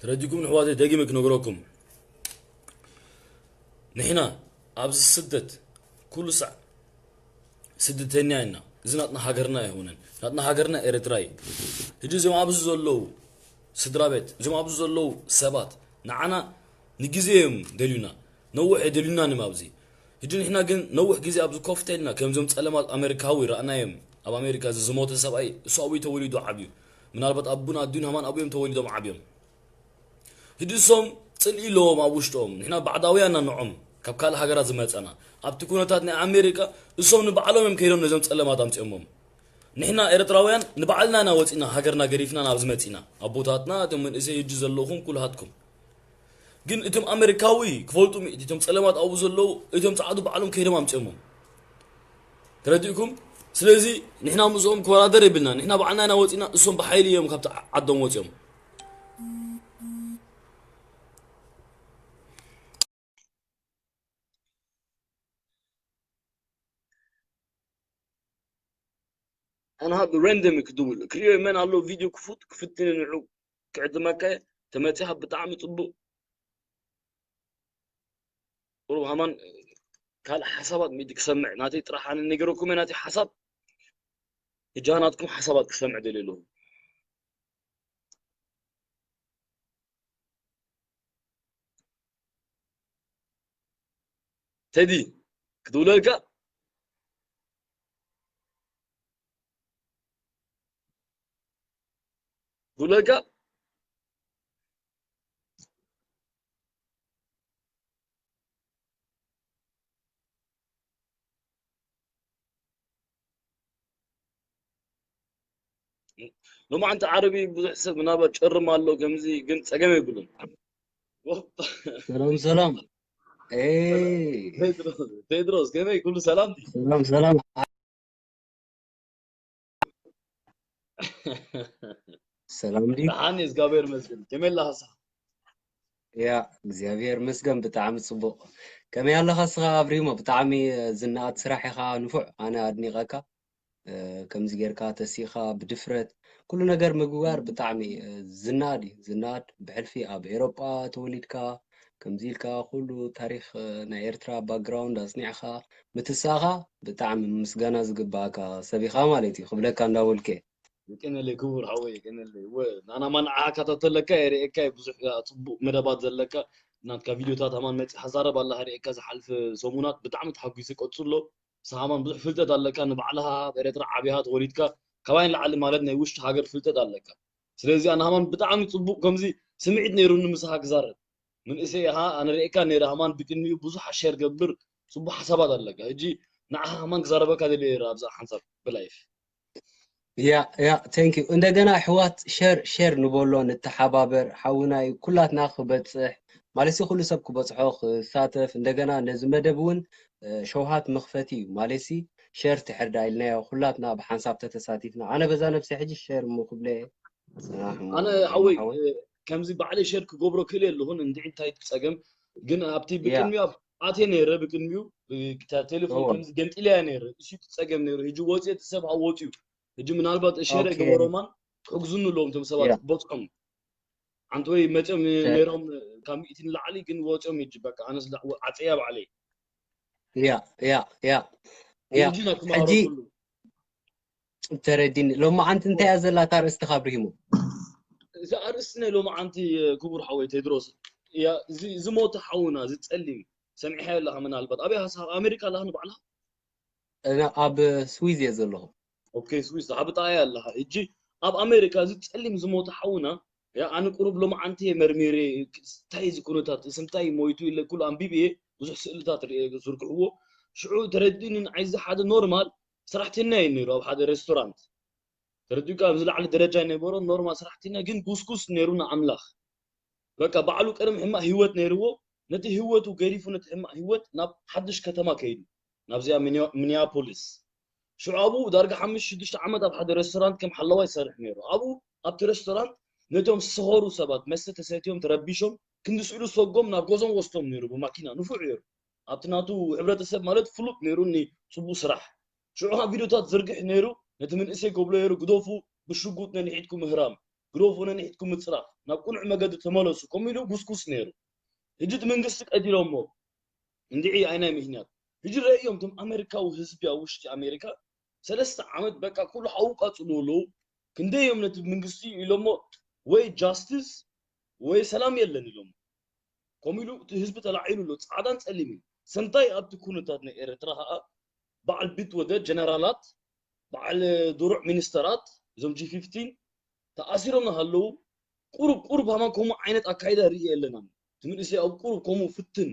ተረዲኩም ንሕዋተይ ደጊመ ክነግረኩም። ንሕና ኣብዚ ስደት ኩሉ ሳዕ ስደተኛ ኢና። እዚ ናትና ሃገርና ኣይኮነን። ናትና ሃገርና ኤርትራ እዩ። ሕጂ እዚኦም ኣብዚ ዘለዉ ስድራ ቤት፣ እዚኦም ኣብዚ ዘለዉ ሰባት ንዓና ንግዜ እዮም ደልዩና። ነዊሕ ኣይደልዩናን እዮም ኣብዚ። ሕጂ ንሕና ግን ነዊሕ ግዜ ኣብዚ ኮፍ ተልና፣ ከምዞም ጸለማት ኣሜሪካዊ ረኣናዮም። ኣብ ኣሜሪካ እዚ ዝሞተ ሰብኣይ፣ እሱ ኣብኡ ተወሊዱ ዓብዩ። ምናልባት ኣቡን ኣዲኡን ሃማን ኣብኡ እዮም ተወሊዶም ዓብዮም። ሕጂ እሶም ጽልኢ ኣለዎም ኣብ ውሽጦም። ንሕና ባዕዳውያን ኢና ንዖም፣ ካብ ካልእ ሃገራት ዝመጸና። ኣብቲ ኩነታት ናይ ኣሜሪካ፣ እሶም ንባዕሎም እዮም ከይዶም ነዞም ጸለማት ኣምጺኦሞም። ንሕና ኤርትራውያን ንባዕልና ኢና ወጺና፣ ሃገርና ገዲፍና ናብዚ መጺና። ኣቦታትና፣ እቶም መንእሰይ ሕጂ ዘለኹም ኩልሃትኩም። ግን እቶም ኣሜሪካዊ ክፈልጡ ሚእቲ፣ እቶም ጸለማት ኣብኡ ዘለዉ፣ እቶም ጻዕዱ ባዕሎም ከይዶም ኣምጺኦሞም። ተረዲእኩም? ስለዚ ንሕና ምስኦም ክወዳደር የብልና። ንሕና ባዕልና ኢና ወጺና፣ እሶም ብሓይሊ እዮም ካብቲ ዓዶም ወጺኦም። ኣንሃ ብረንደም ክድውል ክሪኦ መን ኣሎ ቪድዮ ክፉት ክፍትን ንዑ ክዕድመካ እየ። ተመጺኻ ብጣዕሚ ጽቡቕ። ቁሩብ ሃማን ካልእ ሓሳባት ሚእቲ ክሰምዕ ናተይ ጥራሕ ኣነ ነገረኩም እየ ናተይ ሓሳብ። ሕጂ ናትኩም ሓሳባት ክሰምዕ ደልየ ኣለኹ። ቴዲ ክድውለልካ ክድውለልካ ሎማዓንቲ ዓረቢ ብዙሕ ሰብ ምናልባት ጨርም ኣሎ ከምዚ ግን ጸገም የብሉን። ሰላም ሰላም። ኤይ፣ ቴድሮስ ከመይ ኩሉ ሰላም? ሰላም ሰላም። ሰላም ድዩ? ደሓን እየ እግዚኣብሔር ይመስገን። ከመይ ኣለኻ ንስኻ? ያ እግዚኣብሔር ይመስገን ብጣዕሚ ጽቡቕ። ከመይ ኣለኻ ንስኻ ኣብሪሞ? ብጣዕሚ ዝነኣድ ስራሕ ኢኻ ንፉዕ። ኣነ ኣድኒቐካ። ከምዚ ጌርካ ተሲእኻ ብድፍረት ኩሉ ነገር ምግባር ብጣዕሚ ዝነኣድ እዩ። ዝነኣድ ብሕልፊ ኣብ ኤሮጳ ተወሊድካ ከምዚ ኢልካ ኩሉ ታሪኽ ናይ ኤርትራ ባክግራውንድ ኣጽኒዕኻ ምትሳእኻ ብጣዕሚ ምስጋና ዝግባኣካ ሰብ ኢኻ ማለት እዩ ክብለካ እንዳበልኩ እየ። የቀነለይ ክቡር ሓወይ የቀነለይ። ወ ናና ማን ዓካ ተተለካ የርእየካ እዩ ብዙሕ ጽቡቕ መደባት ዘለካ ናትካ ቪድዮታት ኣማን መጺ ሓዛረብ ኣላ ርእየካ ዝሓልፈ ሰሙናት ብጣዕሚ ተሓጒሰ ቀጽሎ። ንስኻ ከማን ብዙሕ ፍልጠት ኣለካ፣ ንባዕልኻ ኣብ ኤረትራ ዓቢኻ ተወሊድካ፣ ካባይ ንላዕሊ ማለት ናይ ውሽጢ ሃገር ፍልጠት ኣለካ። ስለዚ ኣነ ከማን ብጣዕሚ ጽቡቕ ከምዚ ስምዒት ነይሩኒ ምሳኻ ክዛረብ። መንእሰይ ኢኻ፣ ኣነ ርእየካ ነይረ ከማን ብቅድሚኡ ብዙሕ ሸር ገብር ጽቡቕ ሓሳባት ኣለካ። ሕጂ ንዓኻ ከማን ክዛረበካ ደልየ ነይረ ኣብዛ ሓንሳብ ብላይፍ። ያ ያ thank you እንደገና ኣሕዋት ሸር ሸር ንበሎ ንተሓባበር ሓውናይ ኩላትና ክበጽሕ ማለትሲ ኩሉ ሰብ ክበጽሖ ክሳተፍ እንደገና ነዚ መደብ እውን ሸውሃት መኽፈቲ እዩ ማለትሲ ሸር ትሕር ዳ ኢልናዮ ኩላትና ብሓንሳብ ተተሳቲፍና ኣነ በዛ ነብሰይ ሕጂ ሸር እሞ ክብለ እየ ጽናሕ እሞ ኣነ ሓወይ ከምዚ ባዕለይ ሸር ክገብሮ ክእል ኣለኹን እንድዒ እንታይ ትጸገም ግን ኣብቲ ብቅድሚኡ ኣብ ኣትየ ነይረ ብቅድሚኡ ቴሌፎን ከምዚ ገንጢለያ ነይረ እሱ ትጸገም ነይሩ ሕጂ ወፅየ እቲ ሰብ ኣብ ወፅዩ ሕጂ ምናልባት ሸር ገበሮማን ትሕግዙኒ ኣለዎም እቶም ሰባት ክበፅሖም ሓንቲ ወይ መፅኦም ነይሮም ካብ ሚእቲ ንላዕሊ ግን ወፅኦም ሕጂ በቃ ኣነስ ዓፀያ ባዕለይ ያ ያ ያ ያ ሕጂ ናብ ክመሃሮ ሕጂ ኩሉ ተረዲኒ ሎማዓንቲ እንታይ እያ ዘላ እታ ኣርእስቲ ካብ ርሂሙ እዚ ኣርእስቲ ናይ ሎማዓንቲ ክቡር ሓወይ ቴድሮስ እያ እዚ ዝሞተ ሓውና ዝፀሊም ሰሚዕካዮ ኣለኻ ምናልባት ኣበይ ሃሳ ኣብ ኣሜሪካ ኣለኻ ንባዕልኻ እና ኣብ ስዊዝ እየ ዘለኹ ኦኬ ስዊዝ ሓብጣ እያ ኣለኻ ሕጂ ኣብ ኣሜሪካ እዚ ፀሊም ዝሞተ ሓውና ያ ኣነ ቁሩብ ሎማዓንቲ እየ መርሚረ እንታይ እዚ ኩነታት እዚ እንታይ ሞይቱ ኢለ ኩሉ ኣንቢብ እየ ብዙሕ ስእልታት ርእ ዝርግሕዎ ሽዑ ተረዲእኒ ንዓይ እዚ ሓደ ኖርማል ሰራሕተኛ እዩ ነይሩ ኣብ ሓደ ሬስቶራንት ተረዲእካ ኣብ ዝለዓለ ደረጃ ይነበሮ ኖርማል ሰራሕተኛ ግን ጉስጉስ ነይሩ ንኣምላኽ በቃ ባዕሉ ቀደም ሕማቕ ህይወት ነይርዎ ነቲ ህይወቱ ገዲፉ ነቲ ሕማቕ ህይወት ናብ ሓድሽ ከተማ ከይዱ ናብዚኣ ሚኒያፖሊስ ሽዑ ኣብኡ ዳርጋ ሓሙሽተ ሽዱሽተ ዓመት ኣብ ሓደ ሬስቶራንት ከም ሓለዋይ ይሰርሕ ነይሩ ኣብኡ ኣብቲ ሬስቶራንት ነቶም ዝሰኸሩ ሰባት መስተ ተሰትዮም ተረቢሾም ክንዲ ስእሉ ሰጎም ናብ ገዞም ወስዶም ነይሩ ብማኪና ንፉዕ ነይሩ ኣብቲ ናቱ ሕብረተሰብ ማለት ፍሉጥ ነይሩ ኒ ጽቡቅ ስራሕ ሽዑ ካብ ቪድዮታት ዝርግሕ ነይሩ ነቲ መንእሰይ ከብሎ ነይሩ ግደፉ ብሽጉጥ ነንሒትኩም ምህራም ግሮፎ ነንሒትኩም ምፅራፍ፣ ናብ ቅኑዕ መገዲ ተመለሱ፣ ከምኡ ኢሉ ጉስጉስ ነይሩ። ሕጂ እቲ መንግስቲ ቀቲሎሞ እንድዒ ኣይናይ ምክንያት። ሕጂ ረእዮም እቶም ኣሜሪካዊ ህዝቢ ኣብ ውሽጢ ኣሜሪካ ሰለስተ ዓመት በቃ ኩሉ ሓዉ ቃፅሉ ኣለዉ። ክንደይ እዮም ነቲ መንግስቲ ኢሎሞ ወይ ጃስቲስ ወይ ሰላም የለን ኢሎሞ። ከምኡ ኢሉ እቲ ህዝቢ ተላዒሉ ኣሎ፣ ፃዕዳን ፀሊምን። ሰምታይ ኣብቲ ኩነታት ናይ ኤርትራ ከዓ በዓል ቢትወደድ ጀነራላት፣ በዓል ድሩዕ ሚኒስተራት፣ እዞም ጂ ፊፍቲን ተኣሲሮም እናሃለዉ ቁሩብ ቁሩብ ሃማን ከምኡ ዓይነት ኣካይዳ ርኢ ኣለና። እቲ መንእሰይ ኣብ ቁሩብ ከምኡ ፍትን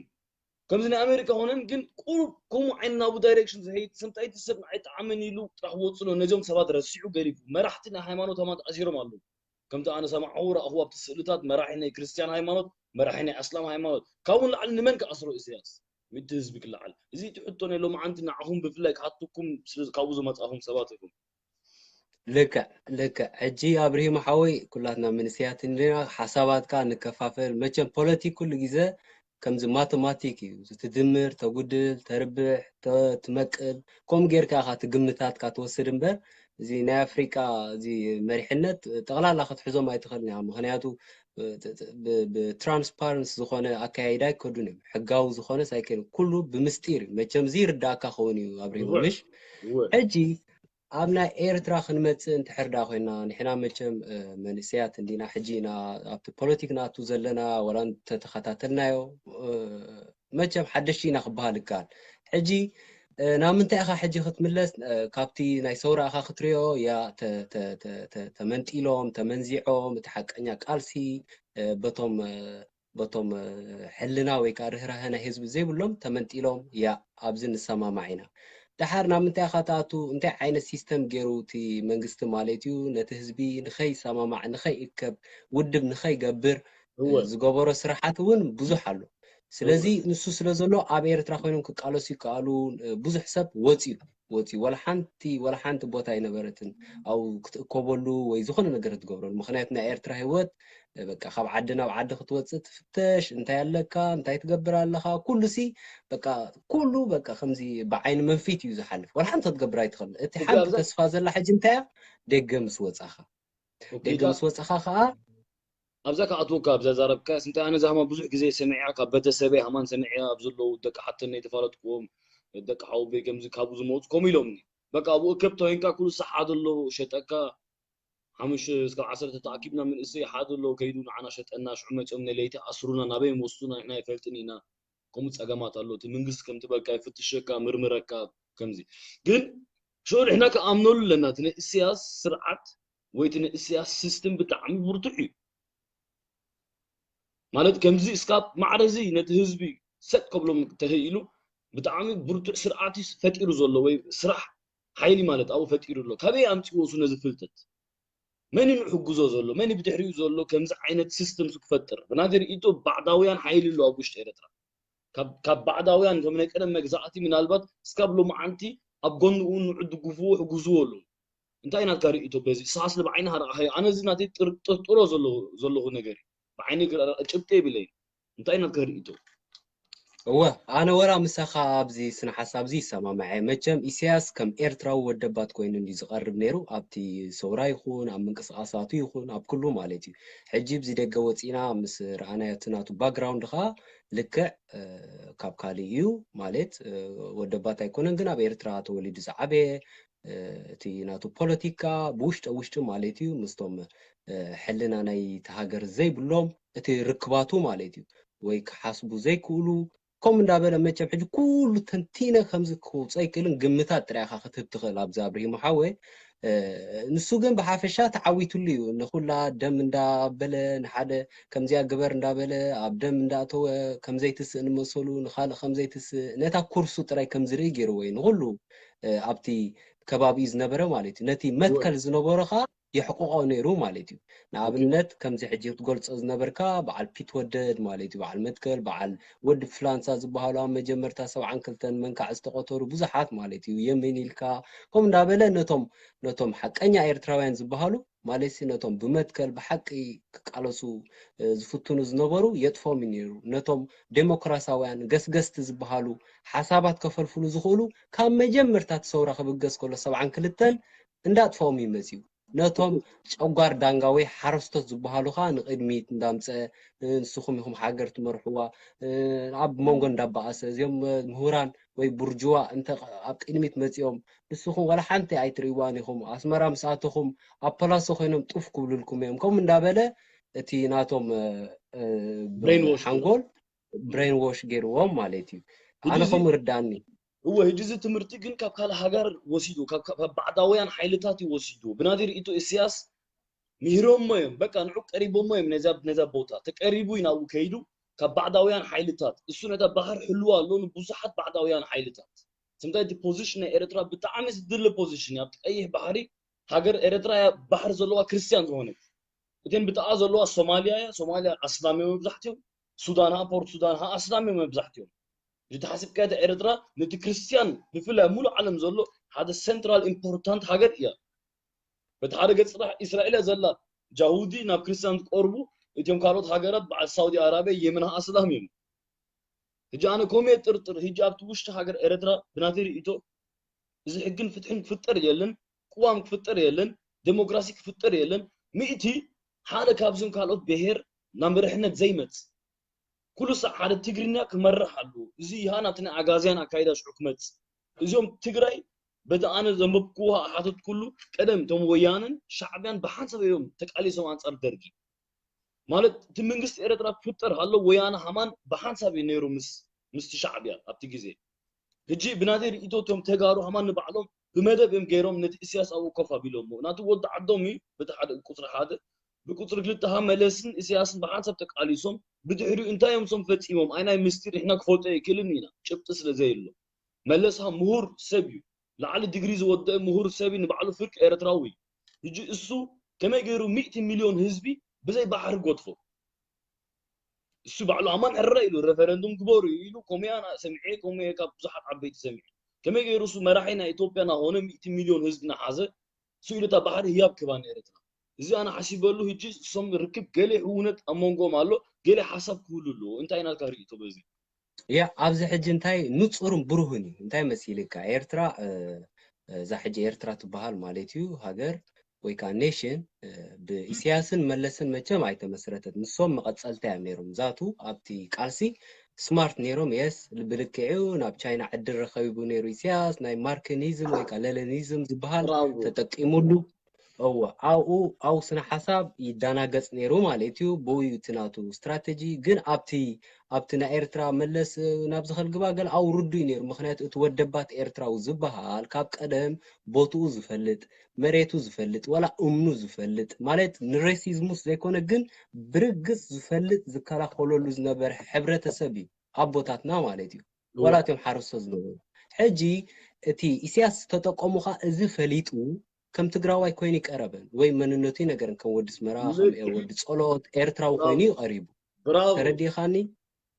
ከምዚ ናይ ኣሜሪካ ኾነን ግን ቁሩብ ከምኡ ዓይነት ናብኡ ዳይሬክሽን ዝኸይድ ሰምታይቲ ሰብ ንዓይ ጠዓመኒ ኢሉ ጥራሕ ወፅሎ ነዚኦም ሰባት ረሲዑ ገዲፉ። መራሕቲ ናይ ሃይማኖት ሃማን ተኣሲሮም ኣለዉ። ከምቲ ኣነ ሰማዕኹ ረኣኹ ኣብቲ ስእልታት መራሒ ናይ ክርስትያን ሃይማኖት፣ መራሒ ናይ ኣስላም ሃይማኖት፣ ካብኡ ንላዕሊ ንመን ክኣስሮ ኢሳያስ? ምእንቲ ህዝቢ ክለዓል። እዚ እቲ ሕቶ ናይ ሎማዓንቲ ንዓኹም ብፍላይ ክሓትኩም ስለ ካብኡ ዝመጻኹም ሰባት ኢኹም። ልክዕ ልክዕ። ሕጂ ኣብርሂም ሓወይ ኩላትና መንእሰያት እንዲና ሓሳባትካ ንከፋፈል። መቸም ፖለቲክ ኩሉ ግዜ ከምዚ ማተማቲክ እዩ። ትድምር፣ ተጉድል፣ ተርብሕ፣ ተ- ትመቅል፣ ከምኡ ጌርካ ኢኻ ትግምታትካ ትወስድ እምበር እዚ ናይ ኣፍሪቃ እዚ መሪሕነት ጠቕላላ ክትሕዞም ኣይትኽእልን ኢኻ። ምኽንያቱ ብ- ብ- ብትራንስፓረንስ ዝኾነ ኣካያይዳ ኣይከዱን እዮም። ሕጋዊ ዝኾነ ሳይክል ኩሉ ብምስጢር እዩ። መቸም እዚ ይርዳእካ ኸውን እዩ ኣብርሂም እወ፣ ምሽ እወ። ሕጂ ኣብ ናይ ኤርትራ ክንመጽእ እንድሕር ዳ ኮይና ንሕና መቸም እ፣ መንእሰያት እንዲና ሕጂ ኢና ኣብቲ ፖለቲክ ናቱ ዘለና ወላ እንተተኸታተልናዮ እ፣ መቸም ሓደሽቲ ኢና ክበሃል ይከኣል። ሕጂ እ፣ ናብ ምንታይ ኢኻ ሕጂ ክትምለስ እ፣ ካብቲ ናይ ሰውራ ኢኻ ክትሪኦ ያ ተ- ተ- ተ- ተ- ተመንጢሎም ተመንዚዖም እቲ ሓቀኛ ቃልሲ እ፣ በቶም እ፣ በቶም እ፣ ሕልና ወይ ከዓ ርህራሀ ናይ ህዝቢ ዘይብሎም ተመንጢሎም ያ ኣብዚ ንሰማማዕ ኢና። ደሓር ናብ ምንታይ ኢኻ ትኣቱ እንታይ ዓይነት ሲስተም ገይሩ እቲ መንግስቲ ማለት እዩ ነቲ ህዝቢ ንኸይሰማማዕ ንኸይእከብ ውድብ ንኸይገብር እ፣ እወ። ዝገበሮ ስራሓት እውን ብዙሕ ኣሎ። ስለዚ እወ። ንሱ ስለ ዘሎ ኣብ ኤርትራ ኮይኖም ክቃለሱ ይከኣሉ። እ፣ ብዙሕ ሰብ ወፅዩ ወፅዩ ወላ ሓንቲ ወላ ሓንቲ ቦታ ኣይነበረትን ኣብኡ ክትእከበሉ ወይ ዝኾነ ነገር ክትገብረሉ። ምኽንያቱ ናይ ኤርትራ ህይወት እ፣ በቃ ካብ ዓዲ ናብ ዓዲ ክትወፅእ ትፍተሽ፣ እንታይ ኣለካ፣ እንታይ ትገብር ኣለኻ፣ ኩሉ ሲ በቃ ኩሉ በቃ ከምዚ ብዓይኒ መንፊት እዩ ዝሓልፍ። ወላ ሓንቲ ክትገብር ኣይትኽእል። እቲ ኦኬ፣ ሓንቲ ኣብዛ ተስፋ ዘላ ሕጂ እንታይ እያ? ደገ ምስ ወፃኻ ኦኬ፣ ደገ እታ ምስ ወፃኻ ከዓ ኣብዛ ክኣትወካ ኣብዛ ዛረብካያስ እንታይ ኣነ ዛህማ ብዙሕ ግዜ ሰሚዕያ ካብ ቤተሰበይ ሃማን ሰሚዕያ ኣብ ዘለዉ ደቂ ሓተነይ ተፋለጥኩዎም ደቂ ሓወቦይ ከምዚ ካብኡ ዝመፁ ከምኡ ኢሎምኒ በቃ ኣብኡ እከብ ተወይንካ ኩሉ ሳዕ ሓደ ኣሎ ሸጠካ ሓሙሽተ እስካብ ዓሰርተ ተኣኪብና መንእሰይ ሓደ ኣሎ ከይዱ ንዓና ሸጠና ሽዑ መፅኦም ናይ ለይቲ ኣስሩና ናበይ ምወስዱና ንሕና ኣይፈልጥን ኢና ከምኡ ፀገማት ኣሎ እቲ መንግስቲ ከምቲ በልካ ይፍትሸካ ምርምረካ ከምዚ ግን ሽዑ ንሕና ክኣምነሉ ኣለና እቲ ናይ እስያስ ስርዓት ወይ እቲ ናይ እስያስ ሲስተም ብጣዕሚ ብርቱዕ እዩ ማለት ከምዚ እስካብ ማዕረዚ ነቲ ህዝቢ ሰጥ ከብሎም ተኽኢሉ ብጣዕሚ ብርቱዕ ስርዓት እዩ ፈጢሩ ዘሎ ወይ ስራሕ ሓይሊ ማለት ኣብኡ ፈጢሩ ኣሎ ካበይ ኣምፅዎ እሱ ነዚ ፍልጠት መን እዩ ንሕግዞ ዘሎ መን እዩ ብድሕሪኡ ዘሎ ከምዚ ዓይነት ሲስተም ክፈጥር ብናተይ ርኢቶ ባዕዳውያን ሓይሊ ኣሎ ኣብ ውሽጢ ኤርትራ ካብ ባዕዳውያን ከም ናይ ቀደም መግዛእቲ ምናልባት እስካብ ሎማዓንቲ ኣብ ጎንኡ ንዑ ድግፍዎ ሕግዝዎ ኣለዉ እንታይ ናትካ ርእቶ በዚ ንስኻ ስለ ብዓይንኻ ረኣኻዮ ኣነ እዚ ናተይ ጥርጥሮ ዘለኹ ነገር እዩ ብዓይነይ ክረኣ ጭብጢ የብለይን እንታይ ናትካ ርእቶ እወ ኣነ ወላ ምሳኻ ኣብዚ ስነ ሓሳብ እዚ ይሰማማዐ መቸም ኢሳያስ ከም ኤርትራዊ ወደባት ኮይኑ እንዲ ዝቐርብ ነይሩ ኣብቲ ሰውራ ይኹን ኣብ ምንቅስቃሳቱ ይኹን ኣብ ኩሉ ማለት እዩ ሕጂ ብዚ ደገ ወፂና ምስ ረኣናዮ እቲ ናቱ ባክግራውንድ ከዓ ልክዕ ካብ ካልእ እዩ ማለት ወደባት ኣይኮነን ግን ኣብ ኤርትራ ተወሊዱ ዝዓበየ እቲ ናቱ ፖለቲካ ብውሽጠ ውሽጢ ማለት እዩ ምስቶም ሕልና ናይ ሃገር ዘይብሎም እቲ ርክባቱ ማለት እዩ ወይ ክሓስቡ ዘይክእሉ ከምኡ እንዳበለ መቸም ሕጂ ኩሉ ተንቲነ ከምዚ ክውፅኦ ኣይክእልን ግምታት ጥራይ ኢኻ ክትህብ ትኽእል ኣብዚ ኣብርሂሙ ሓወ ንሱ ግን ብሓፈሻ ተዓዊትሉ እዩ ንኩላ ደም እንዳበለ ንሓደ ከምዚኣ ግበር እንዳበለ ኣብ ደም እንዳእተወ ከምዘይትስእ ንመሰሉ ንካልእ ከምዘይትስእ ነታ ኩርሱ ጥራይ ከምዝርኢ ገይርዎ እዩ ንኩሉ ኣብቲ ከባቢኡ ዝነበረ ማለት እዩ ነቲ መትከል ዝነበሮ ከዓ የሕቅቆ ነይሩ ማለት እዩ ንኣብነት ከምዚ ሕጂ ክትገልፆ ዝነበርካ በዓል ፒት ወደድ ማለት እዩ በዓል መትከል በዓል ወዲ ፍላንሳ ዝበሃሉ ኣብ መጀመርታ ሰብዓን ክልተን መንካዕ ዝተቆተሩ ብዙሓት ማለት እዩ የምን ኢልካ ከምኡ እንዳበለ ነቶም ነቶም ሓቀኛ ኤርትራውያን ዝበሃሉ ማለት ነቶም ብመትከል ብሓቂ ክቃለሱ ዝፍትኑ ዝነበሩ የጥፎም እዩ ነይሩ ነቶም ዴሞክራሳውያን ገስገስቲ ዝበሃሉ ሓሳባት ከፈልፍሉ ዝኽእሉ ካብ መጀመርታ እቲ ሰውራ ክብገስ ከሎ ሰብዓን ክልተን እንዳጥፋኦም እዩ መፅዩ ነቶም ጨጓር ዳንጋ ወይ ሓረስቶት ዝበሃሉ ከዓ ንቕድሚት እንዳምፀ፣ ንስኹም ኢኹም ሃገር ትመርሕዋ፣ ኣብ መንጎ እንዳበኣሰ፣ እዚኦም ምሁራን ወይ ቡርጅዋ እንተ ኣብ ቅድሚት መፂኦም፣ ንስኹም ዋላ ሓንቲ ኣይትርእይዋን ኢኹም፣ ኣስመራ ምስ ኣተኹም ኣብ ፓላሶ ኮይኖም ጡፍ ክብሉልኩም እዮም፣ ከምኡ እንዳበለ እቲ ናቶም ሓንጎል ብሬን ዎሽ ገይርዎም ማለት እዩ። ኣነ ከምኡ ርዳኒ። እወ፣ ሕጂ እዚ ትምህርቲ ግን ካብ ካልእ ሃገር ወሲዱ፣ ካብ ባዕዳውያን ሓይልታት እዩ ወሲዱ። ብናተይ ርእይቶ ኢሳያስ ምሂሮሞ እዮም፣ በቃ ንዑ ቀሪቦሞ እዮም ነዛ ነዛ ቦታ ተቀሪቡ እዩ ናብኡ ከይዱ ካብ ባዕዳውያን ሓይልታት። እሱ ነታ ባሕር ሕልዋ ኣሎ ንብዙሓት ባዕዳውያን ሓይልታት። ስምታይ እቲ ፖዚሽን ናይ ኤርትራ ብጣዕሚ ዝድለ ፖዚሽን እዩ። ኣብቲ ቀይሕ ባሕሪ ሃገር ኤርትራ እያ ባሕሪ ዘለዋ ክርስትያን ዝኾነት። እተን ብጥቓ ዘለዋ ሶማልያ እያ። ሶማልያ ኣስላም እዮም መብዛሕትኦም። ሱዳን ፖርት ሱዳን ኣስላም እዮም መብዛሕትኦም። እዚ ተሓሲብካ እቲ ኤርትራ ነቲ ክርስትያን ብፍላይ ኣብ ሙሉእ ዓለም ዘሎ ሓደ ሴንትራል ኢምፖርታንት ሃገር እያ። በቲ ሓደ ገጽ ጥራሕ ኢስራኤል እያ ዘላ ጃሁዲ ናብ ክርስትያን ዝቀርቡ። እቲኦም ካልኦት ሃገራት በዓል ሳውዲ ኣራብያ የመን ኣስላም እዮም። ሕጂ ኣነ ኮሜ ጥርጥር ሕጂ ኣብቲ ውሽጢ ሃገር ኤርትራ ብናተይ ርእይቶ እዚ ሕግን ፍትሕን ክፍጠር የለን፣ ቅዋም ክፍጠር የለን፣ ዴሞክራሲ ክፍጠር የለን። ሚእቲ ሓደ ካብዞም ካልኦት ብሄር ናብ መሪሕነት ዘይመጽእ ኩሉ ሳዕ ሓደ ትግርኛ ክመርሕ ኣለዎ። እዚ ይሃ ናብቲ ናይ ኣጋዝያን ኣካይዳ ሽዑ ክመጽእ እዚኦም ትግራይ በቲ ኣነ ዘንበብክዎ ሓተት ኩሉ ቀደም እቶም ወያነን ሻዕብያን ብሓንሳብ እዮም ተቃሊሶም ኣንጻር ደርጊ። ማለት እቲ መንግስቲ ኤርትራ ክፍጠር ሃሎ ወያነ ሃማን ብሓንሳብ እዩ ነይሩ ምስ ምስቲ ሻዕብያ ኣብቲ ግዜ። ሕጂ ብናተይ ርእይቶ እቶም ተጋሩ ሃማን ንባዕሎም ብመደብ እዮም ገይሮም ነቲ ኢሳያስ ኣብኡ ኮፍ ኣቢሎሞ። ናቱ ወዲ ዓዶም እዩ በቲ ሓደ ቁፅሪ ሓደ ብቁፅሪ ክልተ ሃ መለስን ኢሳያስን ብሓንሳብ ተቃሊሶም ብድሕሪኡ እንታይ እዮም ሶም ፈፂሞም ኣይናይ ምስጢር ንሕና ክፈልጦ ኣይክእልን ኢና ጭብጢ ስለ ዘየሎ። መለስ ሃ ምሁር ሰብ እዩ። ላዕሊ ዲግሪ ዝወደአ ምሁር ሰብ እዩ፣ ንባዕሉ ፍርቂ ኤርትራዊ እዩ። ሕጂ እሱ ከመይ ገይሩ ሚእቲ ሚልዮን ህዝቢ ብዘይ ባሕሪ ጎድፎ? እሱ ባዕሉ ኣማን ዕረ ኢሉ ሬፈረንዱም ግበሩ ኢሉ ኮሜያ ሰሚዐ ኮሜያ ካብ ብዙሓት ዓበይቲ ሰሚዐ ከመይ ገይሩ እሱ መራሒ ናይ ኢትዮጵያ ናሆነ ሚእቲ ሚልዮን ህዝቢ ናሓዘ እሱ ኢሉ እታ ባሕሪ ህያብ ክባ ንኤርትራ እዚ ኣነ ሓሲበሉ ህጂ እሶም ርክብ ገሌ ህውነት ኣብ መንጎም ኣሎ ገሌ ሓሳብ ክህሉ ኣለዎ እንታይ ናትካ ርእይቶ በዚ ያ ኣብዚ ሕጂ እንታይ ንጹርን ብሩህን እዩ እንታይ መሲልካ ኤርትራ እዛ ሕጂ ኤርትራ ትበሃል ማለት እዩ ሃገር ወይ ከዓ ኔሽን ብኢሳያስን መለስን መቸም ኣይተመስረተት ንሶም መቐፀልታ እዮም ነይሮም ዛቱ ኣብቲ ቃልሲ ስማርት ነይሮም የስ ብልክዑ ናብ ቻይና ዕድል ረኸቢቡ ነይሩ ኢሳያስ ናይ ማርክኒዝም ወይ ከዓ ለለኒዝም ዝበሃል ተጠቂሙሉ እወ ኣብኡ ኣብኡ ስነ ሓሳብ ይዳናገጽ ነይሩ ማለት እዩ ብኡ እዩ እቲ ናቱ ስትራተጂ ግን ኣብቲ ኣብቲ ናይ ኤርትራ መለስ ናብ ዝኸል ግባ ገለ ኣብኡ ርዱይ ነይሩ ምክንያቱ እቲ ወደባት ኤርትራዊ ዝበሃል ካብ ቀደም ቦትኡ ዝፈልጥ መሬቱ ዝፈልጥ ዋላ እምኑ ዝፈልጥ ማለት ንሬሲዝሙስ ዘይኮነ ግን ብርግጽ ዝፈልጥ ዝከላኸለሉ ዝነበረ ሕብረተሰብ እዩ ኣቦታትና ማለት እዩ ዋላ እቶም ሓረስቶ ዝነበሩ ሕጂ እቲ ኢሳያስ ዝተጠቀሙ ከዓ እዚ ፈሊጡ ከም ትግራዋይ ኮይኑ ይቀረበን ወይ መንነቱ ይነገርን ከም ወዲ ስመራ ከም ወዲ ጸሎት ኤርትራዊ ኮይኑ እዩ ቀሪቡ ተረዲኻኒ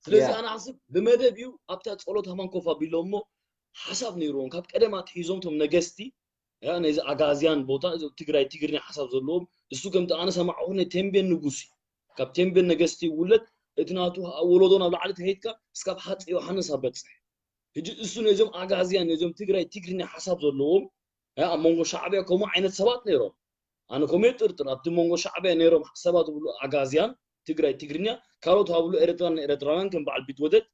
ስለዚ ኣነ ሓስብ ብመደብ እዩ ኣብታ ጸሎት ሃማን ኮፍ ኣቢሎ እሞ ሓሳብ ነይርዎም ካብ ቀደም ኣትሒዞም ቶም ነገስቲ ነዚ ኣጋዝያን ቦታ ትግራይ ትግርኛ ሓሳብ ዘለዎም እሱ ከምቲ ኣነ ሰማዕኹ ናይ ቴምቤን ንጉስ እዩ ካብ ቴምቤን ነገስቲ ውለድ እቲ ናቱ ወለዶ ናብ ላዕሊ ተሄድካ እስካብ ሃፀ ዮሃንስ ኣበፅሕ ሕጂ እሱ ነዞም ኣጋዝያን ነዞም ትግራይ ትግርኛ ሓሳብ ዘለዎም ኣብ መንጎ ሻዕብያ ከምኡ ዓይነት ሰባት ነይሮም ኣነ ኮሜ ጥርጥር ኣብቲ መንጎ ሻዕብያ ነይሮም ሰባት ብሉ ኣጋዝያን ትግራይ ትግርኛ ካልኦት ሃብሉ ኤርትራን ኤርትራውያን ከም በዓል ቢትወደድ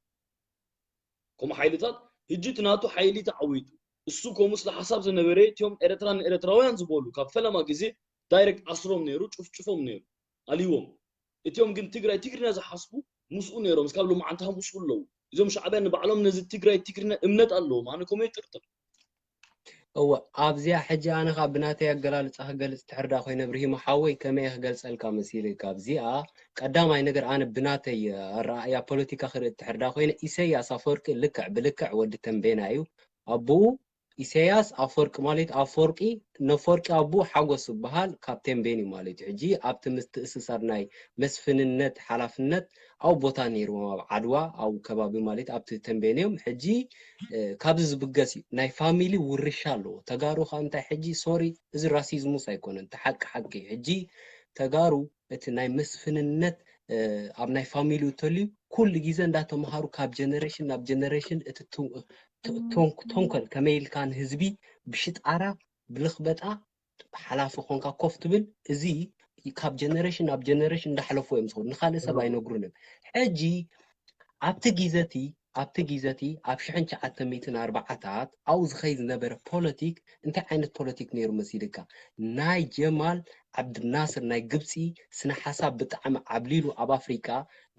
ከምኡ ሓይልታት ህጂ እቲ ናቱ ሓይሊ ተዓዊቱ እሱ ከምኡ ስለ ሓሳብ ዝነበረ እቲኦም ኤርትራ ንኤርትራውያን ዝበሉ ካብ ፈለማ ግዜ ዳይሬክት ኣስሮም ነይሩ ጭፍጭፎም ነይሩ ኣልዎም እቲኦም ግን ትግራይ ትግርኛ ዝሓስቡ ምስኡ ነይሮም እስካብ ሎማዓንቲ ምስኡ ኣለዉ እዞም ሻዕብያ ንባዕሎም ነዚ ትግራይ ትግርኛ እምነት ኣለዎም ኣነ ከምኡ ይጥርጥር እወ ኣብዚኣ ሕጂ ኣነ ካብ ብናተይ ኣገላልፃ ክገልፅ ትሕርዳ ኮይነ ብርሂሞ ሓወይ ከመይ ክገልፀልካ መሲልካ ኣብዚኣ ቀዳማይ ነገር ኣነ ብናተይ ኣረኣእያ ፖለቲካ ክርኢ ትሕርዳ ኮይነ ኢሰያስ ኣፈወርቂ ልክዕ ብልክዕ ወዲ ተንቤና እዩ ኣቦኡ ኢሰያስ ኣፈወርቂ ማለት ኣፈወርቂ ነፈወርቂ ኣቦኡ ሓጎስ ዝበሃል ካብ ተንቤን እዩ ማለት እዩ ሕጂ ኣብቲ ምትእስሳር ናይ መስፍንነት ሓላፍነት ኣብ ቦታ ነይርዎም ኣብ ዓድዋ ኣብ ከባቢ ማለት ኣብቲ ተንቤን እዮም ሕጂ ካብዚ ዝብገስ እዩ ናይ ፋሚሊ ውርሻ ኣለዎ ተጋሩ ከዓ እንታይ ሕጂ ሶሪ እዚ ራሲዝሙስ ኣይኮነን ተሓቂ ሓቂ ሕጂ ተጋሩ እቲ ናይ መስፍንነት ኣብ ናይ ፋሚሊ ተልዩ ኩሉ ግዜ እንዳተምሃሩ ካብ ጀነሬሽን ናብ ጀነሬሽን እቲ ተንኮል ከመይ ኢልካ ንህዝቢ ብሽጣራ ብልኽበጣ ሓላፊ ኮንካ ኮፍ ትብል፣ እዚ ካብ ጀነሬሽን ናብ ጀነሬሽን እንዳሕለፉ እዮም ዝኸዱ። ንኻልእ ሰብ ኣይነግሩን እዮም። ሕጂ ኣብቲ ግዜ እቲ ኣብቲ ግዜ እቲ ኣብ ሽሕን ትሽዓተ ሚእትን ኣርባዓታት ኣብኡ ዝኸይድ ዝነበረ ፖለቲክ እንታይ ዓይነት ፖለቲክ ነይሩ መሲልካ? ናይ ጀማል ዓብድናስር ናይ ግብፂ ስነ ሓሳብ ብጣዕሚ ዓብሊሉ ኣብ ኣፍሪቃ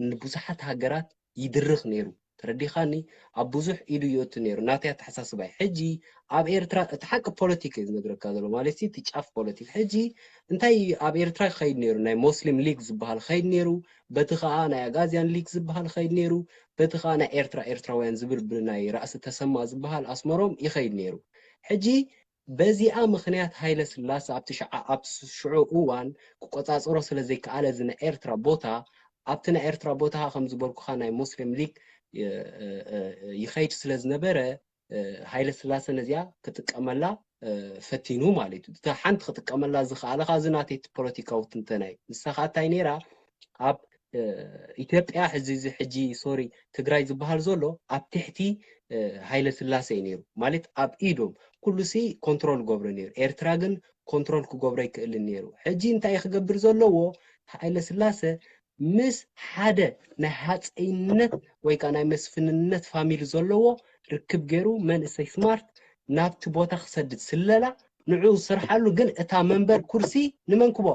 ንብዙሓት ሃገራት ይድርኽ ነይሩ። ተረዲኻኒ? ኣብ ብዙሕ ኢዱ ይእቱ ነይሩ። ናተይ ኣተሓሳስባ እዩ። ሕጂ ኣብ ኤርትራ እቲ ሓቂ ፖለቲክ እዩ ዝነግረካ ዘሎ ማለት እቲ ጫፍ ፖለቲክ። ሕጂ እንታይ ኣብ ኤርትራ ይኸይድ ነይሩ? ናይ ሞስሊም ሊግ ዝበሃል ኸይድ ነይሩ። በቲ ኸዓ ናይ ኣጋዝያን ሊግ ዝበሃል ኸይድ ነይሩ። በቲ ኸዓ ናይ ኤርትራ ኤርትራውያን ዝብል ብናይ ራእሲ ተሰማ ዝበሃል ኣስመሮም ይኸይድ ነይሩ። ሕጂ በዚኣ ምኽንያት ሃይለ ስላሰ ኣብቲ ሽዓ ኣብቲ ሽዑ እዋን ክቆጻጸሮ ስለ ዘይከኣለ እዚ ናይ ኤርትራ ቦታ ኣብቲ ናይ ኤርትራ ቦታ ከም ዝበልኩኻ ናይ ሞስሊም ሊግ ይኸይድ ስለ ዝነበረ ሃይለ ስላሰ ነዚኣ ክጥቀመላ ፈቲኑ ማለት እዩ። እታ ሓንቲ ክጥቀመላ ዝኸኣለ ካ እዚ ናተይ ፖለቲካዊ ትንተና እዩ። ንሳ ኸዓ እንታይ ነይራ ኣብ ኢትዮጵያ ሕዚ እዚ ሕጂ ሶሪ ትግራይ ዝበሃል ዘሎ ኣብ ትሕቲ ሃይለ ስላሰ እዩ ነይሩ ማለት ኣብ ኢዶም ኩሉ ሲ ኮንትሮል ገብሮ ነይሩ። ኤርትራ ግን ኮንትሮል ክገብሮ ኣይክእልን ነይሩ። ሕጂ እንታይ ክገብር ዘለዎ ሃይለ ስላሰ ምስ ሓደ ናይ ሃፀይነት ወይ ከዓ ናይ መስፍንነት ፋሚሊ ዘለዎ ርክብ ገይሩ መንእሰይ ስማርት ናብቲ ቦታ ክሰድድ ስለላ ንዑ ዝሰርሓሉ ግን እታ መንበር ኩርሲ ንመን ክቦ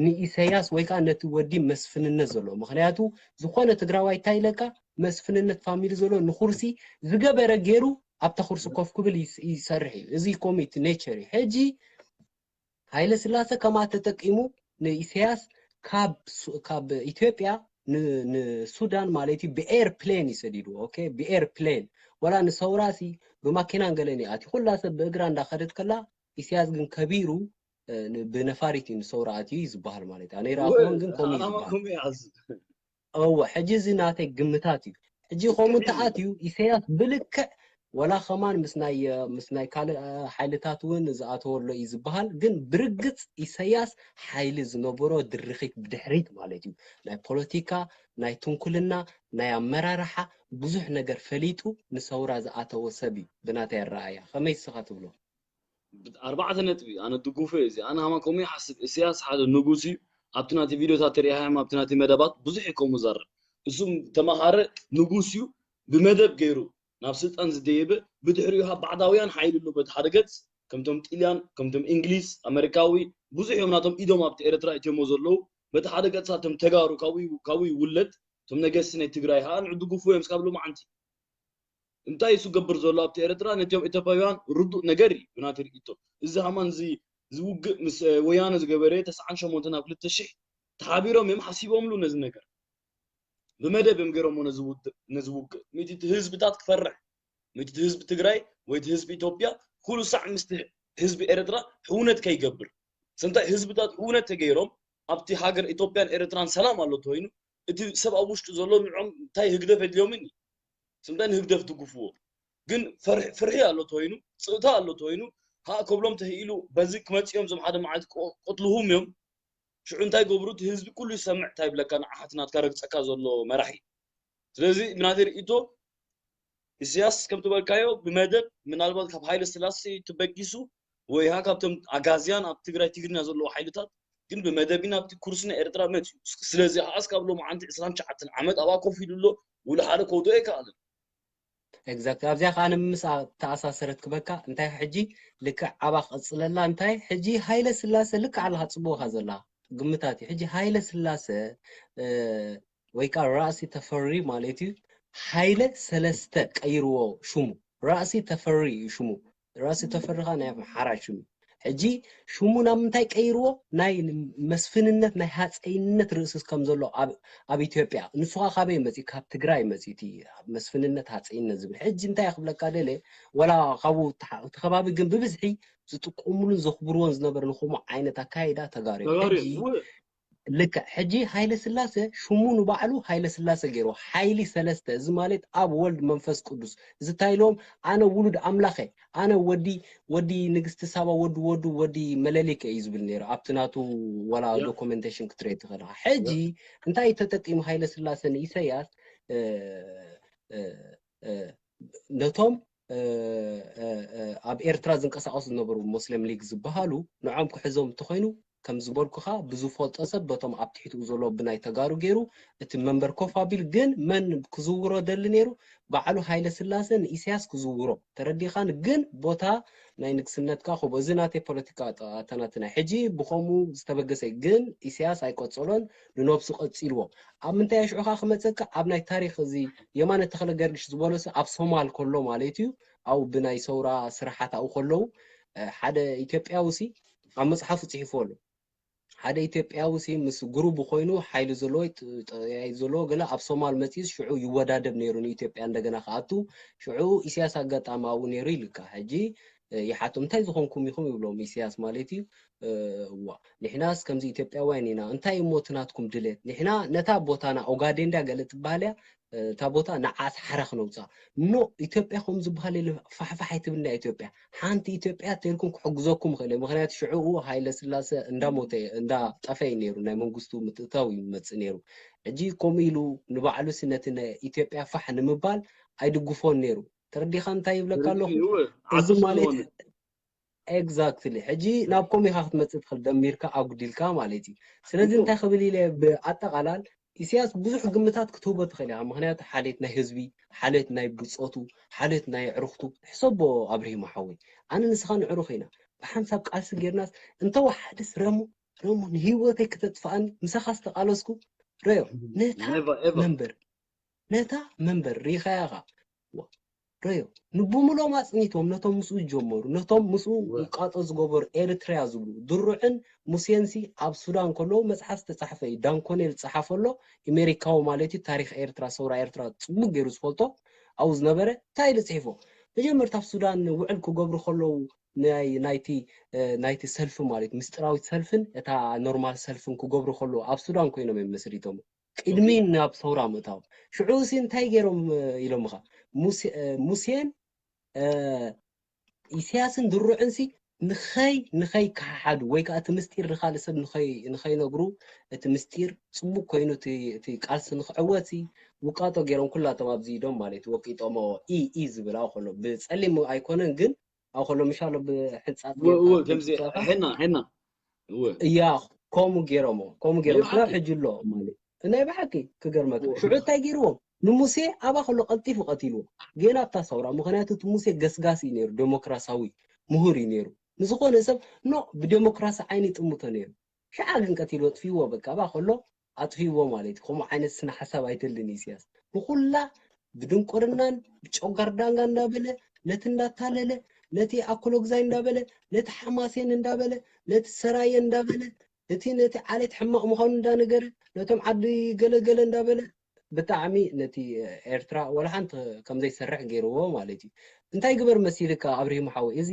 ንኢሰያስ ወይ ከዓ ነቲ ወዲ መስፍንነት ዘለዎ ምክንያቱ ዝኾነ ትግራዋይ እንታይ ኢለካ መስፍንነት ፋሚሊ ዘሎ ንኩርሲ ዝገበረ ገይሩ ኣብታ ኩርሲ ኮፍ ክብል ይሰርሕ እዩ። እዚ ኮሚት ኔቸር እዩ። ሕጂ ሃይለ ስላሰ ከማ ተጠቂሙ ንኢሰያስ ካብ ካብ ኢትዮጵያ ንሱዳን ማለት እዩ ብኤር ፕሌን ይሰዲድዎ። ኦኬ ብኤር ፕሌን ወላ ንሰውራሲ ብማኪናን ገለን ይኣትዩ ኩላ ሰብ ብእግራ እንዳኸደት ከላ ኢሰያስ ግን ከቢሩ ብነፋሪት እዩ ንሰውራ ኣትዩ እዩ ዝበሃል ማለት እዩ። ኣነ ይረኣኹዎን ግን ከምኡ እዩ ዝበሃል። እወ ሕጂ እዚ ናተይ ግምታት እዩ። ሕጂ ከምኡ እንተኣትዩ ኢሰያስ ብልክዕ ወላ ከማን ምስ ናይ ምስ ናይ ካልእ ሓይልታት እውን ዝኣተወሎ እዩ ዝበሃል። ግን ብርግፅ ኢሰያስ ሓይሊ ዝነበሮ ድርኺት ብድሕሪት ማለት እዩ ናይ ፖለቲካ ናይ ትንኩልና ናይ ኣመራርሓ ብዙሕ ነገር ፈሊጡ ንሰውራ ዝኣተወ ሰብ እዩ ብናተይ ኣረኣያ። ከመይ እስኻ ትብሎ? ኣርባዕተ ነጥቢ ኣነ ድጉፎ እዩ እዚ ኣነ ሃማ ከምኡ ይሓስብ። እስያስ ሓደ ንጉስ እዩ። ኣብቲ ናቲ ቪድዮታት ተሪኢኻዮም ኣብቲ ናቲ መደባት ብዙሕ እዩ ከምኡ ዘርብ። እሱም ተመኻረ ንጉስ እዩ። ብመደብ ገይሩ ናብ ስልጣን ዝደየበ ብድሕሪኡ ካብ ባዕዳውያን ሓይሊ ኣሎ በቲ ሓደ ገጽ ከምቶም ጢልያን ከምቶም እንግሊዝ ኣመሪካዊ ብዙሕ እዮም ናቶም ኢዶም ኣብቲ ኤርትራ እትዮሞ ዘለዉ በቲ ሓደ ገጽ ኣቶም ተጋሩ ካብኡ ይውለድ እቶም ነገስቲ ናይ ትግራይ ከዓ ንዕድጉፉ እዮም ስካብ ሎማዓንቲ እንታይ እዩ ዝገብር ዘሎ ኣብቲ ኤርትራ ነቲኦም ኢትዮጵያውያን ርዱእ ነገር እዩ ብናተይ ርእይቶ እዚ ሃማን እዚ ዝውግእ ምስ ወያነ ዝገበረ ተስዓን ሸሞንተን ኣብ ክልተ ሽሕ ተሓቢሮም እዮም ሓሲቦምሉ ነዚ ነገር ብመደብ እዮም ገይሮሞ ነዚ ውግእ ነዚ ውግእ ሚእቲ ህዝብታት ክፈርሕ ሚእቲ ህዝቢ ትግራይ ወይ ህዝቢ ኢትዮጵያ ኩሉ ሳዕ ምስቲ ህዝቢ ኤርትራ ሕውነት ከይገብር ስንታይ ህዝብታት ሕውነት ተገይሮም ኣብቲ ሃገር ኢትዮጵያን ኤርትራን ሰላም ኣሎ ተኮይኑ እቲ ሰብ ኣብ ውሽጡ ዘሎ ንዖም እንታይ ህግደፍ የድልዮምን እዩ ስምታይ ንህግደፍ ትጉፍዎ ግን ፍርሒ ኣሎ ተኮይኑ ፅእታ ኣሎ ተኮይኑ ሃ ከብሎም ተህኢሉ በዚ ክመፅኦም ዞም ሓደ መዓልቲ ቆትልሁም እዮም ሽዑ እንታይ ገብሩ እቲ ህዝቢ ኩሉ ይሰምዕ እንታይ ይብለካ ንዓሓት ናትካ ረግፀካ ዘሎ መራሒ ስለዚ ብናተይ ርእይቶ ኢሳያስ ከም ትበልካዮ ብመደብ ምናልባት ካብ ሃይለ ስላሴ ተበጊሱ ወይ ካ ካብቶም ኣጋዝያን ኣብ ትግራይ ትግርኛ ዘለዎ ሓይልታት ግን ብመደብ ኢና ኣብቲ ኩርሲ ናይ ኤርትራ መፅዩ ስለዚ ከዓስ ካብ ሎማዓንቲ ዕስራን ትሽዓተን ዓመት ኣብኣ ኮፍ ኢሉ ኣሎ ውሉ ሓደ ከውድኦ ኣይከኣልን exactly ኣብዚኣ ከዓ ንምስ ተኣሳሰረት ክበካ እንታይ ሕጂ ልክዕ ኣባ ክቕፅለላ እንታይ ሕጂ ሃይለ ስላሰ ልክዕ ኣለካ ፅቡቕካ ዘላ ግምታት እዩ ሕጂ ሃይለ ስላሰ ወይ ከዓ ራእሲ ተፈሪ ማለት እዩ ሃይለ ሰለስተ ቀይርዎ ሽሙ ራእሲ ተፈሪ እዩ ሽሙ ራእሲ ተፈሪ ከዓ ናይ ኣምሓራ ሽሙ ሕጂ ሽሙ ናብ ምንታይ ቀይርዎ ናይ መስፍንነት ናይ ሃፀይነት ርእስስ ከም ዘሎ ኣብ ኢትዮጵያ ንሱ ከዓ ካበይ መፅኡ ካብ ትግራይ መፅኡ እቲ መስፍንነት ሃፀይነት ዝብል ሕጂ እንታይ ክብለካ ደለ ወላ ካብኡ እቲ ከባቢ ግን ብብዝሒ ዝጥቀሙሉን ዘኽብርዎን ዝነበረ ንከምኡ ዓይነት ኣካይዳ ተጋሩ ሕጂ ልክዕ ሕጂ ሃይለ ስላሰ ሽሙ ንባዕሉ ሃይለ ስላሰ ገይርዎ ሓይሊ ሰለስተ እዚ ማለት ኣብ ወልድ መንፈስ ቅዱስ እዚ እንታይ ኢሎም ኣነ ውሉድ ኣምላኸ ኣነ ወዲ ወዲ ንግስቲ ሳባ ወዲ ወዱ ወዲ መለሊከ እዩ ዝብል ነይሩ ኣብቲ ናቱ ወላ ዶኩመንቴሽን ክትርኢ ትኽእል ኢኻ ሕጂ እንታይ ተጠቂሙ ሃይለ ስላሰ ንኢሰያስ ነቶም ኣብ ኤርትራ ዝንቀሳቐሱ ዝነበሩ ሞስሌም ሊግ ዝበሃሉ ንዖም ክሕዞም እንተኾይኑ ከም ዝበልኩኻ ብዝፈልጦ ሰብ በቶም ኣብ ትሕትኡ ዘሎ ብናይ ተጋሩ ገይሩ እቲ መንበር ኮፍ ኣቢሉ ግን መን ክዝውሮ ደሊ ነይሩ? ባዕሉ ሃይለ ስላሰ ንኢሳያስ ክዝውሮ ተረዲኻን ግን ቦታ ናይ ንግስነትካ ክቦ እዚ ናተይ ፖለቲካ ኣተናትና ሕጂ ብኸምኡ ዝተበገሰ ግን ኢሳያስ ኣይቀጸሎን ንነብሱ ቀጺልዎ ኣብ ምንታይ ኣሽዑኻ ክመጸካ ኣብ ናይ ታሪኽ እዚ የማነ ተኽለ ገርግሽ ዝበለሱ ኣብ ሶማል ከሎ ማለት እዩ ኣው ብናይ ሰውራ ስራሓት ኣው ከለዉ ሓደ ኢትዮጵያዊ ሲ ኣብ መጽሓፉ ጽሒፉ ኣሎ ሓደ ኢትዮጵያዊ ሲ ምስ ግሩቡ ኮይኑ ሓይሊ ዘለዎ ጠያይ ዘለዎ ገለ ኣብ ሶማል መጺስ ሽዑ ይወዳደብ ነይሩ ንኢትዮጵያ እንደገና ክኣቱ ሽዑ ኢሳያስ ኣጋጣሚ ኣብኡ ነይሩ ይልካ ሕጂ ይሓቶም እንታይ ዝኾንኩም ኢኹም ይብሎም ኢሳያስ ማለት እዩ እዋ ንሕናስ ከምዚ ኢትዮጵያውያን ኢና እንታይ እሞ እቲ ናትኩም ድሌት ንሕና ነታ ቦታና ኦጋዴን ድያ ገለ ትበሃል እያ እታ ቦታ ንዓስ ሓራ ክነውፃ ኖ ኢትዮጵያ ከም ዝበሃል የለ ፋሕፋሕ ኣይትብልና ኢትዮጵያ ሓንቲ ኢትዮጵያ ተልኩም ክሕግዘኩም ክእል ምክንያቱ ሽዑኡ ሃይለ ስላሰ እንዳሞተ እንዳጠፈ እዩ ነይሩ ናይ መንግስቱ ምትእታው ይመፅእ ነይሩ ሕጂ ከምኡ ኢሉ ንባዕሉ ሲ ነቲ ኢትዮጵያ ፋሕ ንምባል ኣይድግፎን ነይሩ ተረዲኻ እንታይ ይብለካ ኣለኹ እዚ ማለት exactly ሕጂ ናብ ኮም ኢኻ ክትመጽእ ትኽእል ደሚርካ ኣጉዲልካ ማለት እዩ ስለዚ እንታይ ክብል ኢለ ብኣጠቓላል ኢሳያስ ብዙሕ ግምታት ክትህቦ ትኽእል ኢኻ ምክንያቱ ሓሌት ናይ ህዝቢ ሓሌት ናይ ብጾቱ ሓሌት ናይ ዕሩኽቱ ሕሰቦ ኣብርሂማ ሓወይ ኣነ ንስኻ ንዕሩኽ ኢና ብሓንሳብ ቃልሲ ጌርናስ እንተወሓደስ ረሙ ረሙ ንህይወተይ ክተጥፍኣኒ ምሳኻ ዝተቃለስኩ ረዮ ነታ መንበር ነታ መንበር ሪኻያኻ ረዮ ንብምሎም ኣጽኒቶም ነቶም ምስኡ ዝጀመሩ ነቶም ምስኡ ውቃጦ ዝገበሩ ኤርትራያ ዝብሉ ድሩዕን ሙሴንሲ ኣብ ሱዳን ከለዉ መጽሓፍ ዝተጻሕፈ እዩ ዳንኮኔል ዝጸሓፈሎ ኤሜሪካዊ ማለት እዩ ታሪክ ኤርትራ ሰውራ ኤርትራ ጽቡቅ ገይሩ ዝፈልጦ ኣብኡ ዝነበረ እንታይ ኢሉ ጽሒፎ መጀመርታ ኣብ ሱዳን ውዕል ክገብሩ ከለዉ ናይ ናይቲ ናይቲ ሰልፊ ማለት ምስጢራዊት ሰልፍን እታ ኖርማል ሰልፍን ክገብሩ ከለዉ ኣብ ሱዳን ኮይኖም እዮም መስሪቶም ቅድሚ ናብ ሰውራ ምእታው ሽዑ ሲ እንታይ ገይሮም ኢሎምኻ ሙሴን ኢሳያስን ድሩዕንሲ ንኸይ ንኸይ ክሓሓዱ ወይ ከዓ እቲ ምስጢር ንካልእ ሰብ ንኸይነግሩ እቲ ምስጢር ፅቡቅ ኮይኑ እቲ ቃልሲ ንክዕወት ውቃጦ ገይሮም ኩላቶም ኣብዚ ኢዶም ማለት ወቂጦሞ ኢ ኢ ዝብል ኣብ ከሎ ብፀሊም ኣይኮነን ግን ኣብ ከሎ ምሻሎ ብሕንፃፅ ሄና ሄና እያ ከምኡ ገይሮሞ ከምኡ ገይሮም ክሳብ ሕጂ ኣሎ ማለት ናይ ብሓቂ ክገርመካ ሽዑ እንታይ ገይርዎም ንሙሴ ኣባ ከሎ ቀልጢፉ ቀቲልዎ ጌና ኣብታ ሰውራ ምክንያቱ እቲ ሙሴ ገስጋስ እዩ ነይሩ ዴሞክራሲያዊ ምሁር እዩ ነይሩ ንዝኾነ ሰብ ኖ ብዴሞክራሲ ዓይኒ ጥምቶ ነይሩ ሽዓ ግን ቀቲልዎ ጥፊዎ በቃ ኣባ ከሎ ኣጥፊዎ ማለት እዩ ከምኡ ዓይነት ስነ ሓሳብ ኣይደልን ኢሳያስ ንኩላ ብድንቁርናን ብጨጓር ዳንጋ እንዳበለ ነቲ እንዳታለለ ነቲ ኣኮሎግዛይ እንዳበለ ነቲ ሓማሴን እንዳበለ ነቲ ሰራየ እንዳበለ እቲ ነቲ ዓሌት ሕማቕ ምዃኑ እንዳነገረ ነቶም ዓዲ ገለገለ እንዳበለ ብጣዕሚ ነቲ ኤርትራ ወላ ሓንቲ ከም ዘይሰርሕ ገይርዎ ማለት እዩ እንታይ ግበር መሲልካ ኣብርሂም ሓወይ እዚ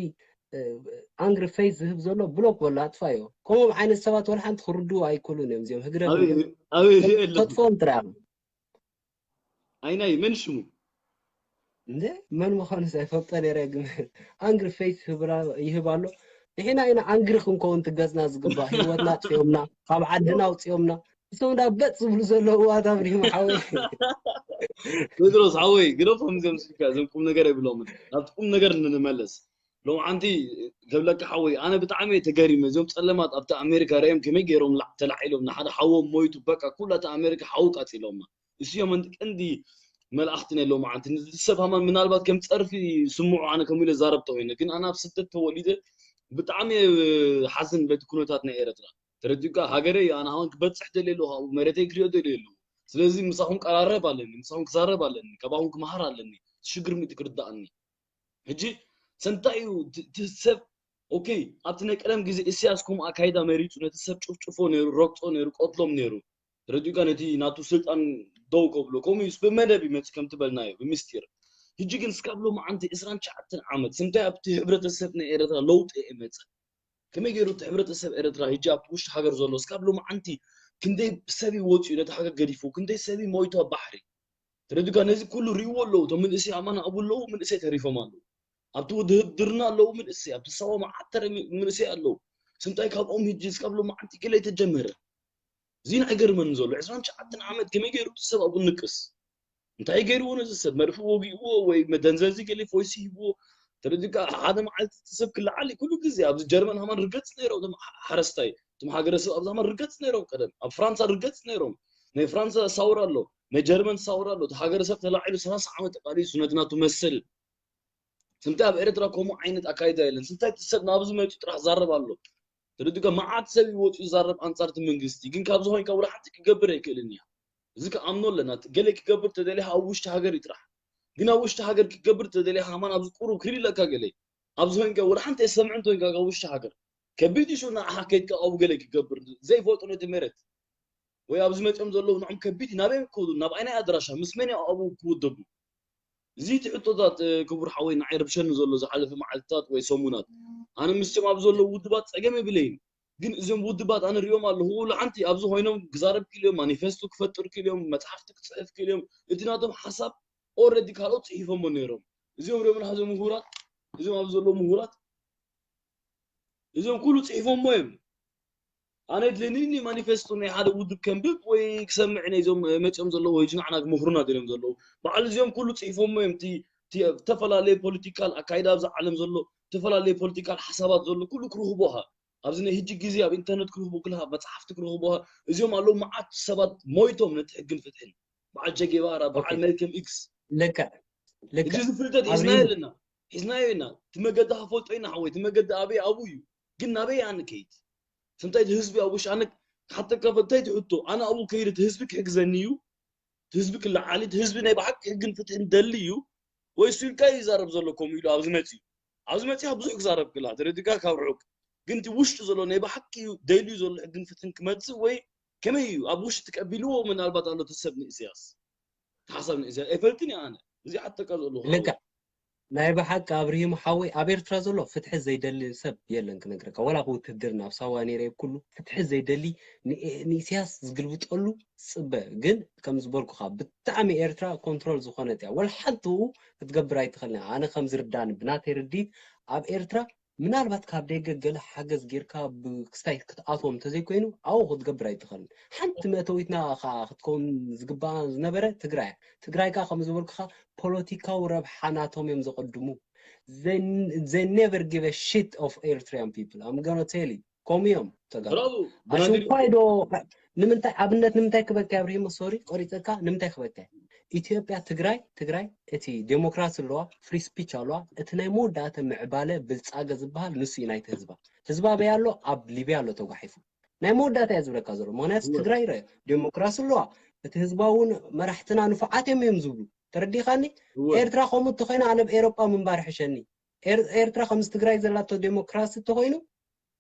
ኣንግሪ ፌስ ዝህብ ዘሎ ብሎክ በሎ ኣጥፋዮ ከምኦም ዓይነት ሰባት ወላ ሓንቲ ክርድኡ ኣይክእሉን እዮም እዚኦም ህግደፍ ተጥፎም ጥራሕ ኣይናይ መን ሽሙ እንደ መን ምዃኑ ኣይፈልጦ ነረ ግን ኣንግሪ ፌስ ይህብ ኣሎ ንሕና ኢና ኣንግሪ ክንከውን ትገዝና ዝግባእ ህይወትና ኣጥፊኦምና ካብ ዓድና ኣውፅኦምና እሶም ዳ በጥ ዝብሉ ዘለዉ ኣታብሪም ሓወይ ቴድሮስ ሓወይ ግደፎም እዚኦም ስልካ እዞም ቁም ነገር የብሎምን ናብቲ ቁም ነገር ንመለስ ሎምዓንቲ ክብለካ ሓወይ ኣነ ብጣዕሚ እየ ተገሪመ እዚኦም ፀለማት ኣብቲ ኣሜሪካ ርኦም ከመይ ገይሮም ተላዒሎም ንሓደ ሓዎም ሞይቱ በቃ ኩላ እቲ ኣሜሪካ ሓዉ ቃፂሎማ እዚኦም ቀንዲ መልኣኽቲ ናይ ሎምዓንቲ ንዝሰብ ሃማን ምናልባት ከም ፀርፊ ስምዑ ኣነ ከምኡ ኢለ ዛረብ ተኮይነ ግን ኣነ ኣብ ስደት ተወሊደ ብጣዕሚ ሓዝን በቲ ኩነታት ናይ ኤረትራ ተረዲኡካ ሃገረይ ኣነ ሃማን ክበፅሕ ደልየ ኣለኹ ኣብኡ መሬተይ ክሪኦ ደልየ ኣለኹ ስለዚ ምሳኹም ቀራረብ ኣለኒ ምሳኹም ክዛረብ ኣለኒ ካባኹም ክመሃር ኣለኒ ሽግር ምእቲ ክርዳእኒ ሕጂ ሰንታይ እዩ እቲ ሰብ ኦኬ ኣብቲ ናይ ቀደም ግዜ ኢሳያስ ከምኡ ኣካይዳ መሪፁ ነቲ ሰብ ጭፍጭፎ ነይሩ ረግፆ ነይሩ ቀትሎም ነይሩ ተረዲኡካ ነቲ ናቱ ስልጣን ደው ከብሎ ከምኡ እዩ ብመደብ ይመፅእ ከም ትበልናዮ ብምስጢር ሕጂ ግን ስካብ ሎማዓንቲ ዕስራን ትሽዓተን ዓመት ስንታይ ኣብቲ ሕብረተሰብ ናይ ኤረትራ ለውጢ የመፀ ከመይ ገይሩ እቲ ሕብረተሰብ ኤረትራ ሕጂ ኣብቲ ውሽጢ ሃገር ዘሎ ስካብ ሎማዓንቲ ክንደይ ሰብ እዩ ወፂኡ ነቲ ሃገር ገዲፉ ክንደይ ሰብ እዩ ሞይቱ ኣብ ባሕሪ ተረዲኡካ ነዚ ኩሉ ሪእዎ ኣለዉ እቶም ምንእሰይ ኣማና ኣብኡ ኣለዉ ምንእሰይ ተሪፎም ኣለዉ ኣብቲ ውድድርና ኣለዉ ምንእሰይ ኣብቲ ሳዋ መዓት ተረ ምንእሰይ ኣለዉ ስንታይ ካብኦም ሕጂ ስካብ ሎማዓንቲ ገለ ተጀመረ እዚ ናይ ገርመኒ ዘሎ ዕስራን ትሽዓተን ዓመት ከመይ ገይሩ እቲ ሰብ ኣብኡ ንቅስ እንታይ ገይርዎ ነዚ ሰብ? መድፍ ወጊእዎ ወይ መደንዘዚ ገለ ፎይሲ ሂብዎ? ተረዲካ? ሓደ መዓልቲ እቲ ሰብ ክለዓል እዩ። ኩሉ ግዜ ኣብዚ ጀርመን ሃማን ርገጽ ነይሮም፣ እቶም ሓረስታይ፣ እቶም ሃገረሰብ ኣብዚ ሃማን ርገጽ ነይሮም። ቀደም ኣብ ፍራንሳ ርገጽ ነይሮም። ናይ ፍራንሳ ሳውራ ኣሎ፣ ናይ ጀርመን ሳውራ ኣሎ። እቲ ሃገረሰብ ተላዒሉ ሰላሳ ዓመት ተቃሊሱ ነቲ ናቱ መሰል። ስምታይ ኣብ ኤርትራ ከምኡ ዓይነት ኣካይዳ የለን። ስምታይ እቲ ሰብ ናብዚ መፂኡ ጥራሕ ዛረብ ኣሎ። ተረዲእካ? መዓት ሰብ ይወፅኡ ይዛረብ ኣንፃር እቲ መንግስቲ፣ ግን ካብዚ ኮይንካ ወላ ሓንቲ ክገብር ኣይክእልን እያ። እዚ ክኣምኖ ኣለና። እቲ ገለ ክገብር ተደሊኻ ኣብ ውሽጢ ሃገር እዩ ጥራሕ። ግን ኣብ ውሽጢ ሃገር ክገብር ተደሊኻ ከማን ኣብዚ ቁሩብ ክሪለካ ገለ ኣብዚ ኮይንካ ወላ ሓንቲ የሰምዕ እንተ ኮይንካ ካብ ውሽጢ ሃገር ከቢድ እዩ። ንዓኻ ከይድካ ኣብኡ ገለ ክገብር ዘይፈልጦ ነቲ መሬት ወይ ኣብዚ መፅኦም ዘለዉ ንዖም ከቢድ እዩ። ናበይ ክኸዱ? ናብ ኣይናይ ኣድራሻ ምስ መን እዮም ኣብኡ ክውደቡ? እዚ እቲ ሕቶታት እ፣ ክቡር ሓወይ ንዓይ ረብሸኒ ዘሎ ዝሓለፈ መዓልትታት ወይ ሰሙናት ኣነ ምስቶም ኣብ ዘለዉ ውድባት ፀገም የብለይን። ግን እዞም ውድባት ኣነ ሪኦም ኣለኹ። ኩሉ ሓንቲ ኣብዚ ኮይኖም ክዛረብ ክኢሉ እዮም፣ ማኒፌስቶ ክፈጥር ክኢሉ እዮም፣ መፅሓፍቲ ክፅሕፍ ክኢሉ እዮም። እቲ ናቶም ሓሳብ ኦረዲ ካልኦት ፅሒፎሞ ነይሮም። እዚኦም ሪኦም ናዞም ምሁራት እዚኦም ኣብ ዘለዉ ምሁራት እዚኦም ኩሉ ፅሒፎሞ እዮም። ኣነ ድልኒ ማኒፌስቶ ናይ ሓደ ውድብ ከንብብ ወይ ክሰምዕ ነዞም መፅኦም ዘለዉ ወይ ንዓና ክመኽሩና ድልዮም ዘለዉ በዓል እዚኦም ኩሉ ፅሒፎሞ እዮም። እቲ እቲ ዝተፈላለየ ፖለቲካል ኣካይዳ ኣብዚ ዓለም ዘሎ፣ ዝተፈላለየ ፖለቲካል ሓሳባት ዘሎ ኩሉ ክረኽቦኻ ኣብዚ ናይ ህጂ ግዜ ኣብ ኢንተርነት ክረኽቡ ክልካ መፅሓፍቲ ክረኽቦኻ። እዚኦም ኣለዉ መዓት ሰባት ሞይቶም ነቲ ሕግን ፍትሕን በዓል ቸጌባራ በዓል ኦኬ። መልከም ኢክስ ልክዕ ልክዕ። እዚ ፍልጠት ኣብዚ ሒዝናዮ ኣለና። ሒዝናዮ ኢና። እቲ መገዲ ክፈልጦ ኢና ሓወይ። እቲ መገዲ ኣበይ ኣብኡ እዩ። ግን ናበይ ኣነ ከይድ? ስምታይ እቲ ህዝቢ ኣብ ውሽ ኣነ ሓተካ እንታይ ትሕቶ? ኣነ ኣብኡ ከይድ እቲ ህዝቢ ክሕግዘኒ እዩ። እቲ ህዝቢ ክለዓል እቲ ህዝቢ ናይ ብሓቂ ሕግን ፍትሕን ደሊ እዩ። ወይ እሱ ኢልካ እዩ ይዛረብ ዘሎ ከምኡ ኢሉ ኣብዚ መፅኡ። ኣብዚ መፅኡ ብዙሕ ክዛረብ ክላ ተረዲካ ካብ ርሑቅ። ግን እቲ ውሽጡ ዘሎ ናይ ብሓቂ እዩ ደልዩ ዘሎ ሕግን ፍትሕን ክመፅእ ወይ ከመይ እዩ ኣብ ውሽጢ ተቀቢልዎ ምናልባት ኣሎ እቲ ሰብ ንእስያስ ተሓሳብ ንእስያስ ኣይፈልጥን እየ ኣነ እዚ ሓተካ ዘለኹ ልክዕ ናይ ብሓቂ ኣብርሂሙ ሓወይ ኣብ ኤርትራ ዘሎ ፍትሒ ዘይደሊ ሰብ የለን ክነግረካ ወላ ውትድርና ኣብ ሳዋ ነይረ ኩሉ ፍትሒ ዘይደሊ ንኢስያስ ዝግልብጠሉ ጽበ ግን ከም ዝበልኩኻ ብጣዕሚ ኤርትራ ኮንትሮል ዝኾነት እያ ወላ ሓንቲ ክትገብር ኣይትኽእልን ኣነ ከም ዝርዳኒ ብናተይ ርዲት ኣብ ኤርትራ ምናልባት ካብ ደገ ገለ ሓገዝ ጌርካ ብክስታይ ክትኣትዎም እንተዘይኮይኑ ኣብኡ ክትገብር ኣይትኽእልን። ሓንቲ መእተዊትና ከዓ ክትከውን ዝግባኣ ዝነበረ ትግራይ እያ። ትግራይ ከዓ ከም ዝበልኩኻ ፖለቲካዊ ረብሓ ናቶም እዮም ዘቐድሙ። They, they never give a shit of Eritrean people. I'm gonna tell you. ከምኡ እዮም ተጋሩ። ብራቮ! ኣሽንኳይ ዶ ንምንታይ ኣብነት ንምንታይ ክበካ ኣብርሂሞ ሶሪ ቆሪፀካ ንምንታይ ክበካ ኢትዮጵያ ትግራይ ትግራይ እቲ ዴሞክራሲ ኣለዋ ፍሪ ስፒች ኣለዋ እቲ ናይ መወዳእተ ምዕባለ ብልፃገ ዝበሃል ንሱ እዩ ናይቲ ህዝባ ህዝባ በይ ኣሎ ኣብ ሊብያ ኣሎ ተጓሒፉ ናይ መወዳእታ እያ ዝብለካ ዘሎ ምክንያቱ ትግራይ ረ ዴሞክራሲ ኣለዋ እቲ ህዝባ እውን መራሕትና ንፉዓት እዮም እዮም ዝብሉ ተረዲኻኒ ኤርትራ ከምኡ እንተኮይና ኣነ ኣብ ኤሮጳ ምንባር ሕሸኒ ኤርትራ ከምዚ ትግራይ ዘላቶ ዴሞክራሲ እንተኮይኑ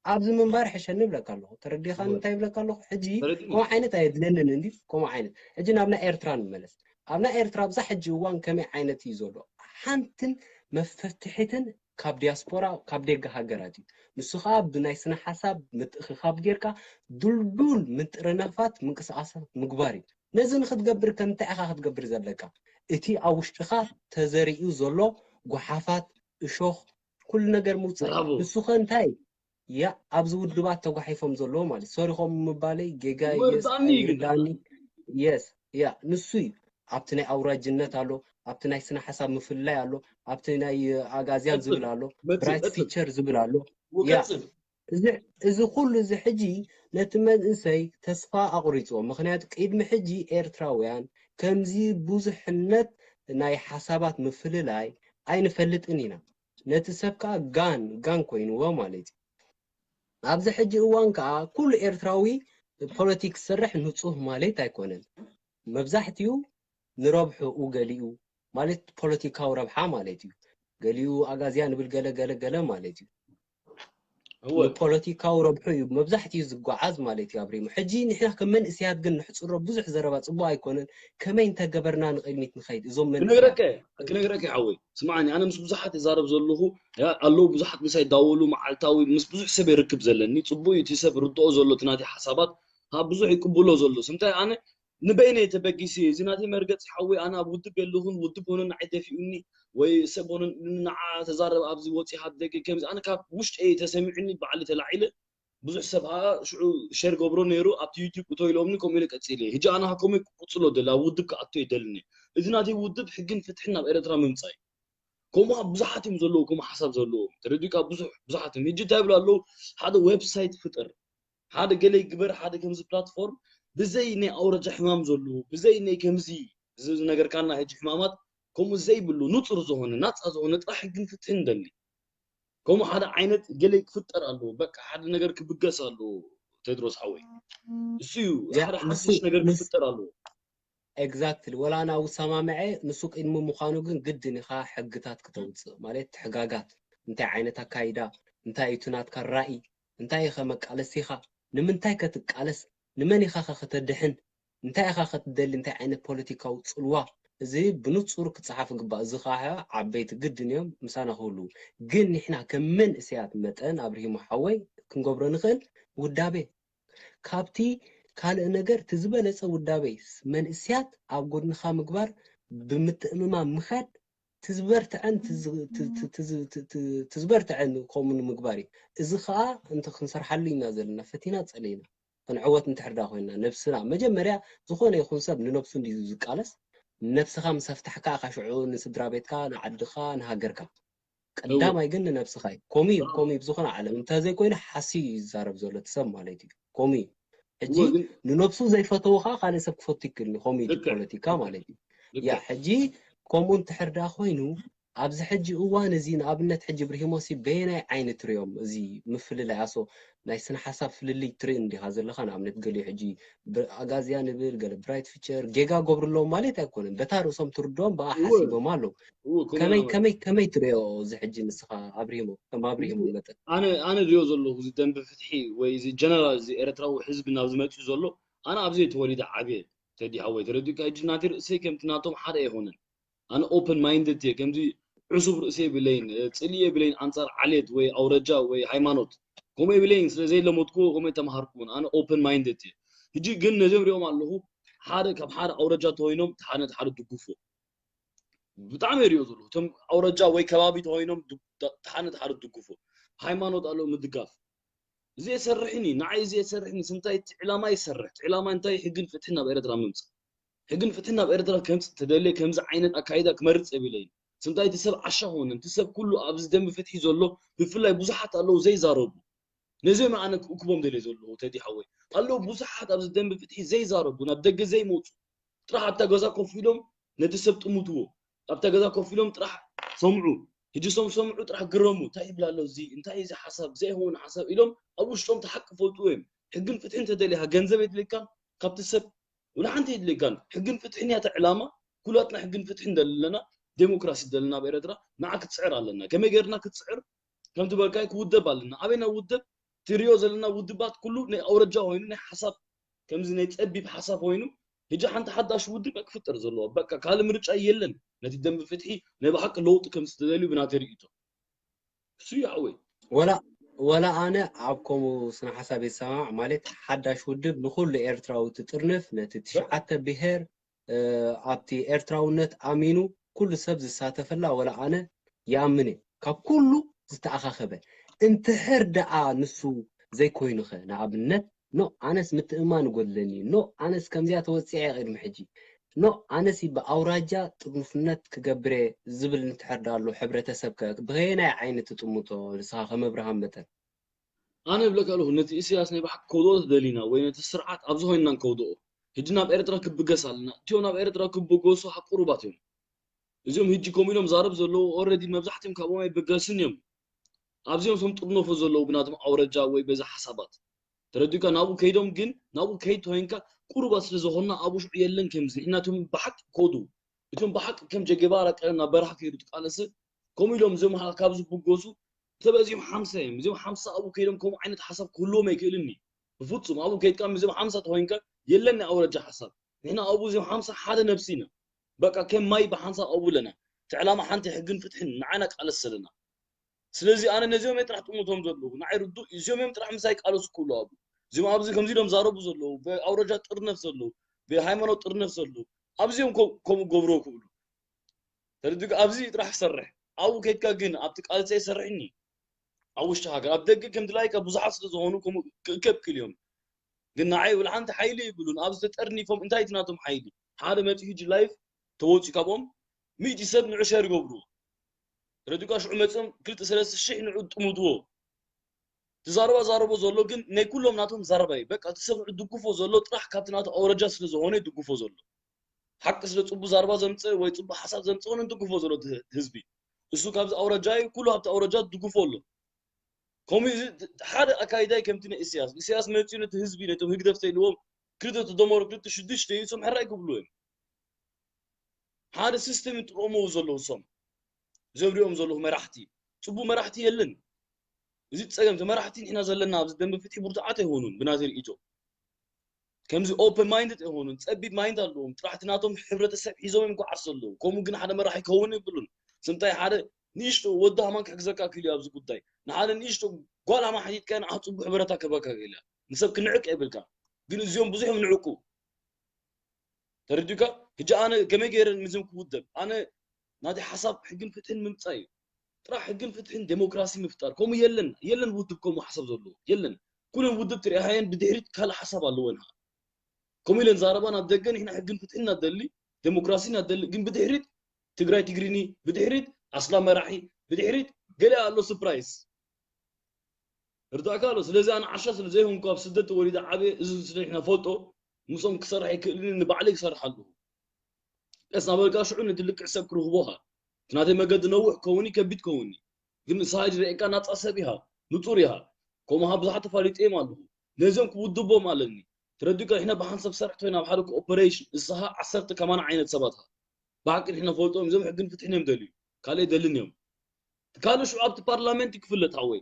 ኣብዚ ምንባር ሕሸኒ ይብለካ ኣለኹ ተረዲኻ እንታይ ይብለካ ኣለኹ ሕጂ ከምኡ ዓይነት ኣየድለንን እንዲ ከምኡ ዓይነት ሕጂ ናብ ናይ ኤርትራ ንመለስ ኣብ ናይ ኤርትራ ኣብዛ ሕጂ እዋን ከመይ ዓይነት እዩ ዘሎ ሓንትን መፈትሒትን ካብ ዲያስፖራ ካብ ደገ ሃገራት እዩ ንሱ ከዓ ብናይ ስነ ሓሳብ ምትእኽኻብ ጌርካ ድልዱል ምጥርናፋት ምንቅስቃሳት ምግባር እዩ ነዚ ንክትገብር ከምንታይ ኢኻ ክትገብር ዘለካ እቲ ኣብ ውሽጥኻ ተዘሪኡ ዘሎ ጓሓፋት እሾኽ ኩሉ ነገር ምውፃእ ንሱ ከ እንታይ ያ ኣብዚ ውድባት ተጓሒፎም ዘለዉ ማለት ሶሪኾም ምባለይ ጌጋ የስ ኣይርዳኒ የስ ያ ንሱ እዩ ኣብቲ ናይ ኣውራጅነት ኣሎ ኣብቲ ናይ ስነ ሓሳብ ምፍልላይ ኣሎ ኣብቲ ናይ ኣጋዝያን ዝብል ኣሎ ብራይት ፊቸር ዝብል ኣሎ ያ እዚ ኩሉ እዚ ሕጂ ነቲ መንእሰይ ተስፋ ኣቑሪፅዎ ምክንያቱ ቅድሚ ሕጂ ኤርትራውያን ከምዚ ብዙሕነት ናይ ሓሳባት ምፍልላይ ኣይንፈልጥን ኢና ነቲ ሰብ ከዓ ጋን ጋን ኮይንዎ ማለት እዩ ኣብዚ ሕጂ እዋን ከዓ ኩሉ ኤርትራዊ ፖለቲክ ዝሰርሕ ንፁህ ማለት ኣይኮነን መብዛሕትኡ ንረብሕኡ ገሊኡ ማለት ፖለቲካዊ ረብሓ ማለት እዩ ገሊኡ ኣጋዝያ ንብል ገለ ገለ ገለ ማለት እዩ ፖለቲካዊ ረብሑ እዩ መብዛሕትኡ ዝጓዓዝ ማለት እዩ ኣብሪሙ ሕጂ ንሕና ከም መንእስያት ግን ንሕፅሮ ብዙሕ ዘረባ ፅቡቅ ኣይኮነን ከመይ እንተገበርና ንቅድሚት ንኸይድ እዞም ክነግረከ ክነግረከ ሓወይ ስማዕኒ ኣነ ምስ ብዙሓት ይዛረብ ዘለኹ ኣለዉ ብዙሓት ምሳይ ይዳወሉ መዓልታዊ ምስ ብዙሕ ሰብ ይርክብ ዘለኒ ፅቡቅ እዩ እቲ ሰብ ርድኦ ዘሎ እቲ ናተይ ሓሳባት ካብ ብዙሕ ይቅብሎ ዘሎ ስምታይ ኣነ ንበይነይ ተበጊሰ እዚ ናተይ መርገፂ ሓወይ ኣነ ኣብ ውድብ የለኹን ውድብ ሆነ ንዓይ ደፊኡኒ ወይ ሰብ ሆነ ንዓ ተዛረብ ኣብዚ ወፂኻ ደቂ ከምዚ ኣነ ካብ ውሽጠይ ተሰሚዑኒ ባዕሊ ተላዒለ ብዙሕ ሰብ ከዓ ሽዑ ሸር ገብሮ ነይሩ ኣብቲ ዩቲብ እቶ ኢሎምኒ ከምኡ ኢለ ቀፂለ። ሕጂ ኣነ ከምኡ ክቅፅሎ ደሊ ኣብ ውድብ ክኣቶ ይደልኒ። እዚ ናተይ ውድብ ሕግን ፍትሕን ናብ ኤርትራ ምምፃእ እዩ። ከምኡ ብዙሓት እዮም ዘለዉ ከምኡ ሓሳብ ዘለዎም ተረዲካ ብዙሕ ብዙሓት እዮም። ሕጂ እንታይ ይብሉ ኣለዉ ሓደ ዌብሳይት ፍጥር ሓደ ገለ ይግበር ሓደ ከምዚ ፕላትፎርም ብዘይ ናይ ኣውረጃ ሕማም ዘለዉ ብዘይ ናይ ከምዚ ዝነገርካና ሕጂ ሕማማት ከምኡ ዘይብሉ ንፁር ዝኾነ ናፃ ዝኾነ ጥራሕ ሕግን ፍትሕን ደሊ። ከምኡ ሓደ ዓይነት ገለ ክፍጠር ኣለዎ። በቃ ሓደ ነገር ክብገስ ኣለዎ። ቴድሮስ ሓወይ እሱ እዩ ሓደ ሓድሽ ነገር ክፍጠር ኣለዎ። ኤግዛክትሊ ወላ ኣነ ኣብ ሰማምዐ ንሱ ቅድሚ ምዃኑ ግን ግድን ኢኻ ሕግታት ክተውፅእ ማለት ሕጋጋት እንታይ ዓይነት ኣካይዳ እንታይ እዩ ናትካ ራኢ እንታይ ኢኸ መቃለሲ ኢኻ ንምንታይ ከ ትቃለስ ንመን ኢኻ ከ ከተድሕን እንታይ ኢኻ ከ ትደሊ እንታይ ዓይነት ፖለቲካዊ ፅልዋ እዚ ብንፁር ክፀሓፍ ይግባእ እዚ ከዓ ዓበይቲ ግድን እዮም ምሳና ክህልዉ ግን ንሕና ከም መንእሰያት መጠን ኣብርሂሞ ሓወይ ክንገብሮ ንኽእል ውዳቤ ካብቲ ካልእ ነገር እቲ ዝበለፀ ውዳቤ መንእስያት ኣብ ጎድንኻ ምግባር ብምትእምማን ምኻድ ትዝበርትዐን ትዝበርትዐን ከምኡ ንምግባር እዩ እዚ ከዓ እንተ ክንሰርሓሉ ኢና ዘለና ፈቲና ፀለይና ክንዕወት እንተሕርዳ ኮይና ነብስና መጀመርያ ዝኾነ ይኹን ሰብ ንነብሱ እንዲ ዝቃለስ ነብስኻ ምስ ኣፍታሕካ ኢኻ ሽዑ ንስድራ ቤትካ ንዓድኻ ንሃገርካ ቀዳማይ ግን ንነብስኻ እዩ። ኮሚ እዩ፣ ኮሚ እዩ ብዝኾነ ዓለም እንተዘይኮይኑ ሓስዩ እዩ ዝዛረብ ዘሎ እቲ ሰብ ማለት እዩ። ኮሚ እዩ። ሕጂ ንነብሱ ዘይፈተዎ ከዓ ካልእ ሰብ ክፈቱ ይክእል እዩ። ኮሚ እዩ ፖለቲካ ማለት እዩ። ያ ሕጂ ከምኡ እንትሕር ደኣ ኮይኑ ኣብዚ ሕጂ እዋን እዚ ንኣብነት ሕጂ ብርሂሞሲ በየናይ ዓይኒ ትሪኦም እዚ ምፍልላይ ኣሶ ናይ ስነ ሓሳብ ፍልልይ ትርኢ እንዲኻ ዘለኻ ንኣብነት ገሊኡ ሕጂ ኣጋዝያ ንብል ገለ ብራይት ፊቸር ጌጋ ገብሩ ኣለዎም ማለት ኣይኮነን በታ ርእሶም ትርድኦም ብኣ ሓሲቦም ኣለዉ ከመይ ከመይ ከመይ ትሪኦ እዚ ሕጂ ንስኻ ኣብሪሂሞ ከም ኣብሪሂሞ መጠን ኣነ ኣነ ድሪኦ ዘለኹ እዚ ደንቢ ፍትሒ ወይ እዚ ጀነራል እዚ ኤርትራዊ ህዝቢ ናብ ዝመፅኡ ዘሎ ኣነ ኣብዚ ተወሊደ ዓብየ ተዲ ሓወይ ተረዲእካ ሕጂ ናተይ ርእሰይ ከምቲ ናቶም ሓደ ኣይኮነን ኣነ ኦፕን ማይንድድ እየ ከምዚ ዕሱብ ርእሲ የብለይን ፅልኢ የብለይን ኣንፃር ዓሌት ወይ ኣውረጃ ወይ ሃይማኖት ከምኡ የብለይን ስለ ዘይለመድኩዎ ከምኡ ተምሃርኩውን ኣነ ኦፕን ማይንድድ እየ ሕጂ ግን ነዚኦም ሪኦም ኣለኹ ሓደ ካብ ሓደ ኣውረጃ ተወይኖም ሓደ ሓደ ድግፉ ብጣዕሚ የሪኦ ዘለኹ እቶም ኣውረጃ ወይ ከባቢ ተወይኖም ሓደ ሓደ ድግፉ ሃይማኖት ኣለዉ ምድጋፍ እዚ የሰርሕኒ ንዓይ እዚ የሰርሕኒ ስንታይ እቲ ዕላማ ይሰርሕ እቲ ዕላማ እንታይ ሕግን ፍትሕን ናብ ኤረትራ ምምፃእ ሕግን ፍትሕን ናብ ኤረትራ ከምፅእ ተደልየ ከምዚ ዓይነት ኣካይዳ ክመርፅ የብለይን ስንታይ እቲ ሰብ ዓሻ ኾነ እቲ ሰብ ኩሉ ኣብዚ ደንቢ ፍትሒ ዘሎ ብፍላይ ብዙሓት ኣለዉ ዘይዛረቡ ነዚኦም ኣነ ክእክቦም ደልየ ዘለኹ ተዲ ሓወይ ኣለዉ ብዙሓት ኣብዚ ደንቢ ፍትሒ ዘይዛረቡ ናብ ደገ ዘይመፁ ጥራሕ ኣብታ ገዛ ኮፍ ኢሎም ነቲ ሰብ ጥምትዎ ኣብታ ገዛ ኮፍ ኢሎም ጥራሕ ሰምዑ ሕጂ ሶም ሰምዑ ጥራሕ ግረሙ እንታይ ይብል ኣሎ እዚ እንታይ እዚ ሓሳብ ዘይኸውን ሓሳብ ኢሎም ኣብ ውሽጦም ተሓቂ ፈልጥዎ እዮም ሕግን ፍትሕን ተደሊኻ ገንዘብ የድልየካን ካብቲ ሰብ ወላ ሓንቲ የድልየካን ሕግን ፍትሕን ያተ ዕላማ ኩላትና ሕግን ፍትሕን ደለና ዴሞክራሲ ደለና ኣብ ኤረትራ ንዓ ክትፅዕር ኣለና ከመይ ገርና ክትፅዕር ከምቲ በልካይ ክውደብ ኣለና ኣበይና ውደብ ትሪኦ ዘለና ውድባት ኩሉ ናይ ኣውረጃ ኮይኑ ናይ ሓሳብ ከምዚ ናይ ፀቢብ ሓሳብ ኮይኑ ሕጂ ሓንቲ ሓዳሽ ውድብ ክፍጠር ዘለዎ በቃ ካልእ ምርጫ የለን ነቲ ደንቢ ፍትሒ ናይ ብሓቂ ለውጢ ከም ዝተደልዩ ብናተይ ርእይቶ እሱ ይዓወይ ወላ ወላ ኣነ ኣብ ከምኡ ስነ ሓሳብ ይሰማማዕ ማለት ሓዳሽ ውድብ ንኩሉ ኤርትራዊ ትጥርንፍ ነቲ ትሽዓተ ብሄር ኣብቲ ኤርትራውነት ኣሚኑ ኩሉ ሰብ ዝሳተፈላ ወላ ኣነ ይኣምን እየ ካብ ኩሉ ዝተኣኻኸበ እንትሕር ደኣ ንሱ ዘይኮይኑኸ ንኣብነት ኖ ኣነስ ምትእማን ይጎድለኒ ኖ ኣነስ ከምዚኣ ተወፂዐ ቅድሚ ሕጂ ኖ ኣነስ ብኣውራጃ ጥርኑፍነት ክገብረ ዝብል እንትሕር ደኣ ኣሎ ሕብረተሰብ ከ ብኸየናይ ዓይኒ ትጥምቶ ንስኻ ከም ኣብርሃም መጠን ኣነ እብለካ ኣለኹ ነቲ ኢሳያስ ናይ ብሓቂ ከውድኦ ተደሊና ወይ ነቲ ስርዓት ኣብዚ ኮይንና ንከውድኦ ሕጂ ናብ ኤርትራ ክብገስ ኣለና እቲኦም ናብ ኤርትራ ክብገሱ ሓቁሩባት እዮም እዚኦም ሕጂ ከምኡ ኢሎም ዛረብ ዘለዉ ኦረዲ መብዛሕትኦም ካብኦም ኣይበገስን እዮም ኣብዚኦም ሶም ጥርነፎ ዘለዉ ብናቶም ኣውረጃ ወይ በዚ ሓሳባት ተረዲካ ናብኡ ከይዶም ግን ናብኡ ከይድ ተኮይንካ ቁሩባት ስለ ዝኾንና ኣብኡ ሽዑ የለን ከምዚ ንሕናቶም ብሓቂ ከውድኡ እቶም ብሓቂ ከም ጀጌባራ ቀደም ናብ በረኻ ከይዱ ትቃለሰ ከምኡ ኢሎም እዚኦም ካብ ዝብገሱ ተበዚኦም ሓምሳ እዮም እዚኦም ሓምሳ ኣብኡ ከይዶም ከምኡ ዓይነት ሓሳብ ክህልዎም ኣይክእልን እዩ ብፍፁም ኣብኡ ከይድካ ምስዚኦም ሓምሳ ተኮይንካ የለን ናይ ኣውረጃ ሓሳብ ንሕና ኣብኡ እዚኦም ሓምሳ ሓደ ነብሲ ኢና በቃ ከም ማይ ብሓንሳብ ኣብኡ ኣለና እቲ ዕላማ ሓንቲ ሕግን ፍትሕን ንዓና ቃለስ ዘለና ስለዚ ኣነ ነዚኦም እየ ጥራሕ ጥሙቶም ዘለኹ ንዓይ ርዱእ እዚኦም እዮም ጥራሕ ምሳይ ቃለሱ ክብሉ ኣብኡ እዚኦም ኣብዚ ከምዚ ኢሎም ዛረቡ ዘለዉ ብኣውረጃ ጥርነፍ ዘለዉ ብሃይማኖት ጥርነፍ ዘለዉ ኣብዚኦም ከምኡ ገብሮ ክብሉ ተረዲእካ ኣብዚ ጥራሕ ሰርሕ ኣብኡ ከይድካ ግን ኣብቲ ቃልሰ ይሰርሕኒ ኣብ ውሽጢ ሃገር። ኣብ ደገ ከም ድላይካ ብዙሓት ስለ ዝኾኑ ከምኡ ክእከብ ክኢሉ እዮም። ግን ንዓይ ወላ ሓንቲ ሓይሊ የብሉን። ኣብዚ ተጠርኒፎም እንታይ እቲ ናቶም ሓይሊ? ሓደ መፂኡ ሕጂ ላይፍ ተወፂኡ ካብኦም ሚእቲ ሰብ ንዑ ሸር ይገብርዎ። ረዲካ ሽዑ መፅኦም ክልተ ሰለስተ ሽሕ ንዑ ጥምትዎ። ትዛረባ ዛረቦ ዘሎ ግን ናይ ኩሎም ናቶም ዛረባ እዩ። በቃ እቲ ሰብ ንዑ ድግፎ ዘሎ ጥራሕ ካብቲ ናቱ ኣውረጃ ስለ ዝኾነ ይድግፎ ዘሎ። ሓቂ ስለ ፅቡቅ ዛረባ ዘምፅእ ወይ ፅቡቅ ሓሳብ ዘምፅእ ኾነ ድግፎ ዘሎ እቲ ህዝቢ። እሱ ካብዚ ኣውረጃ እዩ፣ ኩሉ ኣብቲ ኣውረጃ ድግፎ ኣሎ። ከምኡ እዚ ሓደ ኣካይዳይ ከምቲ ናይ ኢሳያስ። ኢሳያስ መፂኡ ነቲ ህዝቢ፣ ነቶም ህግደፍ ተይልዎም ክልተ ተደመሩ ክልተ ሽዱሽተ እዩ፣ እሶም ሕራይ ክብሉ እዮም። ሓደ ሲስተም ይጥቐሙ ዘለዉ እሶም። እዞም ሪኦም ዘለኹ መራሕቲ፣ ፅቡቅ መራሕቲ የለን። እዚ ፀገም፣ እቲ መራሕቲ ንሕና ዘለና ኣብዚ ደንበ ፍትሒ ብርቱዓት ኣይኾኑን ብናተይ ርእይቶ። ከምዚ ኦፕን ማይንድድ ኣይኾኑን፣ ፀቢብ ማይንድ ኣለዎም። ጥራሕ እቲ ናቶም ሕብረተሰብ ሒዞም እዮም ጓዓዝ ዘለዉ። ከምኡ ግን ሓደ መራሒ ክኸውን የብሉን። ስምታይ ሓደ ንእሽቶ ወዲ ሃማን ክሕግዘካ ክኢሉ እዩ ኣብዚ ጉዳይ። ንሓደ ንእሽቶ ጓል ሃማን ሓቲትካ ንዓ ፅቡቅ ሕብረታ ክህበካ ክእል እያ። ንሰብ ክንዕቅ የብልካ። ግን እዚኦም ብዙሕ እዮም ንዕቁ። ተረዲኡካ? ሕጂ ኣነ ከመይ ገይረ ምስኦም ክውደብ? ኣነ ናተይ ሓሳብ ሕግን ፍትሕን ምምፃእ እዩ። ጥራሕ ሕግን ፍትሕን ዴሞክራሲ ምፍጣር። ከምኡ የለን፣ የለን ውድብ ከምኡ ሓሳብ ዘለዎ። የለን። ኩለን ውድብ ትሪኣየን ብድሕሪት ካልእ ሓሳብ ኣለወን። ከምኡ ኢለን ዛረባ ናብ ደገ ንሕና ሕግን ፍትሕን እናደሊ፣ ዴሞክራሲ እናደሊ፣ ግን ብድሕሪት ትግራይ ትግሪኒ፣ ብድሕሪት ኣስላ መራሒ፣ ብድሕሪት ገለ ኣሎ ስፕራይስ። ርዳእካ ኣሎ። ስለዚ ኣነ ዓሻ ስለ ዘይኮንኩ ኣብ ስደት ተወሊደ ዓብየ፣ እዚ ስለ ንሕና ፈልጦ፣ ምስኦም ክሰርሕ ኣይክእልን፣ ንባዕለይ ክሰርሕ ኣለኹ። ቀስ እናበልካ ሽዑ ነቲ ልክዕ ሰብ ክረኽቦ ኢኻ። እቲ ናተይ መገዲ ነዊሕ ከውን እዩ፣ ከቢድ ከውን እዩ። ግን ንስኻ ሕጂ ርኢካ ናጻ ሰብ ኢኻ፣ ንጹር ኢኻ። ከምኡ ብዙሓት ተፋሊጠዮም ኣለኹ። ነዚኦም ክውድቦም ኣለኒ። ተረዲእካ፣ ንሕና ብሓንሳብ ሰርሕ ተኮይና ኣብ ሓደ ኮኦፐሬሽን፣ ንስኻ ዓሰርተ ከማን ዓይነት ሰባት ኢኻ። ብሓቂ ንሕና ፈልጦም፣ እዞም ሕግን ፍትሕን እዮም ደልዩ። ካልእ ኣይደልን እዮም። ካልእ ሽዑ ኣብቲ ፓርላመንት እዩ ክፍለጥ ሓወይ።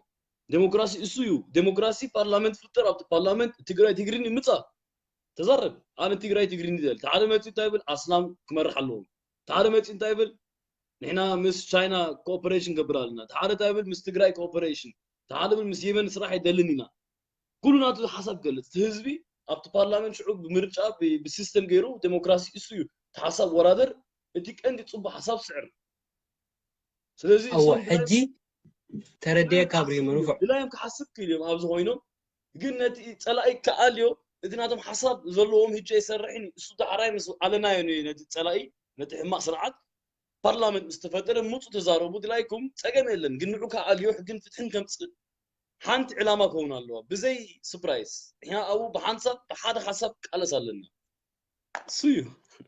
ዴሞክራሲ እሱ እዩ። ዴሞክራሲ ፓርላመንት ፍጠር፣ ኣብቲ ፓርላመንት ትግራይ ትግሪን ይምጻእ። ተዛረብ። ኣነ ትግራይ ትግሪን ይደል። ተሓደ መጺኡ እንታይ ይብል? ኣስላም ክመርሕ ኣለዎም። ተሓደ መጺኡ እንታይ ይብል? ንሕና ምስ ቻይና ኮኦፐሬሽን ገብር ኣለና። ተሓደ እንታይ ይብል? ምስ ትግራይ ኮኦፐሬሽን። ተሓደ ይብል ምስ የመን ስራሕ ኣይደልን ኢና። ኩሉ ናቱ ሓሳብ ገልጽ። እቲ ህዝቢ ኣብቲ ፓርላመንት ሽዑ ብምርጫ ብ-፣ ብሲስተም ገይሩ ዴሞክራሲ እሱ እዩ። እቲ ሓሳብ ወራደር፣ እቲ ቀንዲ ጽቡቅ ሓሳብ ስዕር። ስለዚ እወ እሶም ድላይ ሕጂ ተረዲኤካ ኣብርሂመ ንፉዕ። ድላዮም ክሓስብ ክእል እዮም ኣብዚ ኮይኖም፣ ግን ነቲ ጸላኢ ክኣልዮ እቲ ናቶም ሓሳብ ዘለዎም ህጂ ኣይሰርሕን እዩ። እሱ ዳሕራይ ምስ ኣለናዮ ነ-፣ ነቲ ጸላኢ፣ ነቲ ሕማቅ ስርዓት ፓርላመንት ምስ ተፈጠረ ምጹ ተዛረቡ ድላይኩም ጸገም የለን። ግን ንዑ ክኣልዮ ሕግን ፍትሕን ከምጽእ ሓንቲ ዕላማ ክኸውን ኣለዋ። ብዘይ ስፕራይስ ንሕና ኣብኡ ብሓንሳብ ብሓደ ሓሳብ ክቃለስ ኣለና። እሱ እዩ።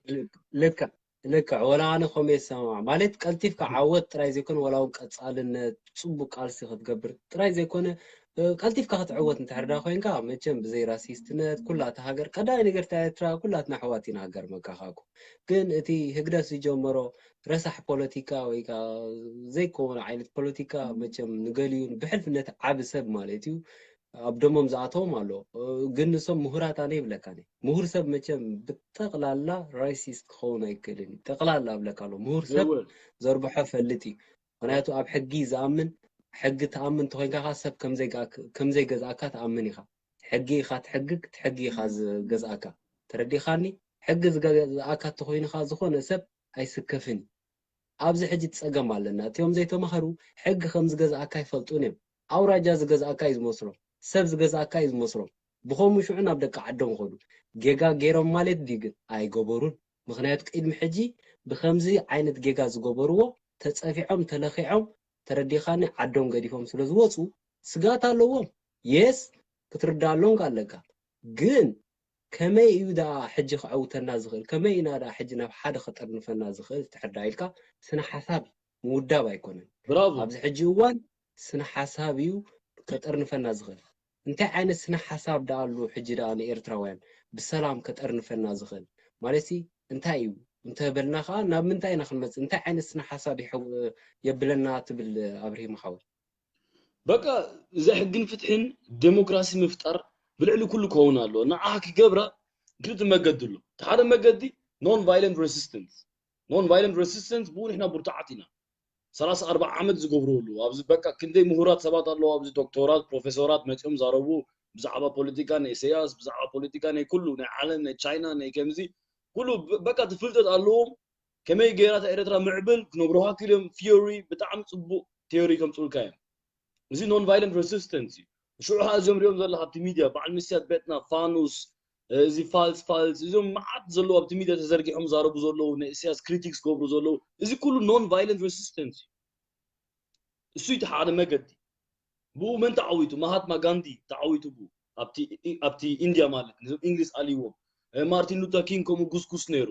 ልክ- ልክዕ ልክዕ። ወላ ኣነ ከምኡ የሰማማዕ። ማለት ቀልጢፍካ ዓወት ጥራይ ዘይኮነ፣ ወላ እውን ቀጻልነት፣ ጽቡቅ ቃልሲ ክትገብር ጥራይ ዘይኮነ፣ እ፣ ቀልጢፍካ ክትዕወት እንድሕር ዳ ኮይንካ፣ መቸም ብዘይ ራሲስትነት ኩላ እታ ሃገር፣ ቀዳማይ ነገር እታ ኤርትራ ኩላትና ኣሕዋት ኢና፣ ሃገር መካኻኩ። ግን እቲ ህግደፍ ዝጀመሮ ረሳሕ ፖለቲካ ወይ ከዓ ዘይከውን ዓይነት ፖለቲካ፣ መቸም ንገሊኡ ብሕልፍነት ዓቢ ሰብ ማለት እዩ ኣብ ደሞም ዝኣተዎም ኣሎ። እ፣ ግን ንሶም ምሁራት ኣነ ይብለካ እኔ። ምሁር ሰብ መቸም ብጠቕላላ ራሲስት ክኸውን ኣይክእልን እዩ። ጠቕላላ እብለካ ኣሎ። ምሁር ሰብ የወ። ዘርብሖ ፈልጥ እዩ። ምኽንያቱ ኣብ ሕጊ ዝኣምን፣ ሕጊ ትኣምን እንተኾይንካ ኸዓ ሰብ ከም ዘይገ-፣ ከም ዘይገዝኣካ ትኣምን ኢኻ። ሕጊ ኢኻ ትሕግግ፣ እቲ ሕጊ ኢኻ ዝገዝኣካ። ተረዲኻኒ? ሕጊ ዝገዝኣካ እንተኾይኑ ኸዓ ዝኾነ ሰብ ኣይስከፍን እዩ። ኣብዚ ሕጂ እቲ ጸገም ኣለና። እቲኦም ዘይተማህሩ ሕጊ ከም ዝገዝኣካ ኣይፈልጡን እዮም። ኣውራጃ ዝገዝኣካ እዩ ዝመስሎም። ሰብ ዝገዝኣካ እዩ ዝመስሎም። ብኸምኡ ሽዑ ናብ ደቂ ዓዶም ይኸዱ። ጌጋ ገይሮም ማለት ድዩ ግን? ኣይገበሩን። ምኽንያቱ ቅድሚ ሕጂ ብኸምዚ ዓይነት ጌጋ ዝገበርዎ ተጸፊዖም፣ ተለኺዖም፣ ተረዲኻኒ፣ ዓዶም ገዲፎም ስለ ዝወጹ ስግኣት ኣለዎም። የስ፣ ክትርድኣሎም ከ ኣለካ። ግን ከመይ እዩ ደኣ ሕጂ ከዐውተና ዝኽእል? ከመይ ኢና ደኣ ሕጂ ናብ ሓደ ከጠርንፈና ዝኽእል እንድሕር ደኣ ኢልካ፣ ስነ ሓሳብ ምውዳብ ኣይኮነን። ብራቮ። ኣብዚ ሕጂ እዋን ስነ ሓሳብ እዩ ከጠርንፈና ዝኽእል። እንታይ ዓይነት ስነ ሓሳብ ደኣ ኣሎ ሕጂ ደኣ ንኤርትራውያን ብሰላም ከጠርንፈና ዝኽእል? ማለትሲ እንታይ እዩ እንተበልና ከኣ ናብ ምንታይ ኢና ክንመጽእ? እንታይ ዓይነት ስነ ሓሳብ ይሕው-፣ የብለና ትብል ኣብርሂም ሓወይ? በቃ እዚ ሕግን ፍትሕን ዴሞክራሲ ምፍጣር ብልዕሊ ኩሉ ክኸውን ኣለዎ። ንዓ ክገብራ ክልተ መገዲ ኣሎ። እቲ ሓደ መገዲ non violent resistance። Non violent resistance ብኡ ንሕና ብርቱዓት ኢና። ሰላሳ ኣርባዓ ዓመት ዝገብሩ ኣለዉ። ኣብዚ በቃ ክንደይ ምሁራት ሰባት ኣለዉ። ኣብዚ ዶክተራት፣ ፕሮፌሰራት መጺኦም ዛረቡ ብዛዕባ ፖለቲካ ናይ ኢሳያስ፣ ብዛዕባ ፖለቲካ ናይ ኩሉ፣ ናይ ዓለም፣ ናይ ቻይና፣ ናይ ከምዚ ኩሉ በ-፣ በቃ እቲ ፍልጠት ኣለዎም። ከመይ ገይራ እታ ኤርትራ ምዕብል ክነግሩኻ ክኢሎም ቲዮሪ፣ ብጣዕሚ ጽቡቕ ቲዮሪ ከምጽኡልካ እዮም። እዚ non violent resistance እዩ። ሽዑ ኸዓ እዞም ሪኦም ዘለኻ ኣብቲ ሚድያ በዓል ምስያት ቤትና ፋኑስ፣ እዚ ፋልስ ፋልስ፣ እዞም መዓት ዘለዉ ኣብቲ ሚድያ ተዘርጊሖም ዛረቡ ዘለዉ፣ ንእስያስ ክሪቲክስ ገብሩ ዘለዉ፣ እዚ ኩሉ non violent resistance እዩ። እሱ እቲ ሓደ መገዲ። ብኡ መን ተዓዊቱ? ማሃትማ ጋንዲ ተዓዊቱ ብኡ ኣብቲ ኢንድያ ማለት እዞም እንግሊዝ ኣልይዎም። ማርቲን ሉተር ኪንግ ከምኡ ጉስጉስ ነይሩ።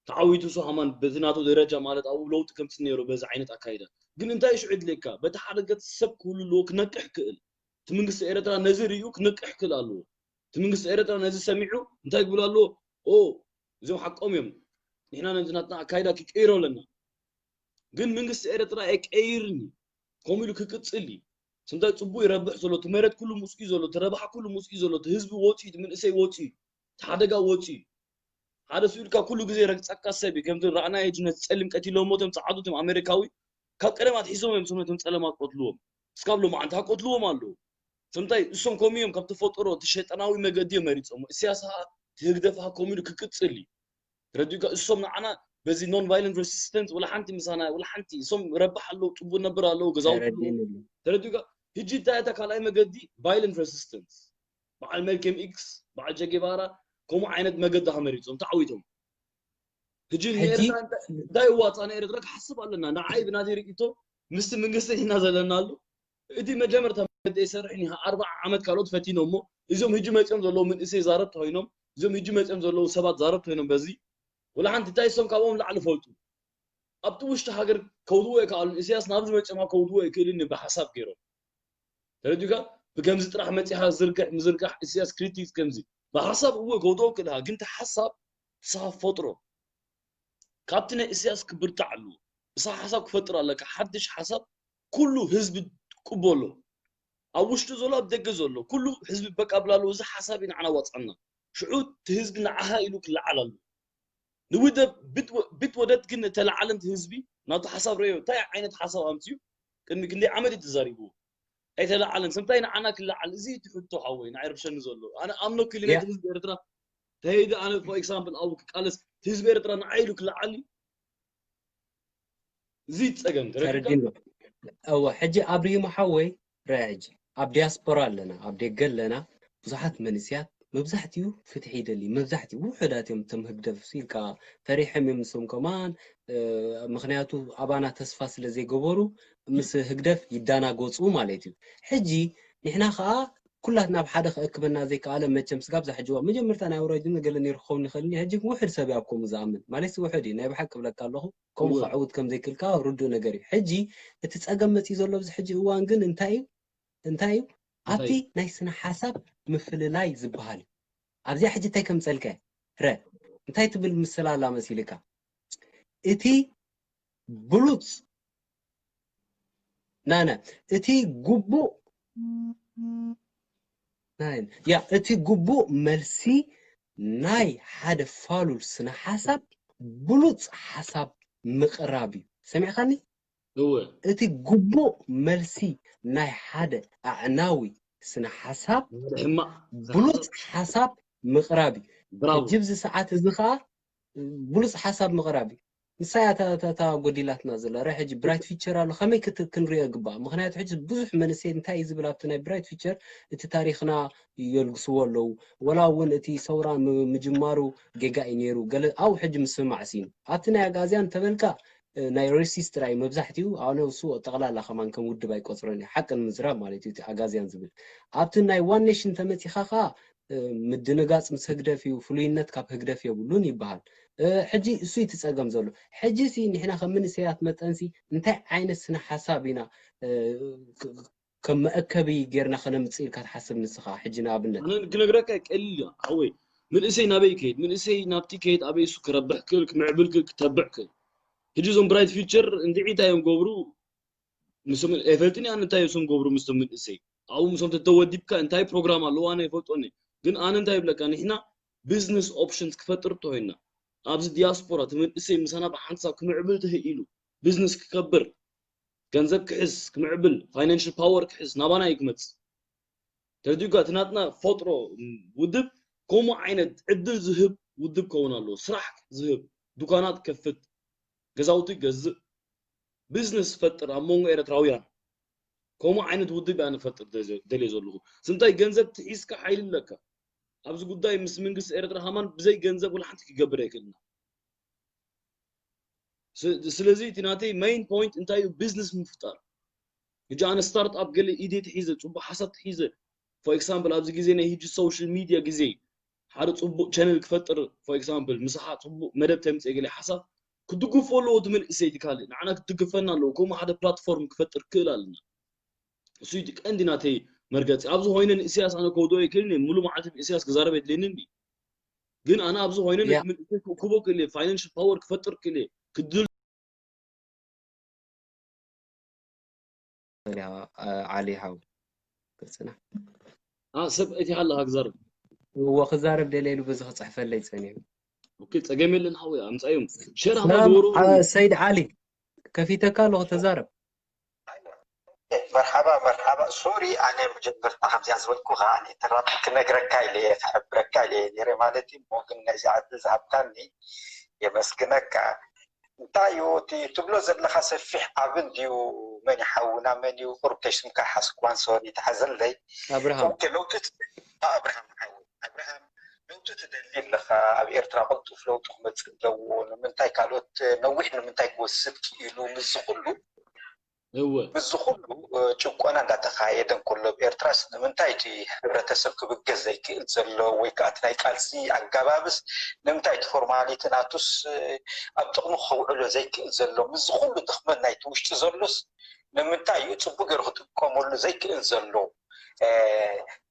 ተዓዊቱ እሱ ሃማን በቲ ናቱ ደረጃ ማለት ኣብኡ ለውጢ ከምፅእ ነይሩ በዚ ዓይነት ኣካይዳ። ግን እንታይ ሽዑ ድልየካ? በቲ ሓደ ገፅ ሰብ ክህሉ ኣለዎ ክነቅሕ ክእል። እቲ መንግስቲ ኤርትራ ነዚ ርእዩ ክነቅሕ ክእል ኣለዎ። እቲ መንግስቲ ኤርትራ ነዚ ሰሚዑ እንታይ ክብል ኣለዎ? ኦ እዚኦም ሓቆም እዮም፣ ንሕና ነዚ ናትና ኣካይዳ ክቀይሮ ኣለና። ግን መንግስቲ ኤርትራ ኣይቀይርን እዩ። ከምኡ ኢሉ ክቅፅል እዩ። ስምታይ ፅቡቅ ይረብሕ ዘሎ፣ እቲ መሬት ኩሉ ምስኡ ዘሎ፣ እቲ ረብሓ ኩሉ ምስኡ ዘሎ፣ እቲ ህዝቢ ወፂኡ፣ እቲ መንእሰይ ወፂኡ፣ እቲ ሓደጋ ወፂኡ። ሓደ ስኡ ኢልካ ኩሉ ግዜ ረግፀካ ሰብ እዩ። ከምቲ ረኣናዮ ሕጂ ነቲ ፀሊም ቀቲሎሞ እቶም ፀዓዱ፣ እቶም ኣሜሪካዊ ካብ ቀደም ኣትሒዞም እዮም ስም ነቶም ፀለማት ቀትልዎም። እስካብ ሎማዓንቲ ከቀትልዎም ኣለዉ። ስምታይ እሶም ከምኡ እዮም ካብ ተፈጥሮ እቲ ሸይጣናዊ መገዲ እዮም መሪፆም። እስያስ ኸዓ እቲ ህግደፍ ኸዓ ከምኡ ኢሉ ክቅፅል እዩ። ተረዲኡካ? እሶም ንዓና በዚ non violent resistance ወላ ሓንቲ ምሳና ወላ ሓንቲ እሶም ረብሕ ኣለዉ፣ ፅቡቅ ነብር ኣለዉ፣ ገዛውቲ ኣለዉ። ተረዲኡኒ። ተረዲኡካ? ሕጂ እንታይ እታ ካልኣይ መገዲ violent resistance በዓል መልኬም ኢክስ በዓል ቸጌባራ ከምኡ ዓይነት መገዲ ከመሪፆም ተዓዊቶም። ሕጂ ሕጂ ንኤርትራ እንታይ እንታይ ዋፃ ንኤርትራ ክሓስብ ኣለና። ንዓይ ብናተይ ርእይቶ ምስቲ መንግስቲ ኢና ዘለና ኣሎ። እቲ መጀመርታ መገዲ ኣይሰርሕን እዩ። ኣርባዓ ዓመት ካልኦት ፈቲኖሞ። እዞም ሕጂ መፅኦም ዘለዉ መንእሰይ ዛረብቲ ኮይኖም፣ እዞም ሕጂ መፅኦም ዘለዉ ሰባት ዛረብቲ ኮይኖም በዚ ወላ ሓንቲ እንታይ እሶም ካብኦም ላዕሊ ፈልጡ። ኣብቲ ውሽጢ ሃገር ከውድዎ ኣይከኣሉን። ኢሳያስ ናብዚ መፅኦም ከውድዎ ኣይክእልን እዩ ብሓሳብ ገይሮም። ተረዲኡካ? ብከምዚ ጥራሕ መፂኻ ዝርግሕ ምዝርጋሕ ኢሳያስ ክሪቲክስ ከምዚ ብሓሳብ እወ ከውድዎ ክእልኻ፣ ግን እቲ ሓሳብ ንስኻ ፈጥሮ። ካብቲ ናይ ኢሳያስ ክብርታዕ ኣለዎ። ንስኻ ሓሳብ ክፈጥር ኣለካ። ሓድሽ ሓሳብ ኩሉ ህዝቢ ክቅበሎ። ኣብ ውሽጢ ዘሎ ኣብ ደገ ዘሎ ኩሉ ህዝቢ በቃ ብላ ኣለዎ። እዚ ሓሳብ እዩ ንዓና ዋፅዓና። ሽዑ እቲ ህዝቢ ንዓኻ ኢሉ ክለዓል ኣለዎ። ንውደብ ብት ወ- ብት ወደት ግን እተለዓለ እቲ ህዝቢ ናቱ ሓሳብ ረዮ። እንታይ ዓይነት ሓሳብ ኣምፅኡ? ቅድሚ ክንደይ ዓመት እዩ ተዛሪብዎ። ኣይተለዓለን። ስምታይ ንዓና ክለዓል? እዚ እቲ ሕቶ ሓወይ ንዓይ ረብሸኒ ዘሎ። ኣነ ኣምኖ ክሊ ያ ናይቲ ህዝቢ ኤርትራ ተሄደ ኣነ for example ኣብኡ ክቃለስ እቲ ህዝቢ ኤርትራ ንዓይ ኢሉ ክለዓል እዩ። እዚ ጸገም ተረዲእካ? ተረዲእና። እወ፣ ሕጂ ኣብሪሂሞ ሓወይ፣ ርአ ሕጂ ኣብ ዲያስፖራ ኣለና፣ ኣብ ደገ ኣለና፣ ብዙሓት መንእስያት መብዛሕትኡ ፍትሒ ይደሊ፣ መብዛሕትኡ ውሑዳት እዮም፣ እቶም ህግደፍ ኢልካ ፈሪሖም እዮም፣ ንሶም ከማን፣ እ፣ ምኽንያቱ ኣባና ተስፋ ስለ ዘይገበሩ ምስ ህግደፍ ይዳናጎጹ ማለት እዩ። ሕጂ ንሕና ከኣ ኩላትና ኣብ ሓደ ክእክበና ዘይከኣለ መቸም ስጋብ ዛሕጅዋ መጀመርታ ናይ ኣውራጅ ገለ ነይሩ ክኸውን ይኽእል እዩ። ሕጂ ውሑድ ሰብ እዩ ኣብ ከምኡ ዝኣምን። ማለት ውሑድ እዩ። ናይ ብሓቂ እብለካ ኣለኹ። ከምኡ እወ። ከዕውት ከም ዘይክልካ ርዱእ ነገር እዩ። ሕጂ እቲ ጸገም መጺኡ ዘሎ ኣብዚ ሕጂ እዋን ግን እንታይ እዩ? እንታይ እዩ? ኣብቲ እንታይ? ናይ ስነ ሓሳብ ምፍልላይ ዝበሃል እዩ። ኣብዚኣ ሕጂ እንታይ ከምጸልካ እየ? ረ፣ እንታይ ትብል ምስላ ኣላ መሲልካ? እቲ ብሉጽ፣ ናና፣ እቲ ግቡእ፣ ናይ፣ ያ፣ እቲ ግቡእ መልሲ ናይ ሓደ ፋሉል ስነ ሓሳብ ብሉጽ ሓሳብ ምቕራብ እዩ። ሰሚዕካኒ? እወ። እቲ ግቡእ መልሲ ናይ ሓደ ኣዕናዊ ስነ ሓሳብ ናይ ሓደ ሕማቕ ስነ ብሉጽ ሓሳብ። ሓሳብ ምቕራብ እዩ። ብራቮ። ሕጂ ኣብዚ ሰዓት እዚ ኸኣ ብሉጽ ሓሳብ ምቕራብ እዩ። ንሳ እያ እታ፣ እታ፣ እታ ጎዲላትና ዘላ። ርአ ሕጂ ብራይት ፊቸር ኣሎ፣ ከመይ ክት-፣ ክንሪኦ ይግባእ? ምኽንያቱ ሕጂ ብዙሕ መንእሰይ እንታይ እዩ ዝብል ኣብቲ ናይ ብራይት ፊቸር እቲ ታሪኽና የልግስዎ ኣለዉ። ወላ እውን እቲ ሰውራ ም-፣ ምጅማሩ ጌጋ እዩ ነይሩ። ገለ ኣብኡ ሕጂ ምስምማዕ ስኢኑ። ኣብቲ ናይ ኣግኣዝያን እንተበልካ፣ እ፣ ናይ ሬሲስት ጥራይ መብዛሕትኡ፣ ኣነ እሱ ጠቕላላ ከማን ከም ውድብ ኣይቆጽሮን እየ። ሓቂ ንምዝራብ ማለት እዩ፣ እቲ ኣጋዝያን ዝብል። ኣብቲ ናይ ዋን ኔሽን ተመጺኻ ኸኣ፣ እ፣ ምድንጋጽ ምስ ህግደፍ እዩ፣ ፍሉይነት ካብ ህግደፍ የብሉን ይበሃል። እ፣ ሕጂ እሱ እዩ እቲ ጸገም ዘሎ። ሕጂ ሲ ንሕና ከም መንእሰያት መጠን ሲ እንታይ ዓይነት ስነ ሓሳብ ኢና፣ እ፣ ክ-፣ ከም መእከቢ ጌርና ከነምጽእ ኢልካ ትሓስብ ንስኻ? ሕጂ ንኣብነት። ኣነ ክነግረካ ቀሊል እዩ፣ ሓወይ። መንእሰይ ናበይ ይከይድ? መንእሰይ ናብቲ ይከይድ፣ ኣበይ እሱ ክረብሕ ክእል፣ ክምዕብል ክእል፣ ክተብዕ ክእል። ሕጂ እዞም ብራይት ፊውቸር እንድዒ እንታይ እዮም ገብሩ? ንሶም ኣይፈልጥን እየ ኣነ እንታይ እዮም እሶም ገብሩ ምስቶም መንእሰይ። ኣብኡ ምሶም ተተወዲብካ እንታይ ፕሮግራም ኣለዎ ኣነ ኣይፈልጦን እየ። ግን ኣነ እንታይ ይብለካ፣ ንሕና ቢዝነስ ኦፕሽንስ ክፈጥር እንተኾይንና፣ ኣብዚ ዲያስፖራ እቲ መንእሰይ ምሳና ብሓንሳብ ክምዕብል ተኽኢሉ፣ ቢዝነስ ክከብር፣ ገንዘብ ክሕዝ፣ ክምዕብል፣ ፋይናንሽል ፓወር ክሕዝ፣ ናባና እዩ ክመጽእ። ተረዲኡካ? እቲ ናትና ፈጥሮ ውድብ ከምኡ ዓይነት ዕድል ዝህብ ውድብ ክኸውን ኣለዎ። ስራሕ ዝህብ፣ ዱካናት ከፍት፣ ገዛውቲ ገዝእ፣ ቢዝነስ ፈጥር ኣብ መንጎ ኤርትራውያን። ከምኡ ዓይነት ውድብ እያ ንፈጥር ደልየ ዘለኹ። ስንታይ ገንዘብ ትሒዝካ ሓይሊ ኣለካ። ኣብዚ ጉዳይ ምስ መንግስቲ ኤርትራ ሃማን ብዘይ ገንዘብ ወላ ሓንቲ ክገብር ኣይክእልና። ስለዚ እቲ ናተይ main point እንታይ እዩ? ቢዝነስ ምፍጣር። ሕጂ ኣነ ስታርት ኣፕ ገለ ኢደ ትሒዘ፣ ፅቡቅ ሓሳብ ትሒዘ፣ for example ኣብዚ ግዜ ናይ ሕጂ ሶሻል ሚድያ ግዜ ሓደ ፅቡቅ ቻነል ክፈጥር፣ for example ምሳኻ ፅቡቅ መደብ ተምፅእ ገለ ሓሳብ ክትድግፎ ኣለዎ። እቲ መንእሰይ እቲ ካልእ ንዓና ክትድግፈና ኣለዎ። ከምኡ ሓደ ፕላትፎርም ክፈጥር ክእል ኣለና። እሱ እቲ ቀንዲ ናተይ መርገፂ። ኣብዚ ኮይነ ንእስያስ ኣነ ከውድኦ ይክእልን እየ። ሙሉ መዓልቲ ብእስያስ ክዛረብ የድልየንን እዩ። ግን ኣነ ኣብዚ ኮይነ ነቲ መንእሰይ ክእክቦ ክእል እየ። ፋይናንሽል ፓወር ክፈጥር ክእል እየ። ክድል ዓሊ ሓው ቅርጽና አ፣ ሰብ እቲ ሃለኻ ክዛረብ እዎ ክዛረብ ደልየ ኢሉ በዚ ክጽሕፈለይ ጸኒሑ። ኦኬ፣ ጸገም የለን ሓወይ፣ ኣምጻዮም። ሸር ሃባ ሰላም፣ ግበሩ። አ፣ ሰይድ ዓሊ፣ ከፊተካ ኣለኹ፣ ተዛረብ። መርሓባ መርሓባ። ሶሪ፣ ኣነ መጀመርታ ከምዚኣ ዝበልኩኻ፣ ኣነ ተራፊ ክነግረካ ኢለ እየ፣ ክሕብረካ ኢለ እየ ነይረ ማለት እዩ። እሞ ግን ነዚ ዕድል ዝሃብካኒ የመስግነካ። እንታይ እዩ እቲ ትብሎ ዘለኻ? ሰፊሕ ዓቢ እንድዩ። መን እዩ ሓውና? መን እዩ ቁሩብ ተሽምካ ሓስኳን ሶሪ ተሓዘለይ። ኣብርሃም ኦኬ፣ ለውጢ ት-፣ ኣብርሃም ሓው ኣብርሃም፣ ለውጢ ትደሊ ኣለኻ። ኣብ ኤርትራ ቅልጡፍ ለውጢ ክመጽእ ኣለዎ። ንምንታይ ካልኦት ነዊሕ ንምንታይ ክወስድ ክኢሉ? ምስዚ ኩሉ እወ ምስዚ ኩሉ እ፣ ጭቆና እንዳተኻየደ እንከሎ ኣብ ኤርትራስ ንምንታይ እቲ ሕብረተሰብ ክብገስ ዘይክእል ዘሎ? ወይ ከዓ እቲ ናይ ቃልሲ ኣገባብስ ንምንታይ እቲ ፎርማሊቲ ናቱስ እ፣ ኣብ ጥቕሚ ከውዕሎ ዘይክእል ዘሎ? ምስዚ ኩሉ ድኽመት ናይቲ ውሽጢ ዘሎስ ንምንታይ እዩ ጽቡቅ ገይሩ ክጥቀመሉ ዘይክእል ዘሎ? እ፣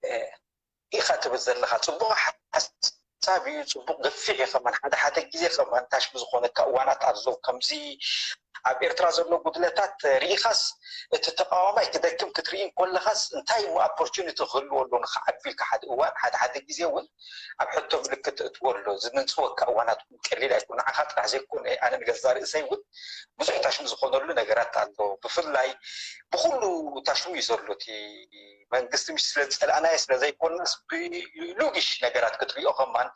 እ፣ ኢኻ ትብል ዘለኻ ጽቡቕ ሓሳብ እዩ፣ ጽቡቕ ገፊሕ እዩ። ከማን ሓደ ሓደ ግዜ ከማን ታሽሚ ዝኾነካ እዋናት ኣሎ። ከምዚ ኣብ ኤርትራ ዘሎ ጉድለታት ርኢኻስ እቲ ተቃዋማይ ክደክም ክትርኢ እንኮለኻስ እንታይ እሞ ኦፖርቹኒቲ ክህልዎ ኣሎ ንኽዓቢ ኢልካ ሓደ እዋን ሓደ ሓደ ግዜ እውን ኣብ ሕቶ ምልክት ተእትዎ ኣሎ። ዝመንጽወካ እዋናት እውን ቀሊል ኣይኮነ። ንዓኻ ጥራሕ ዘይኮነ ኣነ ንገዛእ ርእሰይ እውን ብዙሕ ታሽሚ ዝኾነሉ ነገራት ኣሎ። ብፍላይ ብኹሉ ታሽሙ እዩ ዘሎ እቲ መንግስቲ ምሽ ስለ ዝጸላእናዮ ስለ ዘይኮንስ ብሉጊሽ ነገራት ክትሪኦ ከማን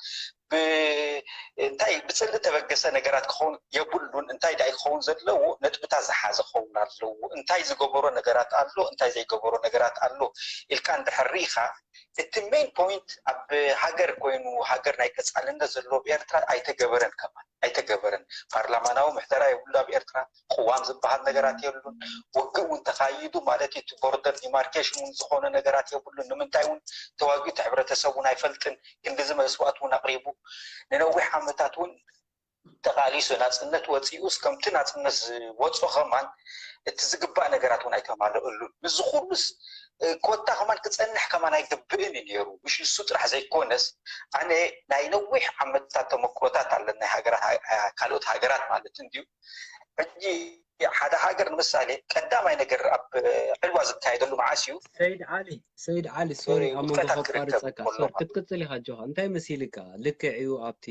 ብ-፣ እንታይ ብጽልኢ ተበገሰ ነገራት ክኸውን የብሉን። እንታይ ደኣ ክኸውን ዘለዎ ነጥብታት ዝሓዘ ክኸውን ኣለዎ። እንታይ ዝገበሮ ነገራት ኣሎ፣ እንታይ ዘይገበሮ ነገራት ኣሎ ኢልካ እንድሕር ርኢኻ እቲ ሜን ፖይንት ኣብ ሃገር ኮይኑ ሃገር ናይ ቀጻልነት ዘለዎ ብኤርትራ ኣይተገበረን ከማን ኣይተገበረን። ፓርላማናዊ ምሕደራ የብሉ ኣብ ኤርትራ። ቅዋም ዝበሃል ነገራት የብሉን። ውግእ እውን ተኻይዱ ማለት እዩ፣ እቲ ቦርደር ዲማርኬሽን እውን ዝኾነ ነገራት የብሉን። ንምንታይ እውን ተዋጊኡ እቲ ሕብረተሰብ እውን ኣይፈልጥን። ክንድዚ መስዋእቲ እውን ኣቕሪቡ ንነዊሕ ዓመታት እውን ተቓሊሱ ናፅነት ወፂኡስ ከምቲ ናፅነት ዝወፆ ከማን እቲ ዝግባእ ነገራት እውን ኣይተማልእሉን። ምስዚ ኩሉስ እ፣ ኮታ ከማን ክፀንሕ ከማን ኣይግብእን እዩ ነይሩ። ምሽ ንሱ ጥራሕ ዘይኮነስ ኣነ ናይ ነዊሕ ዓመታት ተመክሮታት ኣለን ናይ ሃገራት፣ እ፣ ካልኦት ሃገራት ማለት እንድዩ። ሕጂ ሓደ ሃገር ንምሳሌ ቀዳማይ ነገር ኣብ ዕልዋ ዝካየደሉ መዓስ እዩ? ሰይድ ዓሊ፣ ሰይድ ዓሊ ሶሪ ኣብ መንጎ ከቋርጸካ ሶሪ ክትቅጽል ኢኻ ኣጆኻ። እንታይ መሲልካ? ልክዕ እዩ ኣብቲ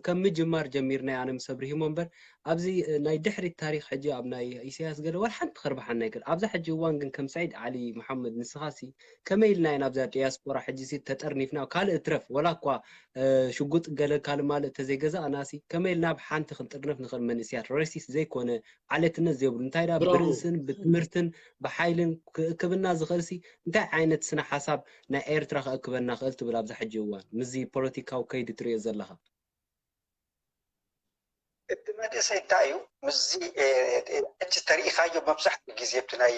ከም ምጅማር ጀሚርናይ ኣነ ምስ ኣብርሂሞ እምበር ኣብዚ ናይ ድሕሪት ታሪኽ ሕጂ ኣብ ናይ ኢሳያስ ገለ ዋላ ሓንቲ ከርብሓና ኣይክእል። ኣብዛ ሕጂ እዋን ግን ከም ሰዒድ ዓሊ መሓመድ ንስኻሲ ከመይ ኢልና ኢና ኣብዛ ዲያስፖራ ሕጂ ሲ ተጠርኒፍና ካልእ እትረፍ ወላ እኳ ሽጉጥ ገለ ካልእ ማልእ ተዘይገዛእናሲ ከመይ ኢልና ኣብ ሓንቲ ክንጥርነፍ ንኽእል መንእስያት ሬሲስት ዘይኮነ ዓሌትነት ዘይብሉ እንታይ ዳ ብራቮ። ብርእስን ብትምህርትን ብሓይልን ክእክብና ዝኽእልሲ እንታይ ዓይነት ስነ ሓሳብ ናይ ኤርትራ ክእክበና ክእል ትብል ኣብዛ ሕጂ እዋን ምስዚ ፖለቲካዊ ከይዲ ትሪኦ ዘለኻ? እቲ መንእሰይ እንታይ እዩ ምስዚ ሕጂ ተሪኢኻዮ መብዛሕትኡ ግዜ እቲ ናይ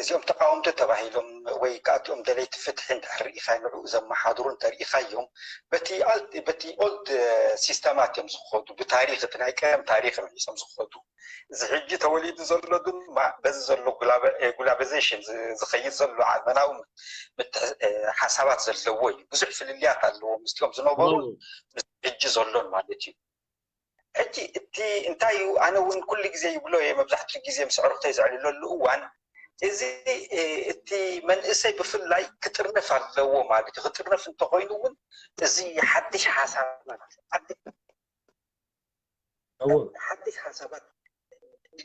እዚኦም ተቃወምቲ ተባሂሎም ወይ ከዓ እቲኦም ደለይቲ ፍትሒ እንድሕር ርኢኻ ንዕኡ ዘመሓድሩ እንተሪኢኻዮም በቲ ኣል- በቲ ኦልድ ሲስተማት እዮም ዝኸዱ። ብታሪክ እቲ ናይ ቀደም ታሪክ እዮም ሒዞም ዝኸዱ። እዚ ሕጂ ተወሊዱ ዘሎ ድማ በዚ ዘሎ ጉላበ- ጉላበዜሽን ዝ- ዝኸይድ ዘሎ ዓለማዊ ምትሕ- ሓሳባት ዘለዎ እዩ። ብዙሕ ፍልልያት ኣለዎ ምስቲኦም ዝነበሩ ሕጂ ዘሎን ማለት እዩ። ሕጂ እቲ እንታይ እዩ ኣነ እውን ኩሉ ግዜ ይብሎ እየ መብዛሕትኡ ግዜ ምስ ዕርክተይ ዘዕልለሉ እዋን እዚ እቲ መንእሰይ ብፍላይ ክጥርነፍ ኣለዎ ማለት እዩ። ክጥርነፍ እንተኮይኑ እውን እዚ ሓድሽ ሓሳባት ሓድሽ ሓድሽ ሓሳባት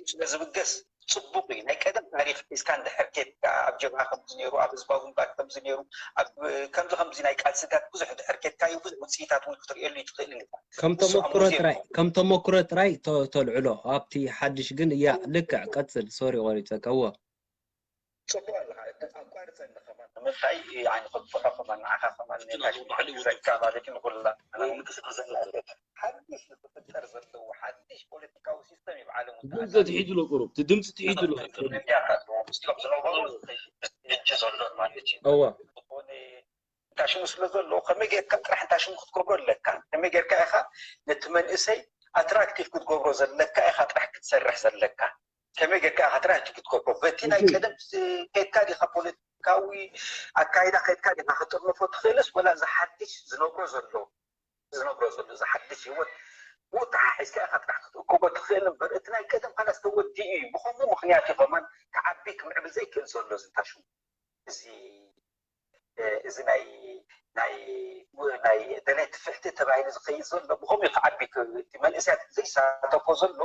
ስለ ዝብገስ ፅቡቅ እዩ። ናይ ቀደም ታሪክ ሒዝካ እንድሕር ኬድካ ኣብ ጀብሃ ከምዚ ነይሩ፣ ኣብ ህዝባዊ ግንባር ከምዚ ነይሩ፣ ኣብ ከምዚ ከምዚ ናይ ቃልስታት ብዙሕ እንድሕር ኬድካዮ ብዙሕ ውፅኢታት እውን ክትርእየሉ ይትኽእልን ኢኻ። ከም ንሱ ኣብ ተመክሮ ሙዝየም ጥራይ ከም ተመክሮ ጥራይ ተ- ተልዕሎ ኣብቲ ሓድሽ ግን እያ ልክዕ ቀፅል ሶሪ ቆሪፀካ እወ ጽቡቕ ኣለኻ። ኣቋርጸኒ ከማን። ንምንታይ? ኣነ ከጥፍሖ ከማን፣ ንዓኻ ከማን፣ ንሕና ንታሽሙ ባዕሉ ክሕግዘካ ማለት እዩ፣ ንኹልና። ወይ ምንቅስቃስ ኣለዎ። ሓድሽ ዝፍጠር ዘለዉ ሓድሽ ፖለቲካዊ ሲስተም እዩ ብዓለም ድምፂ ውስጥ። ትሒቱ ኣሎ ቁሩብ፣ እቲ ድምፂ ትሒቱ ኣሎ። ሚድያ ኣለዎ፣ ምስኦም ዝነበሩ ሕጂ ዘሎን ማለት እዩ። እዋ። ዝኾነ ታሽሙ ስለ ዘሎ፣ ከመይ ጌርካ ጥራሕ ታሽሙ ክትገብሮ ኣለካ? ከመይ ጌርካ ኢኻ ነቲ መንእሰይ ኣትራክቲቭ ክትገብሮ ዘለካ ኢኻ ጥራሕ ክትሰርሕ ዘለካ። ከመይ ጌርካ ኢኻ ጥራሕ ክትገብሮ? በቲ ናይ እሺ። ቀደም ስ-፣ ከድካ ዲኻ ፖለቲካዊ ኣካይዳ ከድካ ዲኻ ክጥርንፎ ትኽእልስ፣ ወላ እዚ ሓድሽ ዝነብሮ ዘሎ፣ ዝነብሮ ዘሎ፣ እዚ ሓድሽ ህይወት ብኡ ተሓሒዝካ ኢኻ ጥራሕ ክትእከቦ ትኽእል እምበር፣ እቲ ናይ ቀደም ካላስ ተወዲኡ እዩ። ብኸምኡ ምኽንያት እዩ ከማን ክዓቢ ክምዕብል ዘይክእል ዘሎ እዚ ታሽሙ። እዚ፣ እ፣ እዚ ናይ፣ ናይ፣ ናይ ደለይቲ ፍትሒ ተባሂሉ ዝኸይድ ዘሎ ብኸምኡ እዩ ክዓቢ ክ-፣ እቲ መንእሰያት ዘይሳተፎ ዘሎ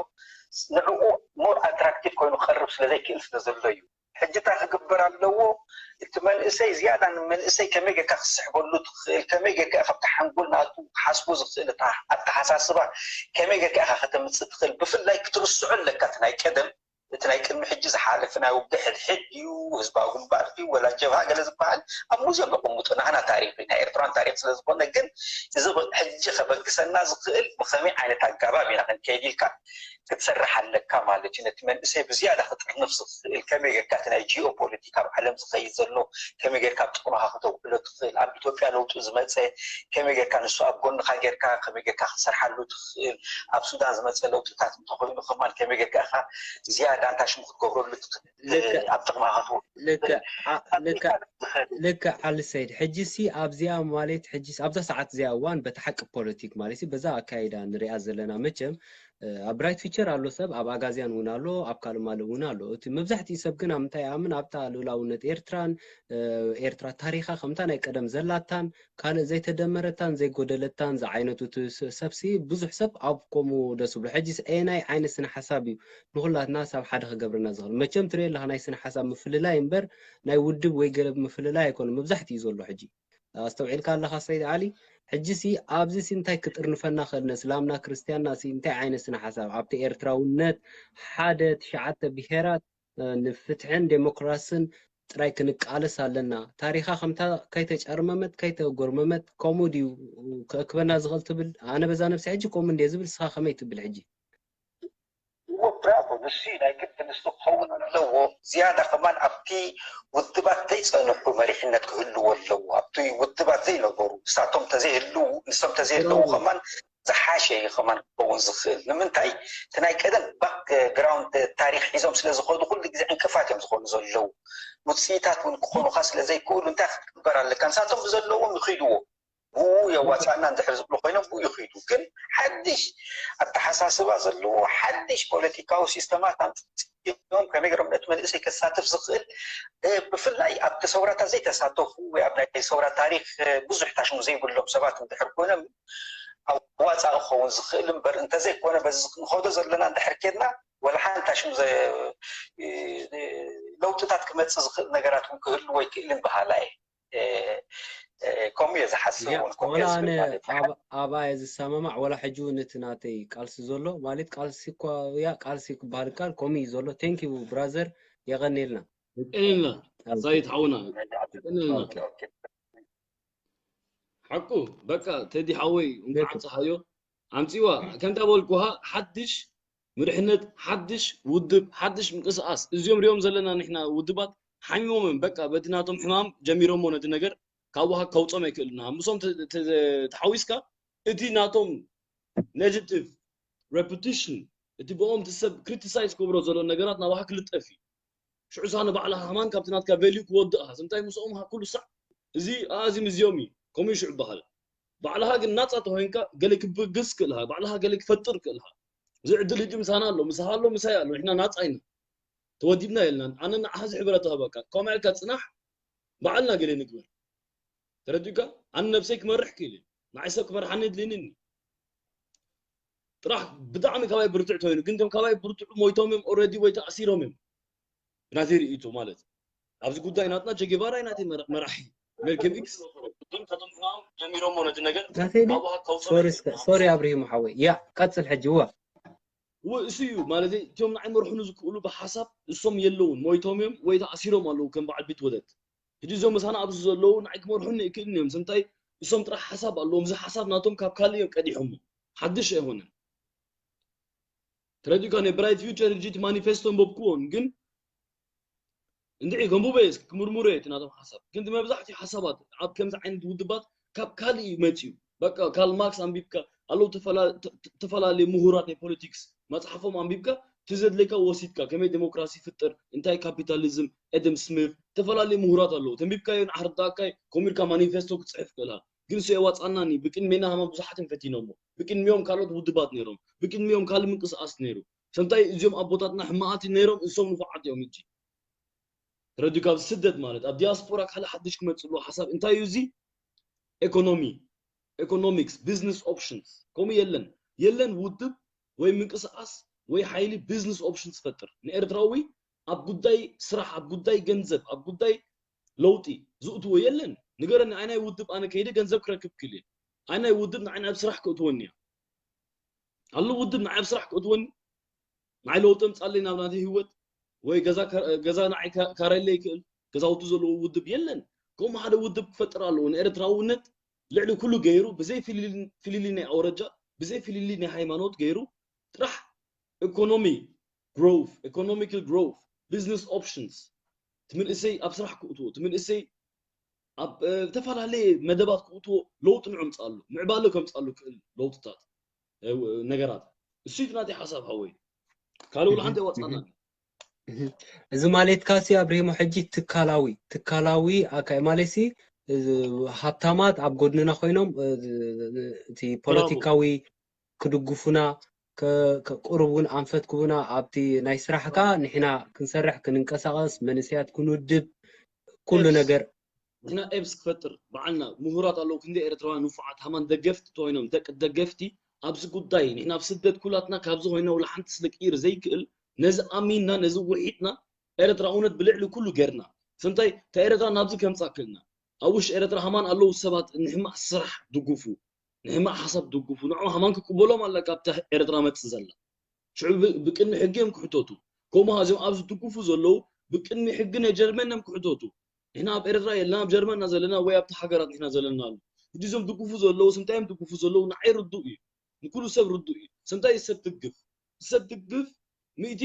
ንዕኡ ሞር ኣትራክቲቭ ኮይኑ ክቐርብ ስለ ዘይክእል ስለ ዘሎ እዩ። ሕጂ እንታይ ክግበር ኣለዎ? እቲ መንእሰይ ዝያዳ ንመንእሰይ ከመይ ጌርካ ክትስሕበሉ ትኽእል፣ ከመይ ጌርካ ኢኻ ኣብቲ ሓንጎል ናቱ ክሓስቦ ዝኽእል እታ ኣተሓሳስባ ከመይ ጌርካ ኢኻ ከተምጽእ ትኽእል፣ ብፍላይ ክትርስዖ ኣለካ እቲ ናይ ቀደም፣ እቲ ናይ ቅድሚ ሕጂ ዝሓለፈ ናይ ውግእ ሕድሕድ ድዩ፣ ህዝባዊ ግንባር ድዩ፣ ወላ ጀብሃ ገለ ዝበሃል ኣብ ሙዝየም ኣቐምጦ፣ ናህና ታሪኽ እዩ፣ ናይ ኤርትራን ታሪኽ ስለ ዝኾነ፣ ግን እዚ ሕጂ ከበግሰና ዝኽእል ብኸመይ ዓይነት ኣገባብ ኢና ክንከይድ ኢልካ ክትሰርሕ ኣለካ ማለት እዩ። ነቲ መንእሰይ ብዝያዳ ክጥርንፍ ዝኽእል ከመይ ጌርካ እቲ ናይ ጂኦ ፖለቲካ ኣብ ዓለም ዝኸይድ ዘሎ ከመይ ጌርካ ኣብ ጥቕምኻ ክተውዕሎ ትኽእል፣ ኣብ ኢትዮጵያ ለውጢ ዝመጸ ከመይ ጌርካ ንሱ ኣብ ጎንኻ ጌርካ ከመይ ጌርካ ክትሰርሓሉ ትኽእል፣ ኣብ ሱዳን ዝመጸ ለውጥታት እንተኾይኑ ከማን ከመይ ጌርካ ኢኻ ዝያዳ እንታይ ሽሙ ክትገብረሉ ትኽእል፣ ልክዕ። ኣብ ጥቕምኻ ክትውዕል ልክዕ፣ ዓ-፣ ልክዕ፣ ትኽእል። ልክዕ ዓሊ ሰይድ። ሕጂ ሲ ኣብዚኣ ማለት ሕጂ ሲ ኣብዛ ሰዓት እዚኣ እዋን በቲ ሓቂ ፖለቲክ ማለት ሲ በዛ ኣካይዳ ንሪኣ ዘለና መቸም፣ እ፣ ኣብ ብራይት ፊቸር ኣሎ ሰብ፣ ኣብ ኣጋዝያን እውን ኣሎ፣ ኣብ ካልእ ማልእ እውን ኣሎ። እቲ መብዛሕትኡ ሰብ ግን ኣብ ምንታይ ይኣምን? ኣብታ ልኡላውነት ኤርትራን፣ እ፣ ኤርትራ ታሪኻ ከምታ ናይ ቀደም ዘላታን ካልእ ዘይተደመረታን ዘይጎደለታን ዝዓይነቱ እቲ ስ-፣ ሰብሲ ብዙሕ ሰብ ኣብ ከምኡ ደስ ብሎ። ሕጂስ ኣየናይ ዓይነት ስነ ሓሳብ እዩ ንኹላትና ሳብ ሓደ ክገብረና ዝኽእል? መቸም ትሪኦ ኣለኻ ናይ ስነ ሓሳብ ምፍልላይ እምበር ናይ ውድብ ወይ ገለ ምፍልላይ ኣይኮነን መብዛሕትኡ ዘሎ ሕጂ። ኣስተውዒልካ ኣለኻ ሰይድ ዓሊ? ሕጂ ሲ ኣብዚ ሲ እንታይ ክጥርንፈና ክእል? ንእስላምና ክርስትያንና ሲ እንታይ ዓይነት ስነ ሓሳብ? ኣብቲ ኤርትራውነት ሓደ ትሽዓተ ብሄራት፣ እ፣ ንፍትሕን ዴሞክራስን ጥራይ ክንቃለስ ኣለና። ታሪኻ ከምታ ከይተጨርመመት ከይተጎርመመት ከምኡ ድዩ ከእክበና ዝኽእል ትብል? ኣነ በዛ ነብሲ ሕጂ ከምኡ እንድየ ዝብል፣ ንስኻ ከመይ ትብል ሕጂ? እዎ፣ ብራቮ፣ ንሱ እዩ ናይ ግድን ንሱ ክኸውን ኣለዎ። ዝያዳ ከማን ኣብቲ ውድባት ዘይጸንሑ መሪሕነት ክህልዎ ኣለዎ። ኣብቲ ውድባት ዘይነበሩ፣ ንሳቶም ተዘይህልዉ፣ ንሶም ተዘይህልዉ ብራቮ። ከማን ዝሓሸ እዩ ከማን ክኸውን ዝኽእል። ንምንታይ? እቲ ናይ ቀደም ባክ ግራውንድ ታሪኽ ሒዞም ስለ ዝኸዱ ኩሉ ግዜ ዕንቅፋት እዮም ዝኾኑ ዘለዉ። ውጽኢታት እውን ክኾኑኻ ስለ ዘይክእሉ እንታይ ክትግበር ኣለካ? ንሳቶም ብዘለዎም ይኺድዎ። ብኡ የዋጽኣና እንድሕር ዝብሉ ኮይኖም ብኡ ይኺዱ። ግን ሓድሽ ኣተሓሳስባ ዘለዎ፣ ሓድሽ ፖለቲካዊ ሲስተማት ኣምጺኦም ከመይ ገይሮም ነቲ መንእሰይ ከሳትፍ ዝኽእል፣ እ፣ ብፍላይ ኣብቲ ሰውራታት ዘይተሳተፉ ወይ ኣብ ናይ ሰውራ ታሪኽ፣ እ፣ ብዙሕ ታሽሙ ዘይብሎም ሰባት እንድሕር ኮይኖም ኣዋጻኢ ክኸውን ዝኽእል እምበር፣ እንተዘይኮነ በዚ ንኸዶ ዘለና እንድሕር ኬድና ወላ ሓንቲ ታሽሙ ዘ-፣ እ፣ ለውጥታት ክመጽእ ዝኽእል ነገራት እውን ክህልዎ ኣይክእልን በሃላይ እየ። እ፣ እ፣ ከምኡ እየ ዝሓስብ ያ፣ እውን ከምኡ ወላ እየ ኣነ ዝብል ማለት እዩ። ኣብ-፣ ኣባየ ዝሰማማዕ ወላ ሕጂ እውን እቲ ናተይ ቃልሲ ዘሎ ማለት ቃልሲ እኳ ያ ቃልሲ ክበሃል ቃል ከምኡ እዩ ዘሎ። Thank you brother፣ የቐንየልና። የቀንየልና። ኣዎ። ሳይት ሓውና፣ የቀንየልና። ኦኬ። ሓቁ፣ በቃ ቴዲ ሓወይ፣ እንኳዕ ልክ። ኣምጻኻዮ። ኣምጺዋ፣ ከምታ በልኩኻ፣ ሓድሽ ምርሕነት፣ ሓድሽ ውድብ፣ ሓድሽ ምንቅስቃስ። እዚኦም ሪኦም ዘለና ንሕና ውድባት ሓሚሞም እዮም። በቃ በቲ ናቶም ሕማም ጀሚሮሞ ነቲ ነገር ካብኡ ከውጾም ኣይክእልን። ምስኦም ተ-፣ ተ-፣ ተሓዊስካ እቲ ናቶም ኔጋቲቭ ሬፑቴሽን፣ እቲ ብኦም እቲ ሰብ ክሪቲሳይዝ ክገብሮ ዘሎ ነገራት ናባኻ ክልጠፍ እዩ። ሽዑ ንስኻ ንባዕልኻ ከማን ካብቲ ናትካ ቫልዩ ክወድእ ኢኻ። እንታይ ምስኦም ኢኻ ኩሉ ሳዕ እዚ፣ ኣ፣ እዚ ምስዚኦም እዩ፣ ከምኡ እዩ ሽዑ ይበሃል። ባዕልኻ ግን ናጻ ተኾይንካ ገለ ክብግስ ክእል ኢኻ፣ ባዕልኻ ገለ ክፈጥር ክእል ኢኻ። እዚ ዕድል ሕጂ ምሳና ኣሎ፣ ምሳኻ ኣሎ፣ ምሳይ ኣሎ፣ ንሕና ናጻ ኢና። ተወዲብና የልናን። ኣነ ንዓኻ እዚ ሕብረት እህበካ። ከምኡ ኢልካ ጽናሕ፣ ባዕልና ገለ ንግበር። ተረዲኡካ? ኣነ ነብሰይ ክመርሕ ክእል እየ። ንዓይ ሰብ ክመርሓኒ የድልየኒ። ጥራሕ ብጣዕሚ ካባይ ብርቱዕ ተኮይኑ፣ ግን እቶም ካባይ ብርቱዕ ሞይቶም እዮም ኦልሬዲ ወይ ተኣሲሮም እዮም። ናተይ ርእይቶ ማለት። ኣብዚ ጉዳይ ናትና ቸ ጌቫራ እዩ ናተይ መራ-፣ መራሒ። ሜልከም ኢክስ፣ ግን ከቶም ሕማም ጀሚሮሞ ነቲ ነገር ናተይ ድዩ? ናብኡ ከውፅኡ ሶሪ እስከ፣ ሶሪ ኣብርሂሙ ሓወይ። ያ፣ ቀጽል ሕጂ፣ እወ። እሱ እዩ ማለት እቲኦም ንዓይ መርሑኑ ዝክእሉ ብሓሳብ እሶም የለውን ሞይቶም እዮም ወይ ተኣሲሮም ኣለዉ ከም በዓል ቢት ወደት። ሕጂ እዞም ምሳና ኣብዚ ዘለዉ ንዓይ ክመርሑኒ ይክእልኒ እዮም። ስምታይ እሶም ጥራሕ ሓሳብ ኣለዎም። እዚ ሓሳብ ናቶም ካብ ካልእ እዮም ቀዲሖሞ። ሓድሽ ኣይኮነን። ተረዲእካ ናይ ብራይት ፊውቸር ሕጂ እቲ ማኒፌስቶ እንበብክዎን ግን እንድዒ ከንብቦ እየ ክምርምሮ እየ እቲ ናቶም ሓሳብ ግን መብዛሕትኡ ሓሳባት ኣብ ከምዚ ዓይነት ውድባት ካብ ካልእ እዩ መፅዩ። በቃ ካል ማክስ ኣንቢብካ ኣለዉ ተፈላለዩ ምሁራት ናይ ፖለቲክስ መፅሓፎም ኣንቢብካ እቲ ዘድለካ ወሲድካ ከመይ ዴሞክራሲ ፍጥር እንታይ ካፒታሊዝም ኤደም ስሚት ዝተፈላለዩ ምሁራት ኣለዉ ተንቢብካዮ ንዓርዳእካይ ኮሚድካ ማኒፌስቶ ክትፅሕፍ ክእልካ ግን ሱ የዋፃናኒ ብቅድሜና ሃማ ብዙሓትን ፈቲኖሞ ብቅድሚኦም ካልኦት ውድባት ነይሮም ብቅድሚኦም ካልእ ምንቅስቃስ ነይሩ ሰምታይ እዚኦም ኣቦታትና ሕማቃት ነይሮም እሶም ንፉዓት እዮም እጂ ረዲ ካብ ስደት ማለት ኣብ ዲያስፖራ ካልእ ሓድሽ ክመፅእ ዘለዎ ሓሳብ እንታይ እዩ እዚ ኤኮኖሚ economics business options ከምኡ የለን የለን ውድብ ወይ ምንቅስቃስ ወይ ሓይሊ business options ፈጥር ንኤርትራዊ ኣብ ጉዳይ ስራሕ ኣብ ጉዳይ ገንዘብ ኣብ ጉዳይ ለውጢ ዝእትዎ የለን ንገረኒ ኣይናይ ውድብ ኣነ ከይደ ገንዘብ ክረክብ ክእል እየ ኣይናይ ውድብ ንዓይ ናብ ስራሕ ክእትወኒ እያ ኣሎ ውድብ ንዓይ ኣብ ስራሕ ክእትወኒ ንዓይ ለውጢ ምፃለይ ናብ ናተይ ህይወት ወይ ገዛ ንዓይ ካረለይ ይክእል ገዛውቲ ዘለዎ ውድብ የለን ከምኡ ሓደ ውድብ ክፈጥር ኣለዎ ንኤርትራውነት ልዕሊ ኩሉ ገይሩ ብዘይ ፍልሊ ናይ ኣውረጃ ብዘይ ፍልሊ ናይ ሃይማኖት ገይሩ ጥራሕ economy growth economical growth business options ትምንእሰይ ኣብ ስራሕ ክእትዎ ትምንእሰይ ኣብ ዝተፈላለየ መደባት ክእትዎ ለውጢ ንዕምፅኣሉ ምዕባለ ከምፅኣሉ ክእል ለውጥታት ነገራት እሱ ናተይ ሓሳብ ሓወይ ካልእ ውላ ሓንቲ የዋፅኣና እዚ ማለትካ ሲ ኣብሪሂሞ ሕጂ ትካላዊ ትካላዊ ኣካይ ማለት ሲ ሃብታማት ኣብ ጎድንና ኮይኖም እቲ ፖለቲካዊ ክድግፉና ቁሩብ እውን ኣንፈት ክቡና ኣብቲ ናይ ስራሕካ ንሕና ክንሰርሕ ክንንቀሳቀስ መንእሰያት ክንውድብ ኩሉ ነገር ንሕና ኤብስ ክፈጥር በዓልና ምሁራት ኣለዉ ክንደ ኤርትራውያን ንፉዓት ሃማን ደገፍቲ ተኮይኖም ደቂ ደገፍቲ ኣብዚ ጉዳይ ንሕና ኣብ ስደት ኩላትና ካብዚ ኮይና ውላ ሓንቲ ስለ ቅይር ዘይክእል ነዚ ኣሚንና ነዚ ውሒጥና ኤርትራውነት ብልዕሊ ኩሉ ገርና ስንታይ እታ ኤርትራ ናብዚ ከምፃ ክእልና ኣብ ውሽጢ ኤርትራ ሃማን ኣለዉ ሰባት ንሕማቅ ስራሕ ድጉፉ ንሕማቅ ሓሳብ ድጉፉ ንዕም ሃማን ክቅበሎም ኣለካ ኣብታ ኤርትራ መፅእ ዘላ ሽዑ ብቅድሚ ሕጊ እዮም ክሕተቱ ከምኡ እዚኦም ኣብዚ ድጉፉ ዘለዉ ብቅድሚ ሕጊ ናይ ጀርመን እዮም ክሕተቱ ንሕና ኣብ ኤርትራ የለና ኣብ ጀርመን ኢና ዘለና ወይ ኣብቲ ሃገራት ንሕና ዘለና ኣሎ ሕጂ እዞም ድጉፉ ዘለዉ ስንታይ እዮም ድጉፉ ዘለዉ ንዓይ ርዱእ እዩ ንኩሉ ሰብ ርዱእ እዩ ስንታይ ሰብ ትግፍ ሰብ ትግፍ ሚእቲ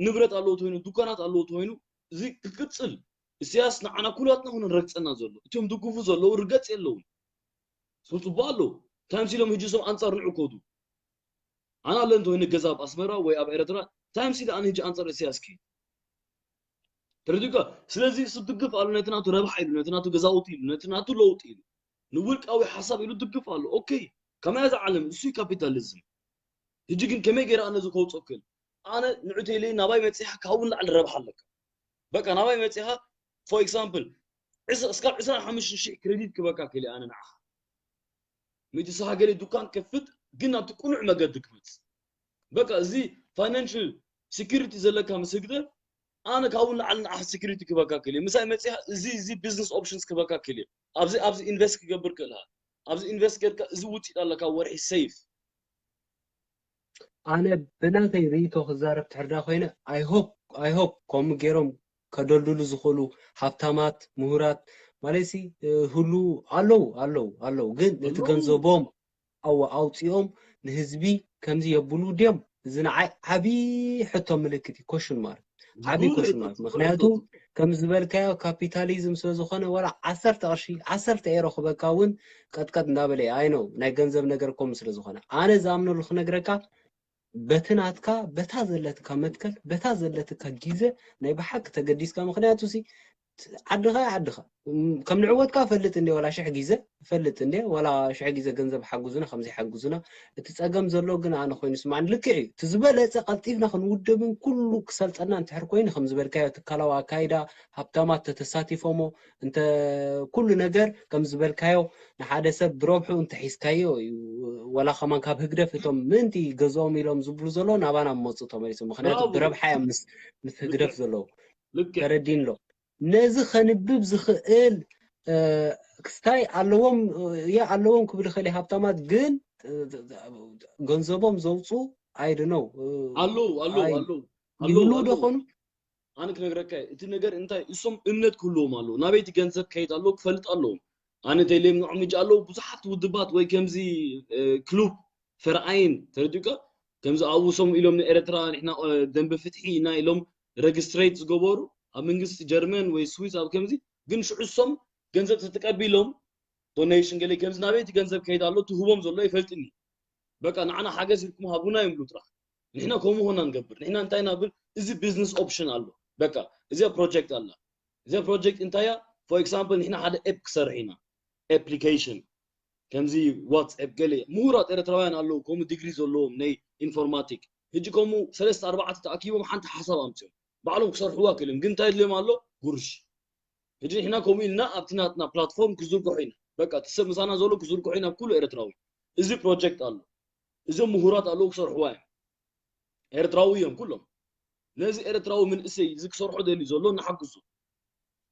ንብረት ኣለዎ ተኮይኑ ዱካናት ኣለዎ ተኮይኑ እዚ ክቅፅል እስያስ ንዓና ኩላትና ኹነ ረግፀና ዘሎ እቲኦም ድጉፉ ዘለዉ ርገፅ የለውን ስም ፅቡቅ ኣለዉ እንታይ ምሲሎም ህጂ እሶም ኣንፃር ንዕኮቱ ኣነ ኣለ እንተኮይነ ገዛ ኣብ ኣስመራ ወይ ኣብ ኤረትራ እንታይ ኣምሲለ ኣነ ህጂ ኣንጻር እስያስ ክይድ ተረዲእካ ስለዚ እሱ ድግፍ ኣሉ ነቲ ናቱ ረብሓ ኢሉ ነቲ ናቱ ገዛውቲ ኢሉ ነቲ ናቱ ለውጢ ኢሉ ንውልቃዊ ሓሳብ ኢሉ ድግፍ ኣሉ ኦኬ ከመይ እዛ ዓለም እሱ ካፒታሊዝም ህጂ ግን ከመይ ገይረ ኣነ እዚ ከውፅኦ ክእል ኣነ ንዑ ቴሌ ናባይ መፂኻ ካብኡ ንላዕሊ ረብሓ ኣለካ በቃ ናባይ መፂኻ for example እስካብ ዕስራን ሓሙሽተን ሽሕ ክሬዲት ክበካ ክእል ኣነ ንዓኻ ምእቲ ስኻ ገለ ዱካን ከፍት ግን ናብቲ ቁኑዕ መገዲ ክመጽ በቃ እዚ financial security ዘለካ ምስ ህግደፍ ኣነ ካብኡ ንዓል ንዓኽ security ክበካ ክእል ምሳይ መጺኻ እዚ እዚ business options ክበካ ክእል ኣብዚ ኣብዚ invest ክገብር ክእል ኣብዚ invest ገርካ እዚ ውጽኢት ኣለካ ወርሒ safe ኣነ ብናተይ ርእይቶ ክዛረብ ትሕርዳ ኮይነ I hope I hope ከምኡ ገይሮም ከደልድሉ ዝኽእሉ ሃብታማት፣ ምሁራት ማለትሲ ህሉ ኣለዉ ኣለዉ ኣለዉ ግን እቲ ገንዘቦም ኣወ ኣውፂኦም ንህዝቢ ከምዚ የብሉ ድዮም? እዚ ንዓይ ዓብዪ ሕቶ ምልክት እዩ፣ ኮሽን ማርክ፣ ዓብዪ ኮሽን ማርክ። ምክንያቱ ከም ዝበልካዮ ካፒታሊዝም ስለ ዝኾነ ዋላ ዓሰርተ ቅርሺ ዓሰርተ ኤሮ ክበካ እውን ቀጥቀጥ እንዳበለ እዩ። ኣይ ነው ናይ ገንዘብ ነገር ከምኡ ስለ ዝኾነ ኣነ ዝኣምነሉ ክነግረካ በቲ ናትካ በታ ዘለትካ መትከል በታ ዘለትካ ጊዘ ናይ ብሓቂ ተገዲስካ ምክንያቱ ሲ ዓድኻ ዓድኻ ከም ንዕወትካ ፈልጥ እንደ ዋላ ሽሕ ጊዘ ፈልጥ እንደ ዋላ ሽሕ ጊዘ ገንዘብ ሓጉዙና ከምዚ ሓጉዙና እቲ ጸገም ዘሎ ግን ኣነ ኮይኑ ስማዕን ልክዕ እዩ እቲ ዝበለጸ ቀልጢፍና ክንውደብን ኩሉ ክሰልጠና እንትሕር ኮይኑ ከም ዝበልካዮ ትካላዊ ኣካይዳ ሃብታማት ተተሳቲፎሞ እንተ ኩሉ ነገር ከም ዝበልካዮ ንሓደ ሰብ ብረብሑ እንተ ሒዝካዮ እዩ ዋላ ከማን ካብ ህግደፍ እቶም ምእንቲ ገዝኦም ኢሎም ዝብሉ ዘሎ ናባና መፁ ተመሊሶም ምክንያቱ ብረብሓ እዮም ምስ ምስ ህግደፍ ዘለዉ ተረዲን ኣሎ ነዚ ከንብብ ዝኽእል ክስታይ ኣለዎም የ ኣለዎም ክብል ይኽእል ሃብታማት ግን ገንዘቦም ዘውፁ I don't know ኣለዉ ኣለዉ ኣይ- ኣለዉ ኣለዉ ይህልው ዶ ኣለዉ ኾኑ? ኣነ ክነግረካ እየ፣ እቲ ነገር እንታይ እሶም እምነት ክህልዎም ኣለዎ። ናበይ እቲ ገንዘብ ክኸይድ ኣለዎ ክፈልጥ ኣለዎም። ኣነ እንተኢለዮም ንዖም ሕጂ ኣለዉ ብዙሓት ውድባት ወይ ከምዚ እ፣ ክሉብ ፈርኣይን ተረዲኡካ፣ ከምዚ ኣብኡ እሶም ኢሎም ንኤርትራ ንሕና እ፣ ደንበ ፍትሒ ኢና ኢሎም ረጅስትሬት ዝገበሩ ኣብ መንግስቲ ጀርመን ወይ ስዊስ ኣብ ከምዚ፣ ግን ሽዑ እሶም ገንዘብ ተተቀቢሎም ዶኔሽን ገለ ከምዚ ናበይ እቲ ገንዘብ ከይድ ኣሎ ትህቦም ዘሎ ይፈልጥኒ። በቃ ንዓና ሓገዝ ኢልኩም ሃቡና ይብሉ ጥራሕ። ንሕና ከምኡ ኾና ንገብር። ንሕና እንታይ ኢና ብል እዚ ቢዝነስ ኦፕሽን ኣሎ። በቃ እዚኣ ፕሮጀክት ኣላ። እዚኣ ፕሮጀክት እንታይ እያ? ፎር ኤግዛምፕል ንሕና ሓደ ኤፕ ክሰርሕ ኢና። ኣፕሊኬሽን ከምዚ ዋትስኣፕ ገለ ምሁራት ኤርትራውያን ኣለዉ ከምኡ ዲግሪ ዘለዎም ናይ ኢንፎርማቲክ። ሕጂ ከምኡ ሰለስተ ኣርባዕተ ተኣኪቦም ሓንቲ ሓሳብ ኣምፅኦም ባዕሎም ክሰርሕዋ ክእልም ግን እንታይ ድልዮም ኣሎ? ጉርሽ። ሕጂ ንሕና ከምኡ ኢልና ኣብቲ ናትና ፕላትፎርም ክዝርግሖ ኢና። በቃ እቲ ሰብ ምሳና ዘሎ ክዝርግሖ ኢና ኩሉ ኤርትራዊ። እዚ ፕሮጀክት ኣሎ። እዞም ምሁራት ኣለዉ ክሰርሕዋ እዮም። ኤርትራዊ እዮም ኩሎም። ነዚ ኤርትራዊ መንእሰይ እዚ ክሰርሖ ደልዩ ዘሎ ንሓግዙ።